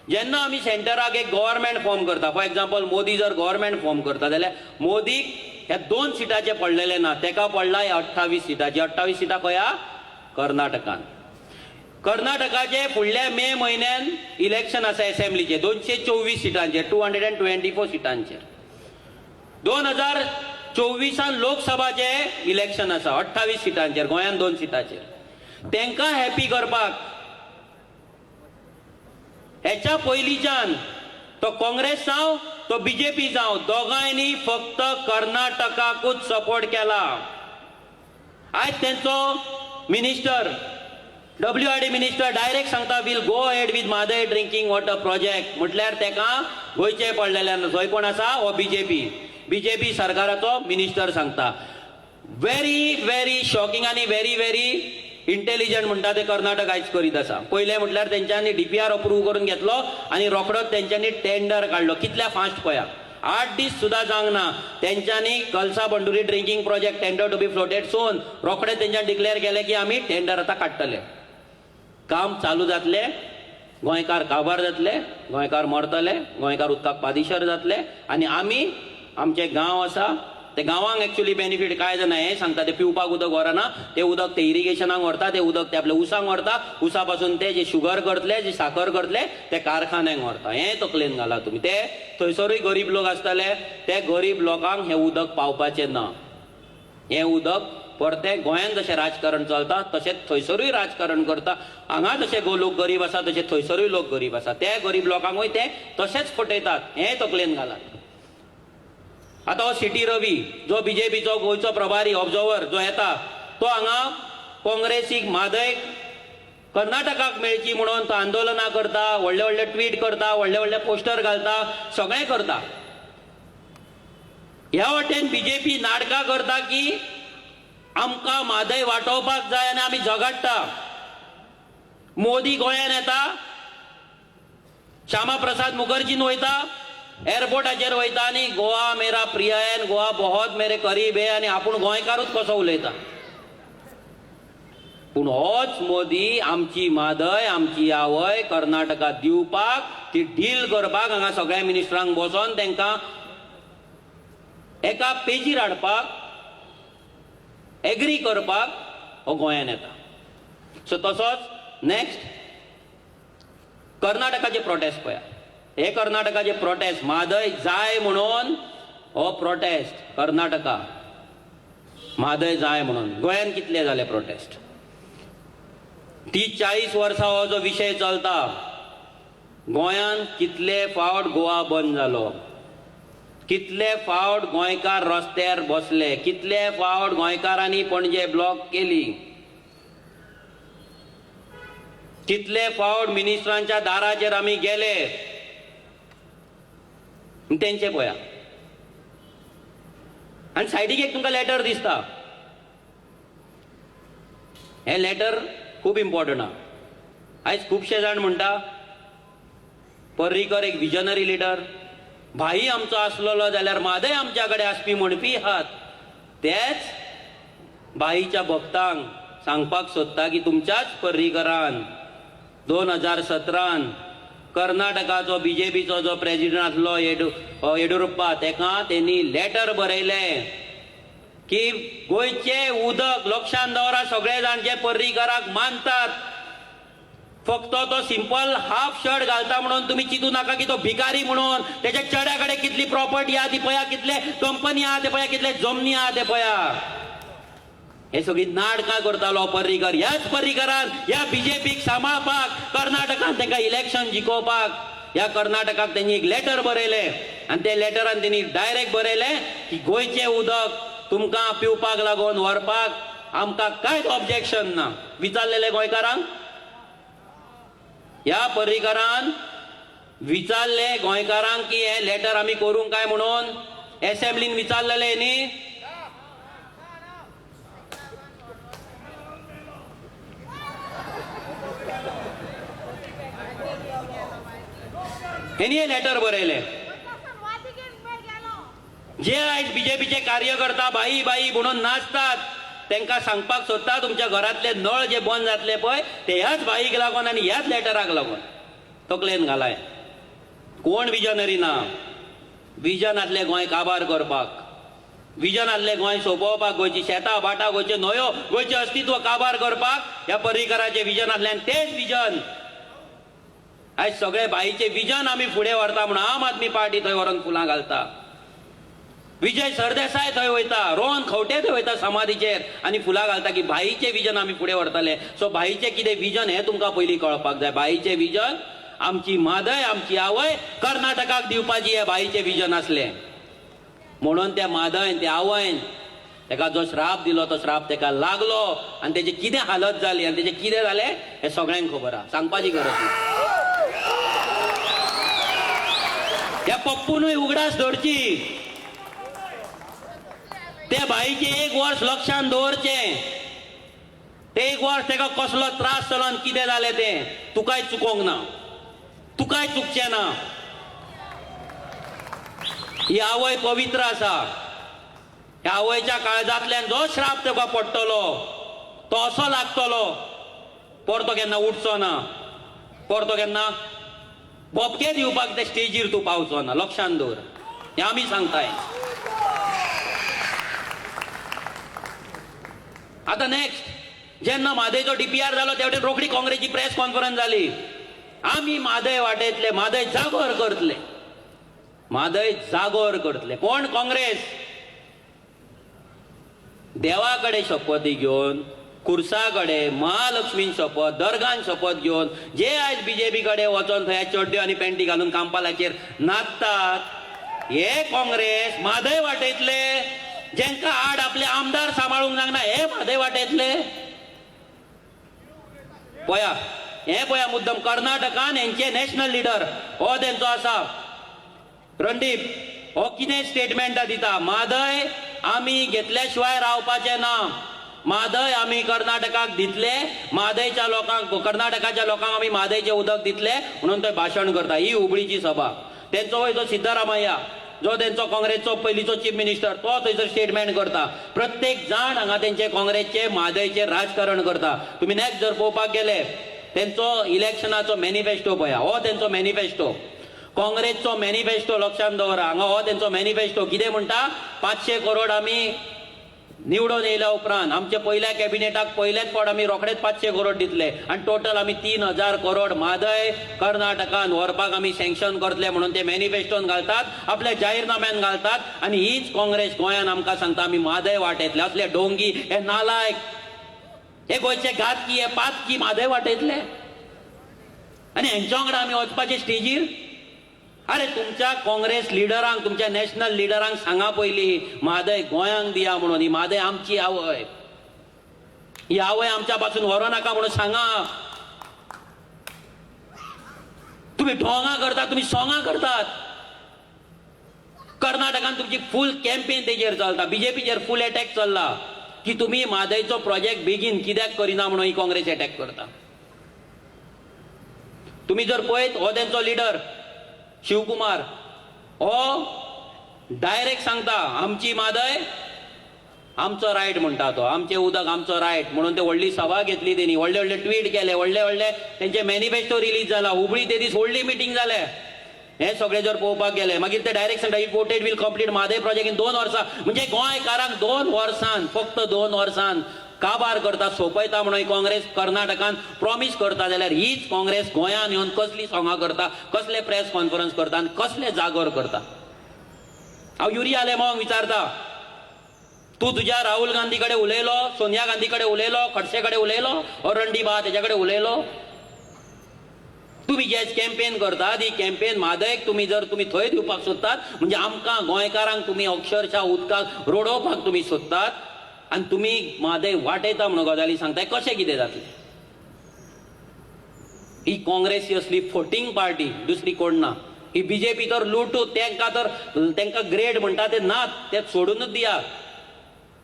जेन्ना आमी सेंटराक एक गव्हर्मेंट फॉर्म करता, फॉर एग्जाम्पल मोदी जर गव्हर्मेंट फॉर्म करता जाल्यार मोदीक ह्या 2 सिटाचे पडलेले ना, तेका पडला 28 सिटाचे. 28 सिटां खंय? कर्नाटकान. कर्नाटकाचे फुडल्या मे म्हयन्यान इलेक्शन आसा एसेंब्लीचे 224 सिटांचेर, 224 सिटांचेर. 2024 लोकसभाचे इलेक्शन आसा 28 सिटांचेर, गोंयान 2 सिटांचेर. तांकां हॅपी करपाक हेच्या पयलींच्यान तो काँग्रेस जावं तो बीजेपी जावं दोगांयनी फक्त कर्नाटकाकूच सपोर्ट केला. आयज तेंचो minister WRD minister direct सांगता will go ahead with Mhadei drinking water project. म्हटल्यार तेका गोंयचे पडलेले थंय कोण आसा हो बीजेपी, बीजेपी सरकाराचो मिनिस्टर सांगता. व्हेरी व्हेरी शॉकिंग आनी व्हेरी व्हेरी इंटेलिजंट म्हणटा ते कर्नाटक आयज करीत आसा. पयलें म्हटल्यार तेंच्यांनी DPR approve करून घेतलो आनी रोखडोच तेंच्यांनी टेंडर काडलो. कितल्या फास्ट पळया, 8 दीस सुद्दां जावंक ना तेंच्यांनी Kalasa Banduri drinking project tender to be floated soon. रोखडे तेंच्यांनी डिक्लेअर केलें की आमी टेंडर आतां काडटले. काम चालू जातले, गोंयकार काबार जातले, गोंयकार मरतले, गोंयकार उदकाक पादिशर जातले आनी आमी आमचे गांव आसा ते गांवांक एक्चुअली बेनिफीट काय जाणा हें सांगता. ते पिवपाक उदक व्हरना, ते उदक ते इरिगेशनाक व्हरता, ते उदक ते आपल्या उसांक व्हरता, उसा पासून ते जे शुगर करतले जे साकर करतले ते कारखान्यांक व्हरता. हें तकलेन घाला तुमी. ते थंयसरूय गरीब लोक आसतले, ते गरीब लोकांक हें उदक पावपाचें ना. हें उदक परतें गोंयांत जशें राजकारण चलता तशें थंयसरूय राजकारण करता. हांगा जशे लोक गरीब आसा तशे थंयसरूय लोक गरीब आसा, ते गरीब लोकांकूय ते तशेंच फटयतात. हें तकलेन घालात. आतां हो सिटी रवी जो बीजेपीचो गोंयचो प्रभारी ऑब्जर्वर जो येता तो हांगा काँग्रेसीक म्हादय कर्नाटकाक मेळची म्हणून तो आंदोलनां करता, व्हडले व्हडले ट्वीट करता, व्हडले व्हडले पोस्टर घालता, सगळें करता. ह्या वाटेन बीजेपी नाटकां करता की आमकां म्हादय वाटोवपाक जाय आनी आमी झगडटा. मोदी गोंयान येता, श्यामा प्रसाद मुखर्जीन वयता, एअरपोर्टाचेर वयता आनी गोवा मेरा प्रिय है, गोवा बहुत मेरे करीब है आनी आपूण गोंयकारूच कसो उलयता. पूण होच मोदी आमची म्हादय आमची आवय कर्नाटकाक दिवपाक ती डील करपाक हांगा सगळ्या मिनिस्टरांक बसोन तांकां एका पेजीर हाडपाक एग्री करपाक हो गोंयान येता. सो तसोच नेक्स्ट कर्नाटकाचे प्रोटेस्ट पळया. हे कर्नाटकाचे प्रोटेस्ट म्हादय जाय म्हणून हो प्रोटेस्ट कर्नाटका म्हादय जाय म्हणून. गोंयान कितले जाले प्रोटेस्ट? 30-40 वर्सां हो जो विशय चलता गोंयान कितले फावट गोवा बंद जालो, कितले फावट गोंयकार रस्त्यार बसले, कितले फावट गोंयकारांनी पणजे ब्लॉक केली, कितले फावट मिनिस्टरांच्या दाराचेर आमी गेले. तेंचे पळया. आनी सायडीक एक तुमकां लेटर दिसता, हें लेटर खूब इम्पॉर्टंट आहा. आयज खुबशे जाण म्हणटा पर्रीकर एक विजनरी लिडर, भाई आमचो आसलेलो जाल्यार म्हादय आमच्या कडेन आसपी म्हणपी आहात. तेच भाईच्या भक्तांक सांगपाक सोदता की तुमच्याच पर्रीकरान 2017 कर्नाटकाचो बीजेपीचो जो प्रेजिडेंट आसलो येडियुरप्पा तेका तेणी लेटर बरयलें की गोंयचें उदक लक्षान दवरा सगळे जाण जे पर्रीकराक मानतात, फक्त तो सिंपल हाफ शर्ट घालता म्हणून तुमी चिंतू नाका की तो भिकारी म्हणून. तेच्या चेड्या कडेन कितली प्रॉपर्टी आहा ती पळया, कितले कंपनी आहा ते पळया, कितले जमनी आहा ते पळया. हे सगळी नाटकां करतालो पर्रीकर. ह्याच पर्रीकरान ह्या बीजेपीक सांबाळपाक कर्नाटकान तांकां इलेक्शन जिखोवपाक ह्या कर्नाटकाक तेणी एक लेटर बरयलें आनी ते लेटरान तेणी डायरेक्ट बरयलें की गोंयचें उदक तुमकां पिवपाक लागून व्हरपाक आमकां कांयच ऑब्जेक्शन ना. विचारलेलें गोंयकारांक? ह्या पर्रीकरान विचारलें गोंयकारांक की हें लेटर आमी करूंक काय म्हणून? एसेंब्लीन विचारलेलें न्ही? हेणी हें लेटर बरयलें. जे आयज बीजेपीचे कार्यकर्ता बाई बाई म्हणून नाचतात तांकां सांगपाक सोदता तुमच्या घरांतले नळ जे बंद जातले पळय ते ह्याच बाईक लागून आनी ह्याच लेटराक लागून. तकलेन घालाय. कोण विजनरी ना, विजन आसले गोंय काबार करपाक. विजन आसलें गोंय सोंपोवपाक, गोंयची शेतां भाटां, गोंयच्यो न्हंयो, गोंयचें अस्तित्व काबार करपाक ह्या पर्रीकराचें विजन आसलें. आनी तेंच विजन आयज सगळे भाईचें विजन आमी फुडें व्हरता म्हणून आम आदमी पार्टी थंय व्हरोन फुलां घालता. विजय सरदेसाय थंय वयता, रोहन खंवटे थंय वयता समाधीचेर आनी फुलां घालता की भाईचें विजन आमी फुडें व्हरतले. सो भाईचें कितें विजन हें तुमकां पयलीं कळपाक जाय. भाईचें विजन आमची म्हादय, आमची आवय कर्नाटकाक दिवपाची हें भाईचें विजन आसलें. म्हणून त्या म्हादयन, त्या आवयन तेका जो श्राप दिलो तो श्राप तेका लागलो आनी तेजी कितें हालत जाली आनी तेजें कितें जालें हें सगळ्यांक खबर आसा, सांगपाची गरज ना. ह्या पप्पूनूय उगडास दवरची, त्या बाईचें एक वर्स लक्षान दवरचें. तें एक वर्स तेका कसलो त्रास जालो आनी कितें जालें तें तुकाय चुकोंक ना, तुकाय चुकचें ना. ही आवय पवित्र आसा. ह्या आवयच्या काळजांतल्यान जो श्राप तेका पडटलो तो असो लागतलो, परतो केन्ना उठचो ना, परतो केन्ना बोपके दिवपाक ते स्टेजीर तूं पावचो ना. लक्षान दवर, हें आमी सांगताय. आतां नेक्स्ट, जेन्ना म्हादयचो डीपीआर जालो ते वटेन रोखडी काँग्रेसची प्रेस कॉन्फरन्स जाली. आमी म्हादय वाटयतले, म्हादय जागोर करतले, म्हादय जागोर करतले. कोण? काँग्रेस. देवा कडेन शपथी घेवन, कुर्सा कडेन, महालक्ष्मीन शपथ, दर्गान शपथ घेवन जे आयज बीजेपी कडेन वचोन थंय चड्ड्यो आनी पेंटी घालून कांपालाचेर नाचतात, हे काँग्रेस म्हादय वाटयतले. जेंका आड आपले आमदार सांबाळूंक जायना हे म्हादय वाटयतले. पळया, हे पळया मुद्दम कर्नाटकान हेंचे नॅशनल लिडर हो तेंचो आसा रणदीप, हो कितें स्टेटमेंटां दिता, म्हादय आमी घेतल्या शिवाय रावपाचें ना, म्हादय आमी कर्नाटकाक दितले, म्हादयच्या लोकांक, कर्नाटकाच्या लोकांक आमी म्हादयचें उदक दितले म्हणून थंय भाशण करता. ही हुबळीची सभा. तेंचो वय तो सिद्धरामय्या जो तेंचो काँग्रेसचो पयलींचो चीफ मिनिस्टर, तो थंयसर स्टेटमेंट करता. प्रत्येक जाण हांगा तेंचे काँग्रेसचे म्हादयचेर राजकारण करता. तुमी नेक्स्ट जर पळोवपाक गेले तेंचो इलेक्शनाचो मॅनिफेस्टो पळया, हो तेंचो मॅनिफेस्टो, काँग्रेसचो मॅनिफेस्टो लक्षांत दवरा. हांगा हो तेंचो मॅनिफेस्टो कितें म्हणटा, 500 करोड आमी निवडून येयल्या उपरांत आमच्या पयल्या कॅबिनेटाक पयलेच फावट आमी रोखडेच 500 करोड दितले आनी टोटल आमी 3000 करोड म्हादय कर्नाटकान व्हरपाक आमी सँक्शन करतले म्हणून ते मॅनिफेस्टोन घालतात, आपल्या जाहीरनाम्यान घालतात. आनी हीच काँग्रेस गोंयान आमकां सांगता आमी म्हादय वाटयतले. असले डोंगी, हे नालायक, हे गोंयचे घातकी, हे पातकी म्हादय वाटयतले आनी हेंच्या वांगडा आमी वचपाचे स्टेजीर. अरे तुमच्या काँग्रेस लिडरांक, तुमच्या नॅशनल लिडरांक सांगा पयलीं म्हादय गोंयांक दिया म्हणून. ही म्हादय आमची आवय, ही आवय आमच्या पासून व्हरूं नाका म्हणून सांगा. तुमी ढोंगां करतात, तुमी सोंगां करतात. कर्नाटकान तुमची फूल कॅम्पेन तेजेर चलता, बीजेपीचेर फूल एटॅक चल्ला की तुमी म्हादयचो प्रोजेक्ट बेगीन कित्याक करिना म्हणून ही काँग्रेस एटॅक करता. तुमी जर पळयत हो तेंचो लिडर शिवकुमार हो डायरेक्ट सांगता आमची म्हादय आमचो रायट म्हणटा तो, आमचें उदक आमचो रायट म्हणून ते व्हडली सभा घेतली तेणी, व्हडले व्हडले ट्वीट केले, व्हडले व्हडले तेंचे मॅनिफेस्टो रिलीज जाला. हुबळी ते दीस व्हडली मिटींग जाले. हे सगळे जर पळोवपाक गेले मागीर ते डायरेक्ट सांगता if voted will complete Mhadei project in 2 वर्सां. म्हणजे गोंयकारांक 2 वर्सान, फक्त 2 वर्सान काबार करता, सोंपयता म्हणून काँग्रेस कर्नाटकान प्रॉमीस करता. जाल्यार हीच काँग्रेस गोंयान येवन कसली सोंगां करता, कसले प्रेस कॉन्फरन्स करता आनी कसले जागोर करता. हांव युरी आलेमांवाक विचारता, तूं तुज्या राहुल गांधी कडेन उलयलो, सोनिया गांधी कडेन उलयलो, खडसे कडेन उलयलो, हो रणदीप आहा तेज्या कडेन उलयलो? तुमी जे कॅम्पेन करतात ही कॅम्पेन म्हादयक तुमी जर तुमी थंय दिवपाक सोदतात म्हणजे आमकां गोंयकारांक तुमी अक्षरशः उदकाक रोडोवपाक तुमी सोदतात आनी तुमी म्हादय वाटयता म्हणून गजाली सांगताय, कशें कितें जातलें? ही काँग्रेस ही असली फटींग पार्टी, दुसरी कोण ना. ही बीजेपी तर लुटू, तेंकां तर तेंकां ग्रेड म्हणटा ते नात, ते सोडूनच दिया.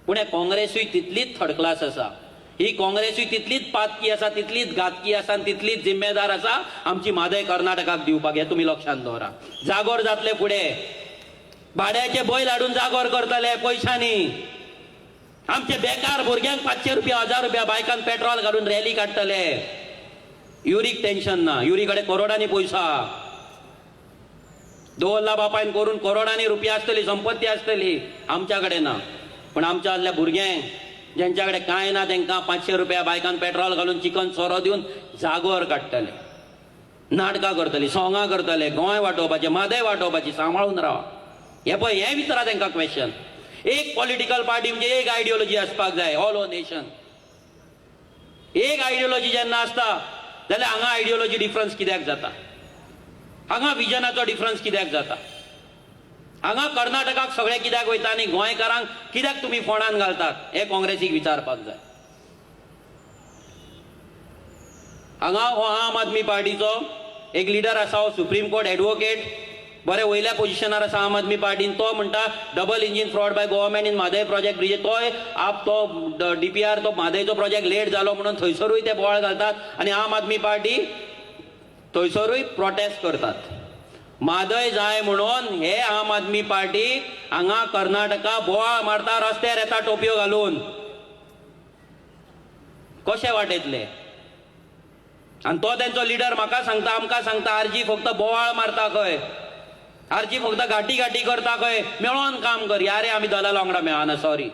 पूण हे काँग्रेसूय तितलीच थर्ड क्लास आसा, ही काँग्रेसूय तितलीच पातकी आसा, तितलीच घातकी आसा आनी तितलीच जिम्मेदार आसा आमची म्हादय कर्नाटकाक दिवपाक. हें तुमी लक्षांत दवरा. जागोर जातले फुडें, भाड्याचे बैल हाडून जागोर करतले पयशांनी. आमचे बेकार भुरग्यांक 500 रुपया, 1000 रुपया बायकान पेट्रोल घालून रॅली काडटले. युरीक टेन्शन ना, युरी कडेन करोडांनी पयसो आहा. दवरला बापायन करून करोडांनी रुपया आसतली, संपत्ती आसतली, आमच्या कडेन ना. पण आमच्या आदल्या भुरग्यांक ज्यांच्या कडेन कांय ना तांकां 500 रुपया बायकान पेट्रोल घालून चिकन सोरो दिवन जागोर काडटले, नाटकां करतली, सोंगां करतले, गोंय वाटोवपाचें, म्हादय वाटोवपाची. सांबाळून रावा. हे पळय, हें विचारा तांकां क्वेश्चन. एक पॉलिटिकल पार्टी म्हणजे एक आयडियोलॉजी आसपाक जाय, ऑल ओवर नेशन एक आयडियोलॉजी जेन्ना आसता जाल्यार हांगा आयडियोलॉजी डिफरन्स कित्याक जाता, हांगा विजनाचो डिफरन्स कित्याक जाता, हांगा कर्नाटकाक सगळे कित्याक वयता आनी गोंयकारांक कित्याक तुमी फोंडान घालतात, हें काँग्रेसीक विचारपाक जाय. हांगा हो आम आदमी पार्टीचो एक लिडर आसा, हो सुप्रीम कोर्ट एडवोकेट, बरे वयल्या पोजिशनार आसा आम आदमी पार्टीन. तो म्हणटा double engine fraud by government in Mhadei project bridge. तोय आप तो डीपीआर तो म्हादयचो प्रोजेक्ट लेट जालो म्हणून थंयसरूय ते बोवाळ घालतात आनी आम आदमी पार्टी थंयसरूय प्रोटेस्ट करतात. म्हादय जाय म्हणून हे आम आदमी पार्टी हांगा कर्नाटका बोवाळ मारता, रस्त्यार येता टोपयो घालून, कशे वाटेतले. आनी तो तेंचो लिडर म्हाका सांगता, आमकां सांगता, आरजी फक्त बोवाळ मारता खंय, आरजी फक्त घाटी घाटी करता खंय, मेळोन काम कर. यारे आमी दलाल वांगडा मेळना, Sorry,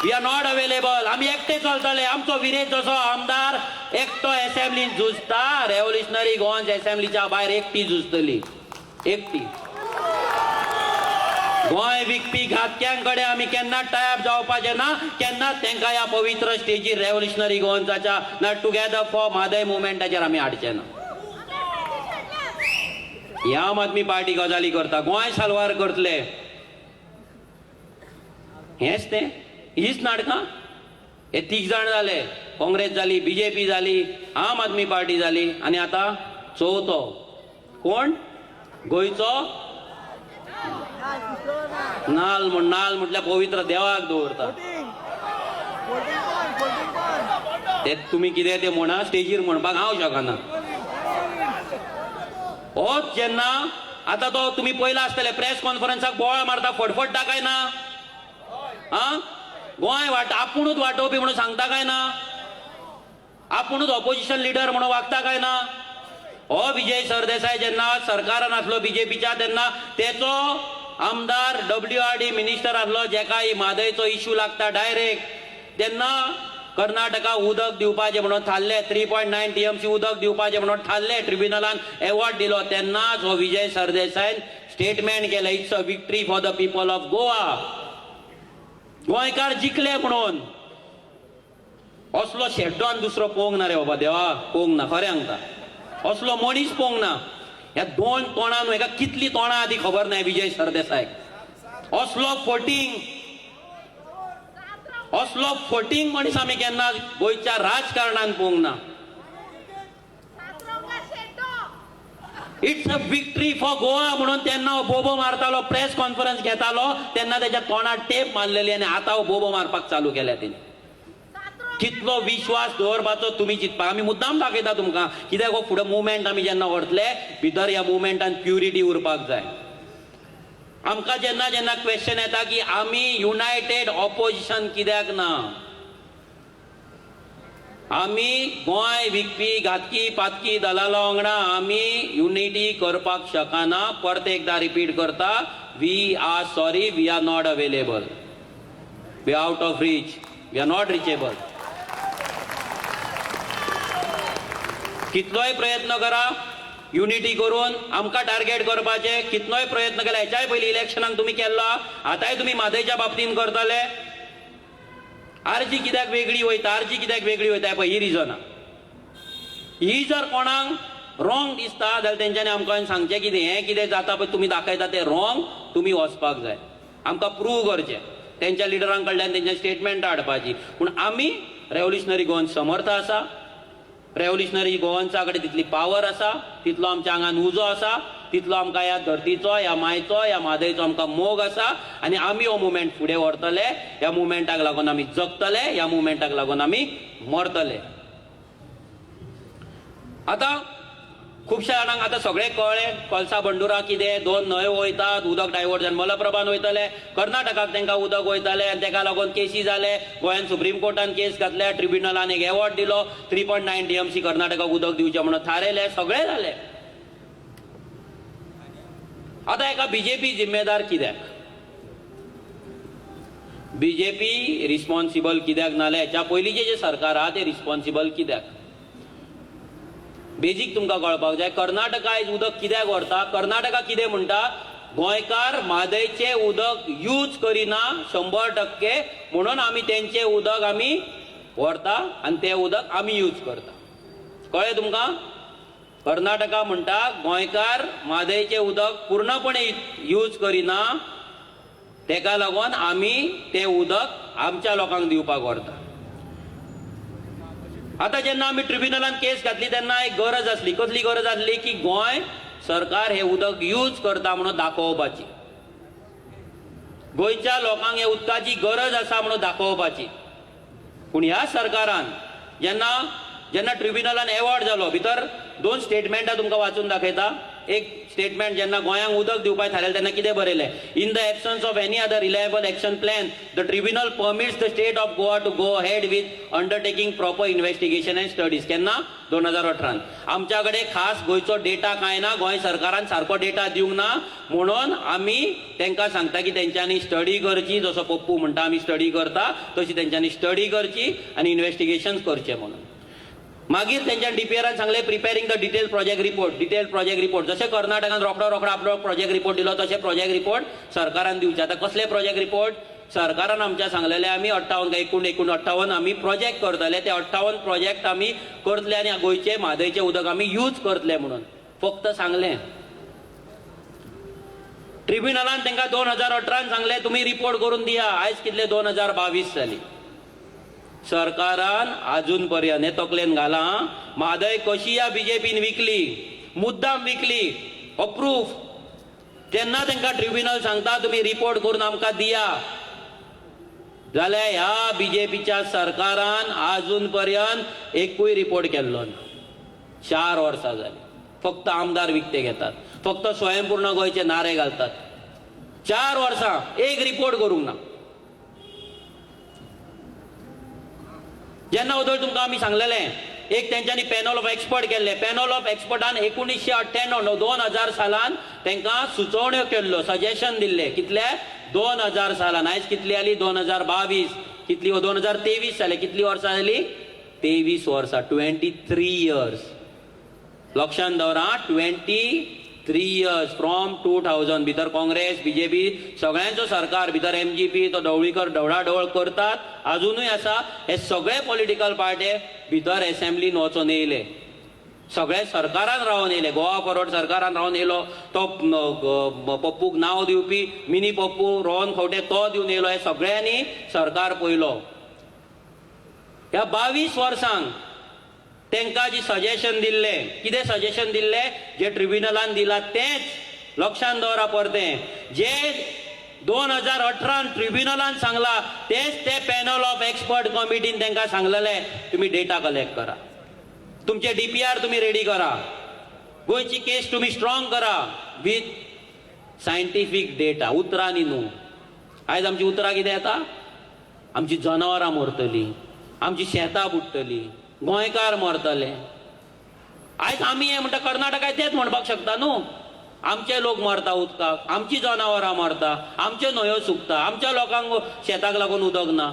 we are not available. आमी एकटे चलतले. आमचो विरेश जसो आमदार एकटो एसेंब्लीन झुजता, रेव्होल्युशनरी गोवन्स एसेंब्लीच्या भायर एकटी झुजतली, एकटी. गोंय विकपी घातक्यां कडेन आमी केन्ना टायप जावपाचें ना, केन्नाच तांकां ह्या पवित्र स्टेजीर रेव्होल्युशनरी गोवन्साच्या ना टुगेदर फॉर म्हादय मुवमेंटाचेर आमी हाडचे ना. ही आम आदमी पार्टी गजाली करता, गोंय साल्वार करतले, हेंच तें, हीच नाटकां. हे तीग जाण जाले, काँग्रेस जाली, बीजेपी जाली, आम आदमी पार्टी जाली, आनी आतां चवथो कोण, गोंयचो नाल. म्हण नाल म्हटल्यार पवित्र देवाक दवरता. ते तुमी कितें ते म्हणा, स्टेजीर म्हणपाक हांव शकना. होच जेन्ना आतां तो तुमी पयला आसतले प्रेस कॉन्फरन्साक बोवाळ मारता, फटफट्टा काय ना, आं गोंय वाट आपुणूच वाटोवपी म्हणून सांगता काय ना, आपुणूच ऑपोजिशन लिडर म्हणून वागता काय ना. हो विजय सरदेसाय जेन्ना सरकारान आसलो बीजेपीच्या तेन्ना तेचो आमदार WRD minister आसलो, जेका ही म्हादयचो इश्यू लागता डायरेक्ट, तेन्ना कर्नाटका उदक दिवपाचें म्हणून थारलें, 3.9 TMC उदक दिवपाचें म्हणून थारलें, ट्रिब्युनलान एवॉर्ड दिलो. तेन्नाच हो विजय सरदेसायन स्टेटमेंट केलें, it's a victory for the people of Goa, गोंयकार जिखले म्हणून. असलो शेड्डो आनी दुसरो पळोवंक ना रे बाबा देवा, पळोवंक ना, खरें सांगता, असलो मनीस पळोवंक ना. ह्या दोन तोंडान हेका कितली तोंडां आदी खबर ना विजय सरदेसाय. असलो फटींग, असलो फटींग मनीस आमी केन्ना गोंयच्या राजकारणान पळोवंक ना. It's a victory for Goa म्हणून तेन्ना हो बोबो मारतालो, प्रेस कॉन्फरन्स घेतालो, तेन्ना तेच्या तोंडार टेप मारलेली आनी आतां हो बोबो मारपाक चालू केल्या तेणी. कितलो विश्वास दवरपाचो तुमी चिंतपाक. आमी मुद्दाम दाखयता तुमकां, कित्याक हो फुडें मुवमेंट आमी जेन्ना व्हरतले भितर ह्या मुवमेंटान प्युरिटी उरपाक जाय. आमकां जेन्ना जेन्ना क्वेश्चन येता की आमी युनायटेड ऑपोजिशन कित्याक ना, आमी गोंय विकपी घातकी पातकी दलाला वांगडा आमी युनिटी करपाक शकना. परत एकदा रिपीट करता, we are sorry, we are not available, we are out of reach, we are not reachable. कितलोय प्रयत्न करा युनिटी करून आमकां टार्गेट करपाचे, कितलोय प्रयत्न केला. हेच्याय पयलीं इलेक्शनाक तुमी केल्लो, आतांय तुमी म्हादयच्या बाबतीन करतले. आरजी कित्याक वेगळी वयता, आरजी कित्याक वेगळी वयता, पळय ही रिजन. ही जर कोणाक रॉंग दिसता जाल्यार तेंच्यांनी आमकां सांगचें कितें, हें कितें जाता पळय तुमी दाखयता तें रॉंग, तुमी वचपाक जाय, आमकां प्रूव करचें तेंच्या लिडरां कडल्यान, तेंच्या स्टेटमेंटां हाडपाची. पूण आमी रेव्होल्युशनरी गोवन समर्थ आसा, रेव्होल्युशनरी गोवन्सा कडेन तितली पावर आसा, तितलो आमच्या आंगान उजो आसा, तितलो आमकां ह्या धरतीचो, ह्या मायचो, ह्या म्हादयचो आमकां मोग आसा आनी आमी हो मुवमेंट फुडें व्हरतले. ह्या मुवमेंटाक लागून आमी जगतले, ह्या मुवमेंटाक लागून आमी मरतले. आतां खुबश्या जाणांक आतां सगळें कळ्ळें, कलसा बंडुरा कितें, 2 न्हंयो वयतात, उदक डायवर्ट जावन मलप्रभान वयतले, कर्नाटकाक तांकां उदक वयतालें आनी ताका लागून केसी जाले. गोंयान सुप्रीम कोर्टान केस घातल्या, ट्रिब्युनलान एक एवॉर्ड दिलो, 3.9 TMC कर्नाटकाक उदक दिवचें म्हणून थारायलें, सगळें जालें. आतां एका बीजेपी जिम्मेदार कित्याक? बीजेपी रिस्पॉन्सिबल कित्याक नाल्यार हेच्या पयलींचें जें सरकार आहा तें रिस्पॉन्सिबल कित्याक? बेजीक तुमकां कळपाक जाय, कर्नाटका आयज उदक कित्याक व्हरता? कर्नाटका कितें म्हणटा, गोंयकार म्हादयचें उदक यूज करिना 100% म्हणून आमी तेंचें उदक आमी व्हरता आनी तें उदक आमी यूज करता. कळ्ळें तुमकां? कर्नाटका म्हणटा गोंयकार म्हादयचें उदक पूर्णपणे यूज करिना, तेका लागून आमी तें उदक आमच्या लोकांक दिवपाक व्हरता. आतां जेन्ना आमी ट्रिब्युनलान केस घातली तेन्ना एक गरज आसली. कसली गरज आसली? की गोंय सरकार हें उदक यूज करता म्हणून दाखोवपाची, गोंयच्या लोकांक हे उदकाची गरज आसा म्हणून दाखोवपाची. पूण ह्या सरकारान जेन्ना जेन्ना ट्रिब्युनलान एवॉर्ड जालो, भितर 2 स्टेटमेंटां तुमकां वाचून दाखयता. एक स्टेटमेंट जेन्ना गोंयांक उदक दिवपाक थारायलें तेन्ना कितें बरयलें, in the absence of any other reliable action plan the tribunal permits the state of Goa to go ahead with undertaking proper investigation and studies. केन्ना? 2018. आमच्या कडेन खास गोंयचो डेटा कांय ना, गोंय सरकारान सारको डेटा दिवंक ना, म्हणून आमी तांकां सांगता की तेंच्यांनी स्टडी करची. जसो पप्पू म्हणटा आमी स्टडी करता, तशी तेंच्यांनी स्टडी करची आनी इन्वेस्टिगेशन करचें म्हणून. मागीर तेंच्या डीपीआरान सांगलें preparing the detail project report. Detail project report जशें कर्नाटकान रोखडो रोखडो आपलो प्रोजेक्ट रिपोर्ट दिलो तशें प्रोजेक्ट रिपोर्ट सरकारान दिवचे. आतां कसले प्रोजेक्ट रिपोर्ट? सरकारान आमच्या सांगलेले आमी 58 काय एकूण 58 आमी प्रोजेक्ट करतले, ते 58 प्रोजेक्ट आमी करतले आनी गोंयचे म्हादयचें उदक आमी यूज करतले म्हणून फक्त सांगलें. ट्रिब्युनलान तांकां 2018 सांगलें तुमी रिपोर्ट करून दिया. आयज कितले? 2022 जाली. सरकारान अजून पर्यंत हे तकलेन घालां, म्हादय कशी या बीजेपीन विकली, मुद्दाम विकली, हो प्रूफ. तेन्ना तांकां ट्रिब्युनल सांगता तुमी रिपोर्ट करून आमकां दिया, जाल्यार ह्या बीजेपीच्या सरकारान अजून पर्यंत एकूय रिपोर्ट केल्लो ना. 4 वर्सां जाली, फक्त आमदार विकते घेतात, फक्त स्वयंपूर्ण गोंयचे नारे घालतात. 4 वर्सां एक रिपोर्ट करूंक ना. जेन्ना वदळ तुमकां आमी सांगलेलें, एक तेंच्यांनी पॅनल ऑफ एक्सपर्ट केल्ले. पॅनल ऑफ एक्सपर्टान 1998 2000 सालान तांकां सुचोवण्यो केल्ल्यो, सजेशन दिल्ले. कितले? 2000 सालान. आयज कितली आली? 2022. कितली? 2023 जाले. कितली वर्सां जाली? 23 वर्सां, 23 इयर्स. लक्षान दवरा, 23 इयर्स फ्रॉम 2000. भितर काँग्रेस, बीजेपी सगळ्यांचो सरकार, भितर एमजीपी तो ढवळीकर ढवळाढवळ करतात अजुनूय आसा. हे सगळे पॉलिटिकल पार्टी भितर एसेंब्लीन वचोन येयले, सगळे सरकारान रावन येयले, गोवा फॉरवर्ड सरकारान रावन येयलो, तो पप्पूक नांव दिवपी मिनी पप्पू रोहन खंवटे तो दिवन येयलो. हे सगळ्यांनी सरकार पयलो. ह्या 22 वर्सांक तांकां जी सजेशन दिल्लें, कितें सजेशन दिल्लें? जे ट्रिब्युनलान दिलां तेंच लक्षान दवरा. परतें जे 2018 ट्रिब्युनलान सांगलां तेंच ते पॅनल ऑफ एक्सपर्ट कमिटीन तांकां सांगलेलें, तुमी डेटा कलेक्ट करा, तुमचे डीपीआर तुमी रेडी करा, गोंयची केस तुमी स्ट्रॉंग करा विथ सायंटिफीक डेटा. उतरांनी न्हू. आयज आमची उतरां कितें येता? आमची जनावरां मरतलीं, आमची शेतां बुडटलीं, गोंयकार मरतले. आयज आमी हें म्हणटा, कर्नाटकाय तेंच म्हणपाक शकता न्हू, आमचे लोक मरता उदकाक, आमची जनावरां मरता, आमच्यो न्हंयो सुकता, आमच्या लोकांक शेताक लागून उदक ना.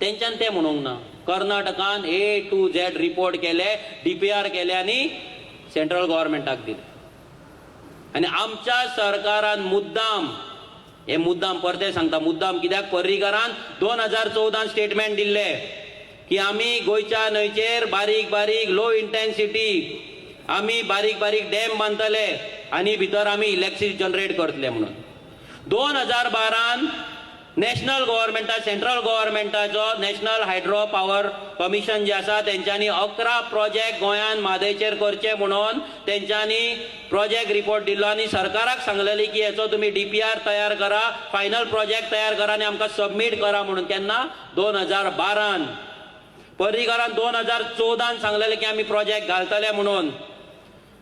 तेंच्यान तें म्हणूंक ना. कर्नाटकान ए टू झेड रिपोर्ट केले, डीपीआर केले आनी सेंट्रल गव्हर्मेंटाक दिले. आनी आमच्या सरकारान मुद्दाम, हे मुद्दाम परतें सांगता, मुद्दाम कित्याक? पर्रीकारान 2014 स्टेटमेंट दिल्लें की आमी गोंयच्या न्हंयचेर बारीक बारीक लो इंटेन्सिटी आमी बारीक बारीक डॅम बांदतले आनी भितर आमी इलेक्ट्रिसिटी जनरेट करतले म्हणून. 2012 नॅशनल गव्हर्मेंटा, सेंट्रल गव्हर्मेंटाचो नॅशनल हायड्रो पावर कमिशन जे आसा तेंच्यांनी 11 प्रोजेक्ट गोंयान म्हादयचेर करचे म्हणून तेंच्यांनी प्रोजेक्ट रिपोर्ट दिल्लो आनी सरकाराक सांगलेली की हेचो तुमी डीपीआर तयार करा, फायनल प्रोजेक्ट तयार करा आनी आमकां सबमीट करा म्हणून. केन्ना? 2012. पर्रीकारान 2014 सांगलेलें की आमी प्रोजेक्ट घालतले म्हणून.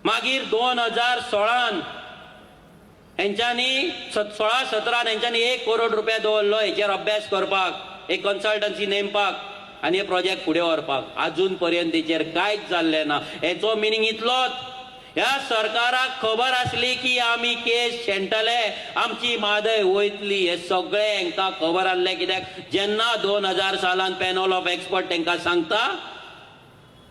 मागीर 2016 हेंच्यांनी 16-17 हेंच्यांनी 1 करोड रुपया दवरलो हेचेर अभ्यास करपाक, एक कन्सल्टन्सी नेमपाक आनी हे प्रोजेक्ट फुडें व्हरपाक. आजून पर्यंत तेचेर कांयच जाल्लें ना. हेचो मिनींग इतलोच, ह्या सरकाराक खबर आसली की आमी केस शेणटले, आमची म्हादय वयतली, हे सगळें हेंकां खबर आसलें. कित्याक जेन्ना 2000 सालान पॅनल ऑफ एक्सपर्ट तेंकां सांगता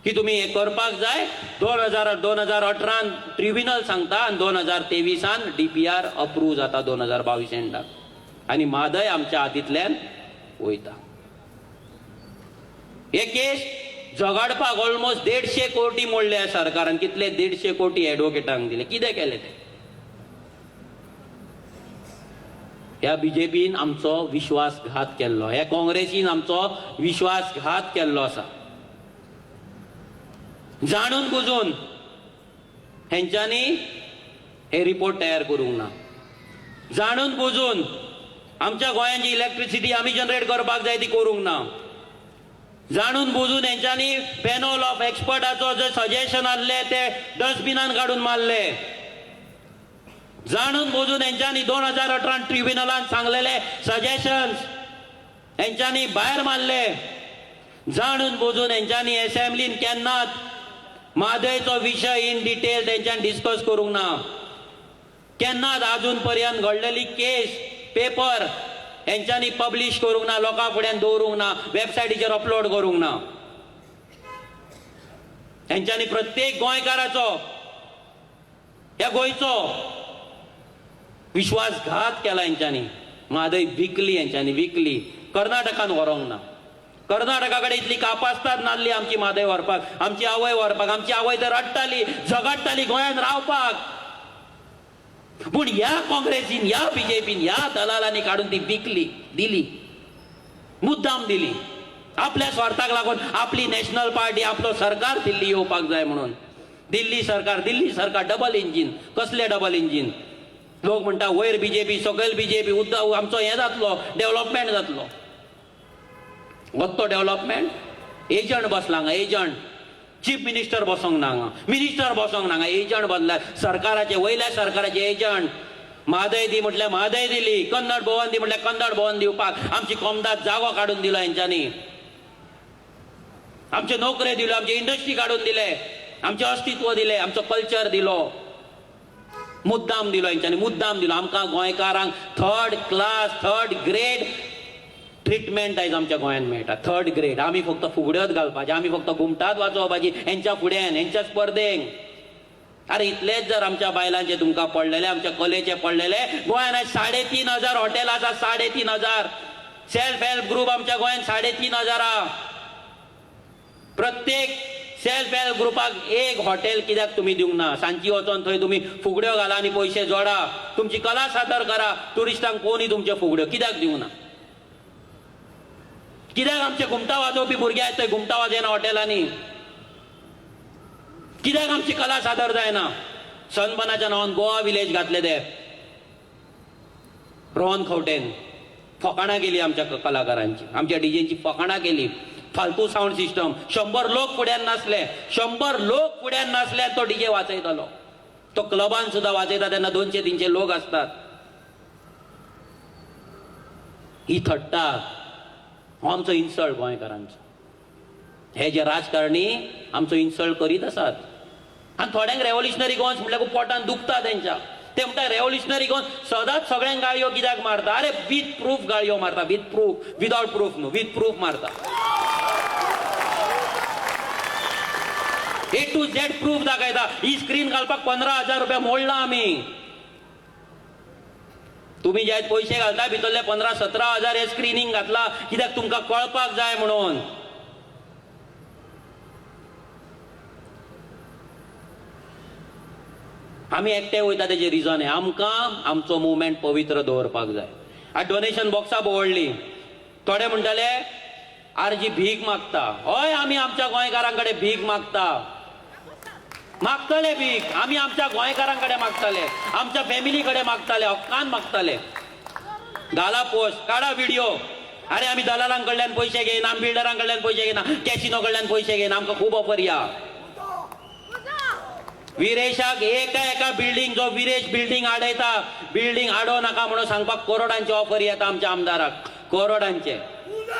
की तुमी हें करपाक जाय, 2018 ट्रिब्युनल सांगता आनी 2023 DPR approve जाता 2022 एंडाक, आनी म्हादय आमच्या हातींतल्यान वयता. हे केस झगडपाक ऑलमोस्ट 150 कोटी मोडले सरकारान. कितले 150 कोटी एडवोकेटांक दिले. कितें केलें ते? ह्या बीजेपीन आमचो विश्वासघात केल्लो, ह्या काँग्रेसीन आमचो विश्वासघात केल्लो आसा. जाणून बुजून हेंच्यांनी हे रिपोर्ट तयार करूंक ना. जाणून बुजून आमच्या गोंयांत जी इलेक्ट्रिसिटी आमी जनरेट करपाक जाय ती करूंक ना. जाणून बुजून हेंच्यांनी पॅनल ऑफ एक्सपर्टाचो जे सजेशन आसले ते डस्टबिनान काडून मारले. जाणून बुजून हेंच्यांनी 2018 ट्रिब्युनलान सांगलेले सजेशन्स हेंच्यांनी भायर मारले. जाणून बुजून हेंच्यांनी एसेंब्लीन केन्नाच म्हादयचो विशय इन डिटेल तेंच्यांनी डिस्कस करूंक ना. केन्नाच आजून पर्यंत घडलेली केस पेपर हेंच्यांनी पब्लिश करूंक ना, लोकां फुड्यान दवरूंक ना, वेबसायटीचेर अपलोड करूंक ना. हेंच्यांनी प्रत्येक गोंयकाराचो, ह्या गोंयचो विश्वासघात केला. हेंच्यांनी म्हादय विकली, हेंच्यांनी विकली, कर्नाटकान व्हरूंक ना. कर्नाटका कडेन इतली कापास्ताद नासली आमची म्हादय व्हरपाक, आमची आवय व्हरपाक. आमची आवय तर रडटाली, झगडटाली गोंयांत रावपाक. पूण ह्या काँग्रेसीन, ह्या बीजेपीन, ह्या दलालांनी काडून ती विकली, दिली, मुद्दाम दिली आपल्या स्वार्थाक लागून. आपली नॅशनल पार्टी, आपलो सरकार दिल्ली येवपाक जाय म्हणून. दिल्ली सरकार, दिल्ली सरकार डबल इंजीन. कसले डबल इंजीन? लोक म्हणटा वयर बीजेपी, सकयल बीजेपी, उद्दा आमचो हें जातलो, डेव्हलपमेंट जातलो. वत्तो डेव्हलपमेंट? एजंट बसला हांगा, एजंट. चीफ मिनिस्टर बसोंक ना हांगा, मिनिस्टर बसोंक ना हांगा, एजंट बदला सरकाराचे, वयल्या सरकाराचे एजंट. म्हादय दी म्हटल्यार म्हादय दिली, कन्नड भवन दी म्हटल्यार कन्नड भवन दिवपाक आमची कोमदाद जागो काडून दिलो हेंच्यांनी. आमचे नोकरे दिल्यो, आमचे इंडस्ट्री काडून दिले, आमचें अस्तित्व दिलें, आमचो कल्चर दिलो, मुद्दाम दिलो हेंच्यांनी, मुद्दाम दिलो. आमकां गोंयकारांक third class, third grade treatment आयज आमच्या गोंयांत मेळटा. Third grade. आमी फक्त फुगड्योच घालपाचे, आमी फक्त घुमटात वाजोवपाची हेंच्या फुड्यान, हेंच्या स्पर्धेंक. अरे इतलेच जर आमच्या बायलांचे तुमकां पडलेले, आमच्या कलेचे पडलेले, गोंयांत आयज 3500 हॉटेल आसा, 3500 सेल्फ हेल्प ग्रुप आमच्या गोंयांत 3500 आहा. प्रत्येक सेल्फ हेल्प ग्रुपाक एक हॉटेल कित्याक तुमी दिवंक ना? सांची वचोन थंय तुमी फुगड्यो घाला आनी पयशे जोडा, तुमची कला सादर करा, ट्युरिस्टांक कोणी तुमच्यो फुगड्यो कित्याक दिवंक ना? कित्याक आमचे घुमटा वाजोवपी भुरगे आहेत थंय घुमटा वाजयना हॉटेलांनी? कित्याक आमची कला सादर जायना? सनबनाच्या नांवान गोवा विलेज घातले ते रोहन खंवटेन. फकाणां केली आमच्या कलाकारांची, आमच्या डीजेंची फकाणां केली. फालतू सावंड सिस्टम, 100 लोक फुड्यान नासले, 100 लोक फुड्यान नासले तो डीजे वाजयतालो. तो क्लबान सुद्दां वाजयता तेन्ना 200-300 लोक आसतात. ही थट्टा, हो आमचो इन्सल्ट गोंयकारांचो. हे जे राजकारणी आमचो इन्सल्ट करीत आसात. आनी थोड्यांक रेव्होल्युशनरी गोवन्स म्हटल्यार खूब पोटान दुखता तेंच्या. ते म्हणटा रेव्होल्युशनरी गोवन्स सदांच सगळ्यांक गाळयो कित्याक मारता? अरे विथ प्रूफ गाळयो मारता, विथ प्रूफ, विदाउट प्रूफ न्हू, विथ प्रूफ मारता. ए टू झेड प्रूफ दाखयता. ही स्क्रीन घालपाक 15,000 रुपया मोडला आमी. तुम्ही जे पयशे घालता भितरले 15-17 हजार हे स्क्रिनींग घातला कित्याक तुमकां कळपाक जाय म्हणून. आमी एकटे वयता तेजें रिजन हें, आमकां आमचो मुवमेंट पवित्र दवरपाक जाय. आतां डोनेशन बॉक्सां भोंवडली, थोडे म्हणटाले आरजी भीक मागता. हय, आमी आमच्या गोंयकारां कडेन भीक मागता, मागतले भीक, आमी आमच्या गोंयकारां कडेन मागतले, आमच्या फॅमिली कडेन मागतले, हक्कान मागतले. घाला पोस्ट, काडा व्हिडिओ. अरे आमी दलालां कडल्यान पयशे घेयना, आमी बिल्डरां कडल्यान पयशे घेयना, कॅसिनो कडल्यान पयशे घेयना, आमकां खूब ऑफर या. विरेशाक एका एका बिल्डींग, जो विरेश बिल्डींग आडयता, बिल्डींग आडो नाका म्हणून सांगपाक करोडांचे ऑफर येता आमच्या आमदाराक, करोडांचे.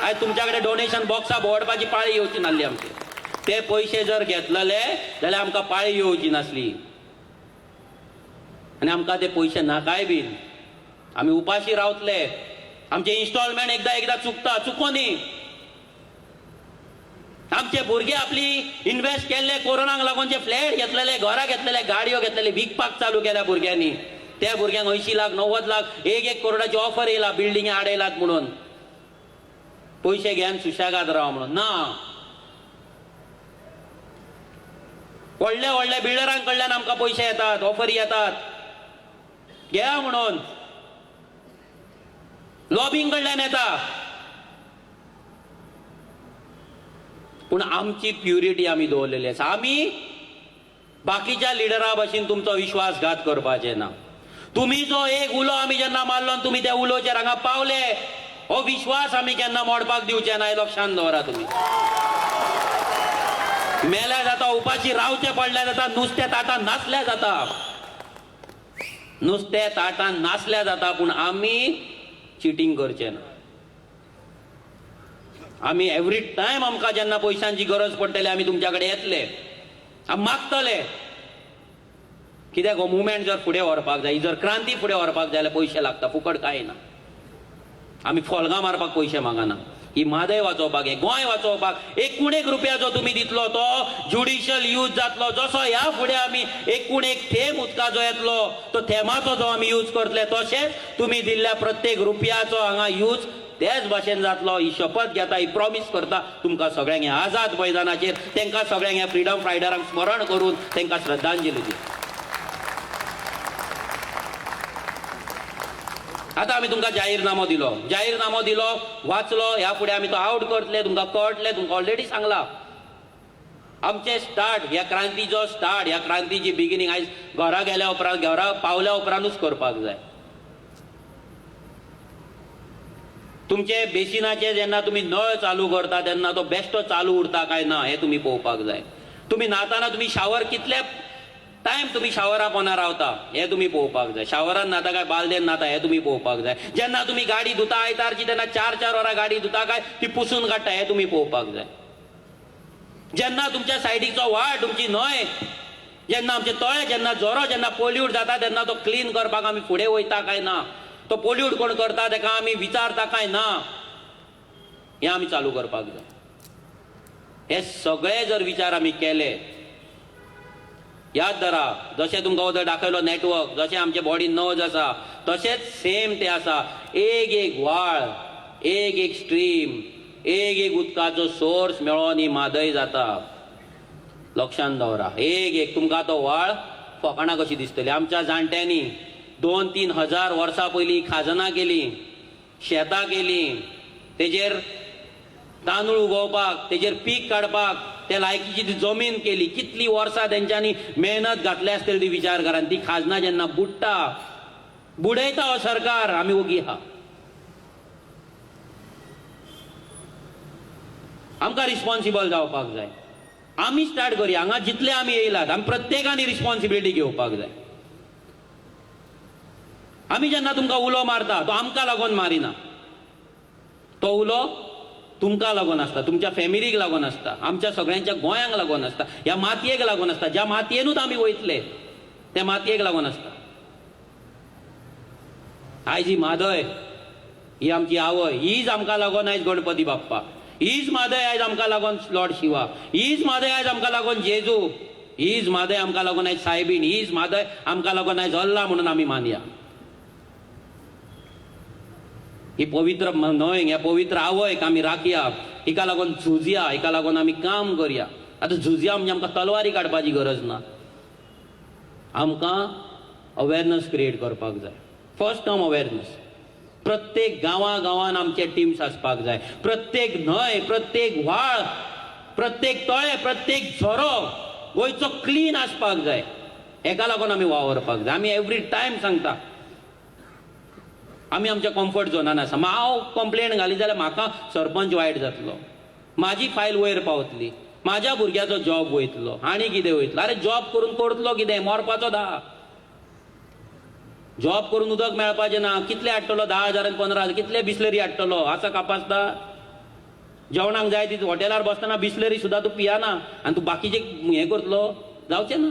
आयज तुमच्या कडेन डोनेशन बॉक्सा भोंवडपाची पाळी येवची नासली आमची. ते पयशे जर घेतलेले जाल्यार आमकां पाळी येवची नासली आनी आमकां ते पयशे नाकाय बीन. आमी उपाशी रावतले. आमचे इन्स्टॉलमेंट एकदां एकदां चुकता, चुकोनी. आमचे भुरगे आपली इन्वेस्ट केल्ले कोरोनाक लागून जे फ्लॅट घेतलेले, घरां घेतलेले, गाडयो घेतलेले, विकपाक चालू केल्या भुरग्यांनी. त्या भुरग्यांक 80 लाख 90 लाख 1-1 करोडाची ऑफर येयला, बिल्डिंगे आडयलात म्हणून, पयशे घेवन सुशेगाद राव म्हणून. ना, व्हडल्या व्हडल्या बिल्डरां कडल्यान आमकां पयशे येतात, ऑफरी येतात, घ्या म्हणून. लॉबिंग कडल्यान येता. पूण आमची प्युरिटी आमी दवरलेली आसा. आमी बाकीच्या लिडरा भशेन तुमचो विश्वासघात करपाचे ना. तुमी जो एक उलो आमी जेन्ना मारलो आनी तुमी त्या उलोचेर हांगा पावले, हो विश्वास आमी केन्ना मोडपाक दिवचे ना, हें लक्षांत दवरा. तुमी मेल्या जाता, उपाशी रावचें पडल्या जाता, नुस्तें ताटां नासल्या जाता, नुस्तें ताटां नासल्या जाता, पूण आमी चिटींग करचे ना. आमी एवरी टायम आमकां जेन्ना पयशांची गरज पडटली आमी तुमच्या कडेन येतले, आमी मागतले. कित्याक हो मुवमेंट जर फुडें व्हरपाक जाय, जर क्रांती फुडें व्हरपाक जाय जाल्यार पयशे लागता, फुकट कांय ना. आमी फोल्गां मारपाक पयशे मागना. ही म्हादय वाचोवपाक, हें गोंय वाचोवपाक एकूण एक रुपया जो तुमी दितलो तो ज्युडिशियल यूज जातलो. जसो ह्या फुडें आमी एकूण एक थेंब उदकाचो येतलो तो थेंबाचो जो आमी यूज करतले, तशेंच तुमी दिल्ल्या प्रत्येक रुपयाचो हांगा यूज तेच भाशेन जातलो. ही शपथ घेता, ही प्रॉमीस करता तुमकां सगळ्यांक ह्या आझाद मैदानाचेर तांकां सगळ्यांक ह्या फ्रिडम फायटरांक स्मरण करून तांकां श्रद्धांजली दी. आतां आमी तुमकां जाहीरनामो दिलो, जाहीरनामो दिलो, वाचलो, ह्या फुडें आमी तो आवट करतले, तुमकां कळटलें, तुमकां ऑलरेडी सांगलां. आमचें स्टार्ट, ह्या क्रांतीचो स्टार्ट, ह्या क्रांतीची बिगिनींग आयज घरा गेल्या उपरांत, घरा पावल्या उपरांतूच करपाक जाय. तुमचे बेसिनाचे जेन्ना तुमी नळ चालू करता तेन्ना तो बेश्टो चालू उरता काय ना हें तुमी पळोवपाक जाय. तुमी न्हाताना तुमी शावर कितले टायम तुमी शावरा पोना रावता हें तुमी पळोवपाक जाय. शावरान न्हाता काय बालदेन न्हाता हें तुमी पळोवपाक जाय. जेन्ना तुमी गाडी धुता आयतारची तेन्ना 4-4 वरां गाडी धुता काय ती पुसून काडटा हें तुमी पळोवपाक जाय. जेन्ना तुमच्या सायडीचो वाट, तुमची न्हंय, जेन्ना आमचे तळे, जेन्ना झरो जेन्ना पोल्यूट जाता तेन्ना तो क्लीन करपाक आमी फुडें वयता काय ना, तो पोल्यूट कोण करता तेका आमी विचारता काय ना, हें आमी चालू करपाक जाय. हे सगळे जर विचार आमी केले, याद धरा, जशें तुमकां वदळ दाखयलो नेटवर्क, जशें आमचे बॉडी नर्व्स आसा तशेंच सेम ते आसा. एक एक व्हाळ, एक एक स्ट्रीम, एक एक उदकाचो सोर्स मेळोन ही म्हादय जाता. लक्षांत दवरा, एक एक तुमकां तो व्हाळ फकाणां कशी दिसतली. आमच्या जाणट्यांनी 2-3 हजार वर्सां पयलीं खाजनां केली, शेतां केली, तेजेर तांदूळ उगोवपाक, तेजेर पीक काडपाक ते लायकीची ती जमीन केली. कितली वर्सां तेंच्यांनी मेहनत घातल्या आसतली ती विचार करा. ती खाजनां जेन्ना बुडटा, बुडयता हो सरकार, आमी ओगी आहा. आमकां रिस्पॉन्सिबल जावपाक जाय. आमी स्टार्ट करुया. हांगा जितले आमी येयलात आमी प्रत्येकान रिस्पॉन्सिबिलिटी घेवपाक जाय. आमी जेन्ना तुमकां उलो मारता तो आमकां लागून मारिना, तो उलो तुमकां लागून आसता, तुमच्या फॅमिलीक लागून आसता, आमच्या सगळ्यांच्या गोंयांक लागून आसता, ह्या मातयेक लागून आसता, ज्या मातयेनूच आमी वयतले त्या मातयेक लागून आसता. आयज ही म्हादय ही आमची आवय, हीच आमकां लागून आयज गणपती बाप्पा, हीच म्हादय आयज आमकां लागून लॉर्ड शिवा, हीच म्हादय आयज आमकां लागून जेजू, हीच म्हादय आमकां लागून आयज सायबीण, हीच म्हादय आमकां लागून आयज अल्ला म्हणून आमी मानया. ही पवित्र न्हंय, ह्या पवित्र आवयक आमी राखया, हिका लागून झुजया, हिका लागून आमी काम करया. आतां झुजया म्हणजे आमकां तलवारी काडपाची गरज ना, आमकां अवेरनस क्रिएट करपाक जाय. First term awareness. प्रत्येक गांवा गांवान आमचे टिम्स आसपाक जाय. प्रत्येक न्हंय, प्रत्येक व्हाळ, प्रत्येक तळे, प्रत्येक झरो गोंयचो क्लीन आसपाक जाय. हेका लागून आमी वावरपाक जाय. आमी एवरी टायम सांगता, आमी आमच्या कम्फर्ट झोनान आसा. हांव कंप्लेन घाली जाल्यार म्हाका सरपंच वायट जातलो, म्हाजी फायल वयर पावतली. म्हाज्या भुरग्याचो जॉब वयतलो आनी कितें वयतलो. आरे जॉब करून करतलो कितें, मरपाचो धा. जॉब करून उदक मेळपाचें ना. कितले हाडटलो 10,000 15,000, कितले बिस्लरी हाडटलो? आसा कापासता जेवणाक जाय ती हॉटेलार बसतना बिस्लरी सुद्दां तूं पियाना आनी तूं बाकीचे हें करतलो, जावचें ना.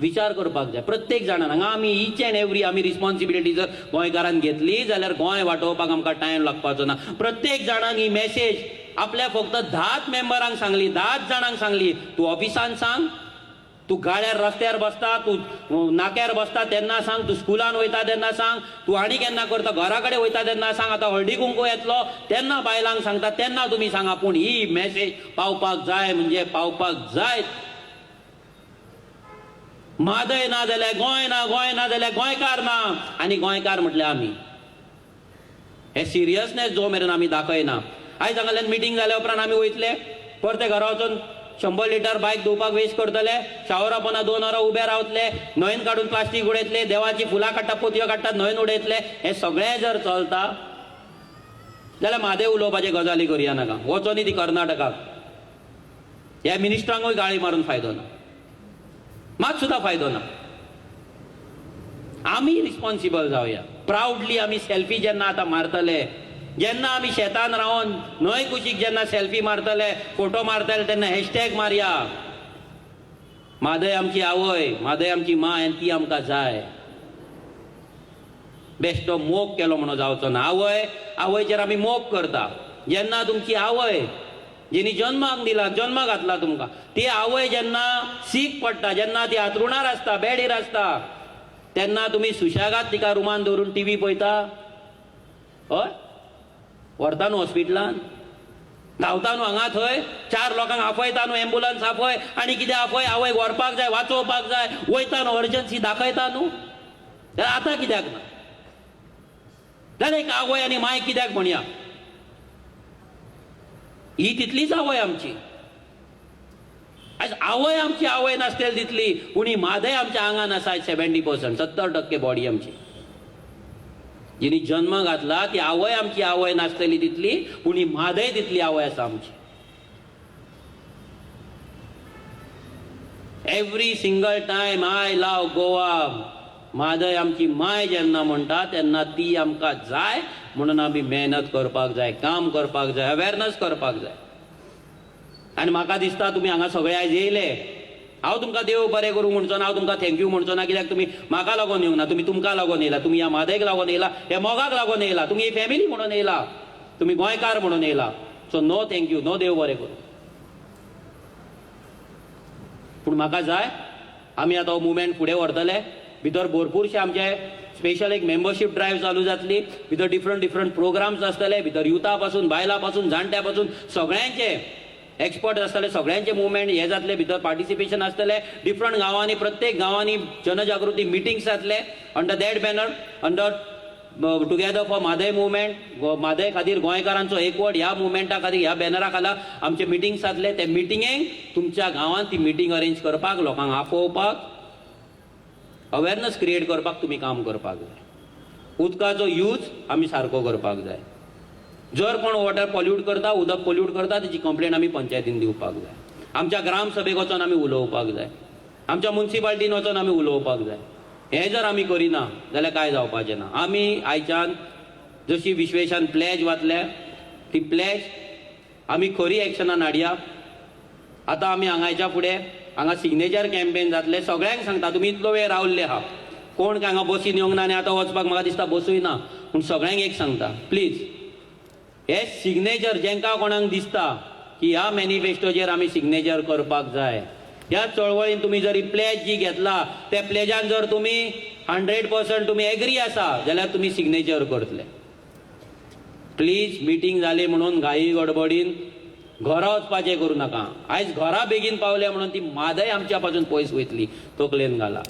विचार करपाक जाय प्रत्येक जाणान. हांगा आमी इच एंड एवरी आमी रिस्पॉन्सिबिलिटी जर गोंयकारान घेतली जाल्यार गोंय वाटोवपाक आमकां टायम लागपाचो ना. प्रत्येक जाणान ही मॅसेज आपल्या फक्त 10 मेंबरांक सांगली, 10 जाणांक सांगली. तूं ऑफिसान सांग, तूं गाड्यार रस्त्यार बसता, तूं नाक्यार बसता तेन्ना सांग, तूं स्कुलान वयता तेन्ना सांग, तूं आनी केन्ना करता घरा कडेन वयता तेन्ना सांग, आतां हळदी कुंकू येतलो तेन्ना बायलांक सांगता तेन्ना तुमी सांगा. पूण ही मॅसेज पावपाक जाय म्हणजे पावपाक जाय. म्हादय ना जाल्यार गोंय ना, गोंय ना जाल्यार गोंयकार ना, आनी गोंयकार म्हटल्यार आमी. हे सिरियसनेस जो मेरेन आमी दाखयना. आयज हांगाल्यान मिटींग जाल्या उपरांत आमी वयतले परते घरा वचून 100 लिटर बायक धुवपाक वेस्ट करतले, शावरा पोना 2 वरां उबे रावतले, न्हंयन काडून प्लास्टीक उडयतले, देवाची फुलां काडटा पोतयो काडटा न्हंयन उडयतले. हें सगळें जर चलता जाल्यार म्हादय उलोवपाचे गजाली करया नाका. वचोनी ती कर्नाटकाक, ह्या मिनिस्टरांकूय गाळी मारून फायदो ना, मात सुद्दां फायदो ना. आमी रिस्पॉन्सिबल जावया. प्रावडली आमी सेल्फी जेन्ना आतां मारतले, जेन्ना आमी शेतान रावन न्हंय कुशीक जेन्ना सेल्फी मारतले, फोटो मारतले तेन्ना हॅशटॅग मारया, म्हादय आमची आवय, म्हादय आमची माय आनी ती आमकां जाय. बेश्टो मोग केलो म्हणून जावचो ना. आवय, आवयचेर आमी मोग करता. जेन्ना तुमची आवय जेणी जन्माक दिला, जन्माक घातला तुमकां, ती आवय जेन्ना सीक पडटा, जेन्ना ती हातरुणार आसता, बेडीर आसता, तेन्ना तुमी सुशेगाद तिका रुमान दवरून टीव्ही पळयता, हय, व्हरता न्हू हॉस्पिटलान, धांवता न्हू हांगा थंय, 4 लोकांक आपयता न्हू, एम्बुलन्स आपय आनी कितें आपय, आवयक व्हरपाक जाय, वाचोवपाक जाय, वयता न्हू अर्जन्सी दाखयता न्हू. जाल्यार आतां कित्याक ना? जाल्यार एक आवय आनी माय कित्याक म्हणया? ही तितलीच आवय आमची. आयज आवय आमची आवय नासतली तितली, पूण ही म्हादय आमच्या आंगान आसा. 70% 70% बॉडी आमची जिणी जन्म घातला ती आवय आमची आवय नासतली तितली, पूण ही म्हादय तितली आवय आसा आमची. Every single time I love Goa, Mhadei आमची माय जेन्ना म्हणटा तेन्ना ती आमकां जाय म्हणून आमी मेहनत करपाक जाय, काम करपाक जाय, अवेरनस करपाक जाय. आनी म्हाका दिसता तुमी हांगा सगळे आयज येयले, हांव तुमकां देव बरें करूं म्हणचो ना, हांव तुमकां thank you म्हणचो ना, कित्याक तुमी म्हाका लागून येवंक ना, तुमी तुमकां लागून येयला, तुमी ह्या म्हादयक लागून येयला, ह्या मोगाक लागून येयला, तुमी ही फॅमिली म्हणून येयला, तुमी गोंयकार म्हणून येयला. So no thank you, no देव बरें करूं. पूण म्हाका जाय आमी आतां हो मुवमेंट फुडें व्हरतले. भितर भरपूरशे आमचे स्पेशल एक मेंबरशीप ड्रायव्ह चालू जातली, भितर डिफरंट डिफरंट प्रोग्राम्स आसतले, भितर युथा पासून, बायलां पासून, जाणट्या पासून सगळ्यांचे एक्सपर्ट आसतले, सगळ्यांचे मुवमेंट हे जातले, भितर पार्टिसिपेशन आसतले. डिफरंट गांवांनी, प्रत्येक गांवांनी जनजागृती मिटिंग्स जातले under that banner, under together for Mhadei movement. Mhadei खातीर गोंयकारांचो एकवट ह्या मुवमेंटा खातीर, ह्या बॅनरा खाला आमचे मिटिंग्स जातले. ते मिटिंगेक तुमच्या गांवांत ती मिटींग अरेंज करपाक, लोकांक आपोवपाक, अवेरनस क्रिएट करपाक तुमी काम करपाक जाय. उदकाचो यूज आमी सारको करपाक जाय. जर कोण वॉटर पॉल्यूट करता, उदक पॉल्यूट करता, तेची कंप्लेन आमी पंचायतीन दिवपाक जाय, आमच्या ग्रामसभेक वचोन आमी उलोवपाक जाय, आमच्या मुन्सिपाल्टीन वचोन आमी उलोवपाक जाय. हें जर आमी करिना जाल्यार कांय जावपाचें ना. आमी आयच्यान जशी विश्वेशान प्लॅज वाचल्या ती प्लॅज आमी खरी एक्शनान हाडया. आतां आमी हांगाच्या फुडें हांगा सिग्नेचर कॅम्पेन जातलें. सगळ्यांक सांगता, तुमी इतलो वेळ रावल्ले आहा, कोण काय हांगा बसीन येवंक ना आनी आतां वचपाक म्हाका दिसता बसूय ना, पूण सगळ्यांक एक सांगता, प्लीज हे सिग्नेचर जेंकां कोणाक दिसता की ह्या मॅनिफेस्टोचेर आमी सिग्नेचर करपाक जाय, ह्या चळवळीन तुमी जरी प्लॅज जी घेतला त्या प्लॅजान जर तुमी 100% तुमी एग्री आसा जाल्यार तुमी सिग्नेचर करतले. प्लीज मिटींग जाली म्हणून घाई गडबडीन घरा वचपाचें करूं नाका. आयज घरा बेगीन पावले म्हणून ती म्हादय आमच्या पासून पयस वयतली, तकलेन घाला.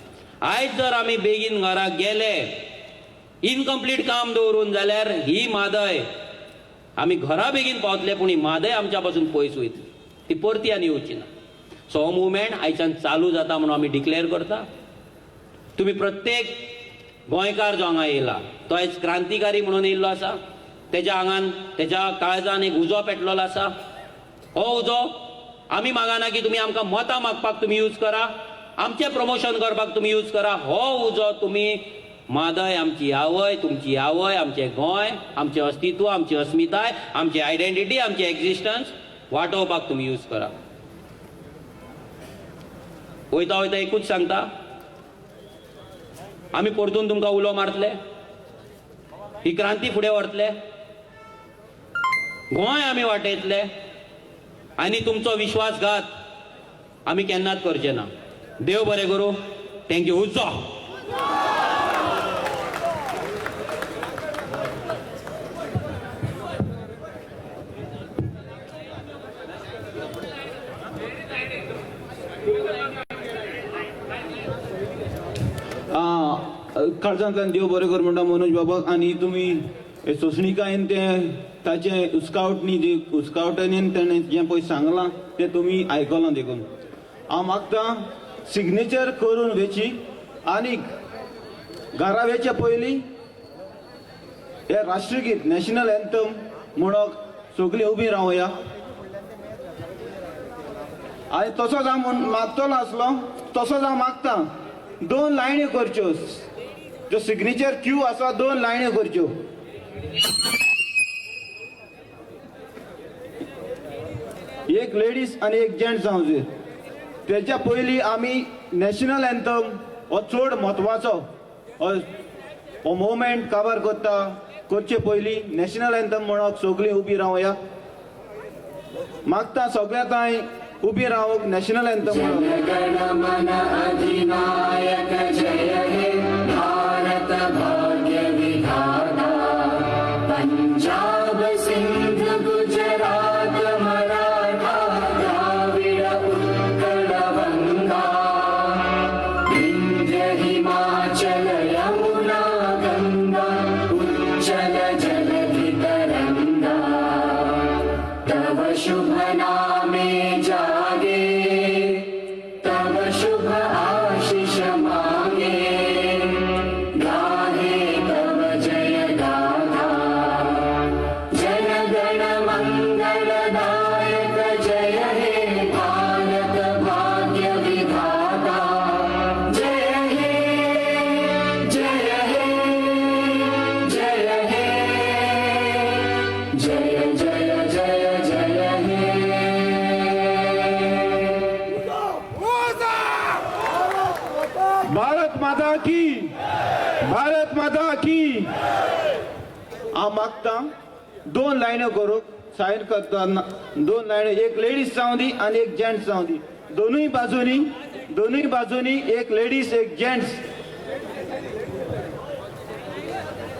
आयज जर आमी बेगीन घरा गेले इनकम्प्लीट काम दवरून जाल्यार ही म्हादय आमी घरा बेगीन पावतले, पूण ही म्हादय आमच्या पासून पयस वयतली, ती परती आनी येवची ना. सो हो मुवमेंट आयच्यान चालू जाता म्हणून आमी डिक्लेअर करता. तुमी प्रत्येक गोंयकार जो हांगा येयला तो आयज क्रांतिकारी म्हणून येयल्लो आसा, तेज्या आंगान, तेज्या काळजान एक उजो पेटलेलो आसा. हो उजो आमी मागना की तुमी आमकां मतां मागपाक तुमी यूज करा, आमचें प्रमोशन करपाक तुमी यूज करा. हो उजो तुमी म्हादय आमची आवय, तुमची आवय, आमचें गोंय, आमचें अस्तित्व, आमची अस्मिताय, आमची आयडेंटिटी, आमची एक्झिस्टन्स वाटोवपाक तुमी यूज करा. वयता वयता एकूच सांगता, आमी परतून तुमकां उलो मारतले, ही क्रांती फुडें व्हरतले, गोंय आमी वाटयतले आनी तुमचो विश्वासघात आमी केन्नाच करचे ना. देव बरें करूं. Thank you. उजो. काळजांतल्यान देव बरें कर म्हणटा मनोज बाबाक. आनी तुमी सोंसणिकायेन तें ताचें उस्कावटनी जी उस्कावटणीन तेणें जें पळय सांगलां तें तुमी आयकलां. देखून हांव मागता सिग्नेचर करून वेची आनी घरा वेचे पयलीं हें राष्ट्रगीत नॅशनल एन्थम म्हणूंक सगळीं उबीं रावया. आनी तसोच हांव मागतलो आसलो, तसोच हांव मागता दोन लायन्यो करच्यो, जो सिग्नेचर क्यू आसा दोन लायन्यो करच्यो. एक लेडीज आनी एक जेंट्स जावं. तेच्या पयलीं आमी नॅशनल एन्थम हो चड म्हत्वाचो हो मुवमेंट काबार करता करचे पयलीं नॅशनल एन्थम म्हणूंक सगळीं उबी रावया. मागता सगळ्या तांय उबी रावंक नॅशनल एन्थम म्हणूंक. गण मन अधिनायक जय हे भारत भाग्य विधाता. पंजाब सिंध गुजरात मराठा द्राविड उत्कल बंगा. विंध्य हिमाचल यमुना गंगा उच्चल जलधि तरंगा. तव शुभ नामे जागे, तव शुभ आशीष मागे. गाहे तव जय गाथा. जन गण मंगलदायक जय हे भारत भाग्य विधाता. जय हे जय हे जय हे जय जय जय जय हे. भारत माता की, भारत माता की. हांव मागता दोन लायन्यो करूंक सायन करतना दोन लायन्यो, एक लेडीज जावं दी आनी एक जेंट्स जावं दी. दोनूय बाजूनी, दोनूय बाजूनी एक लेडीज एक जेंट्स.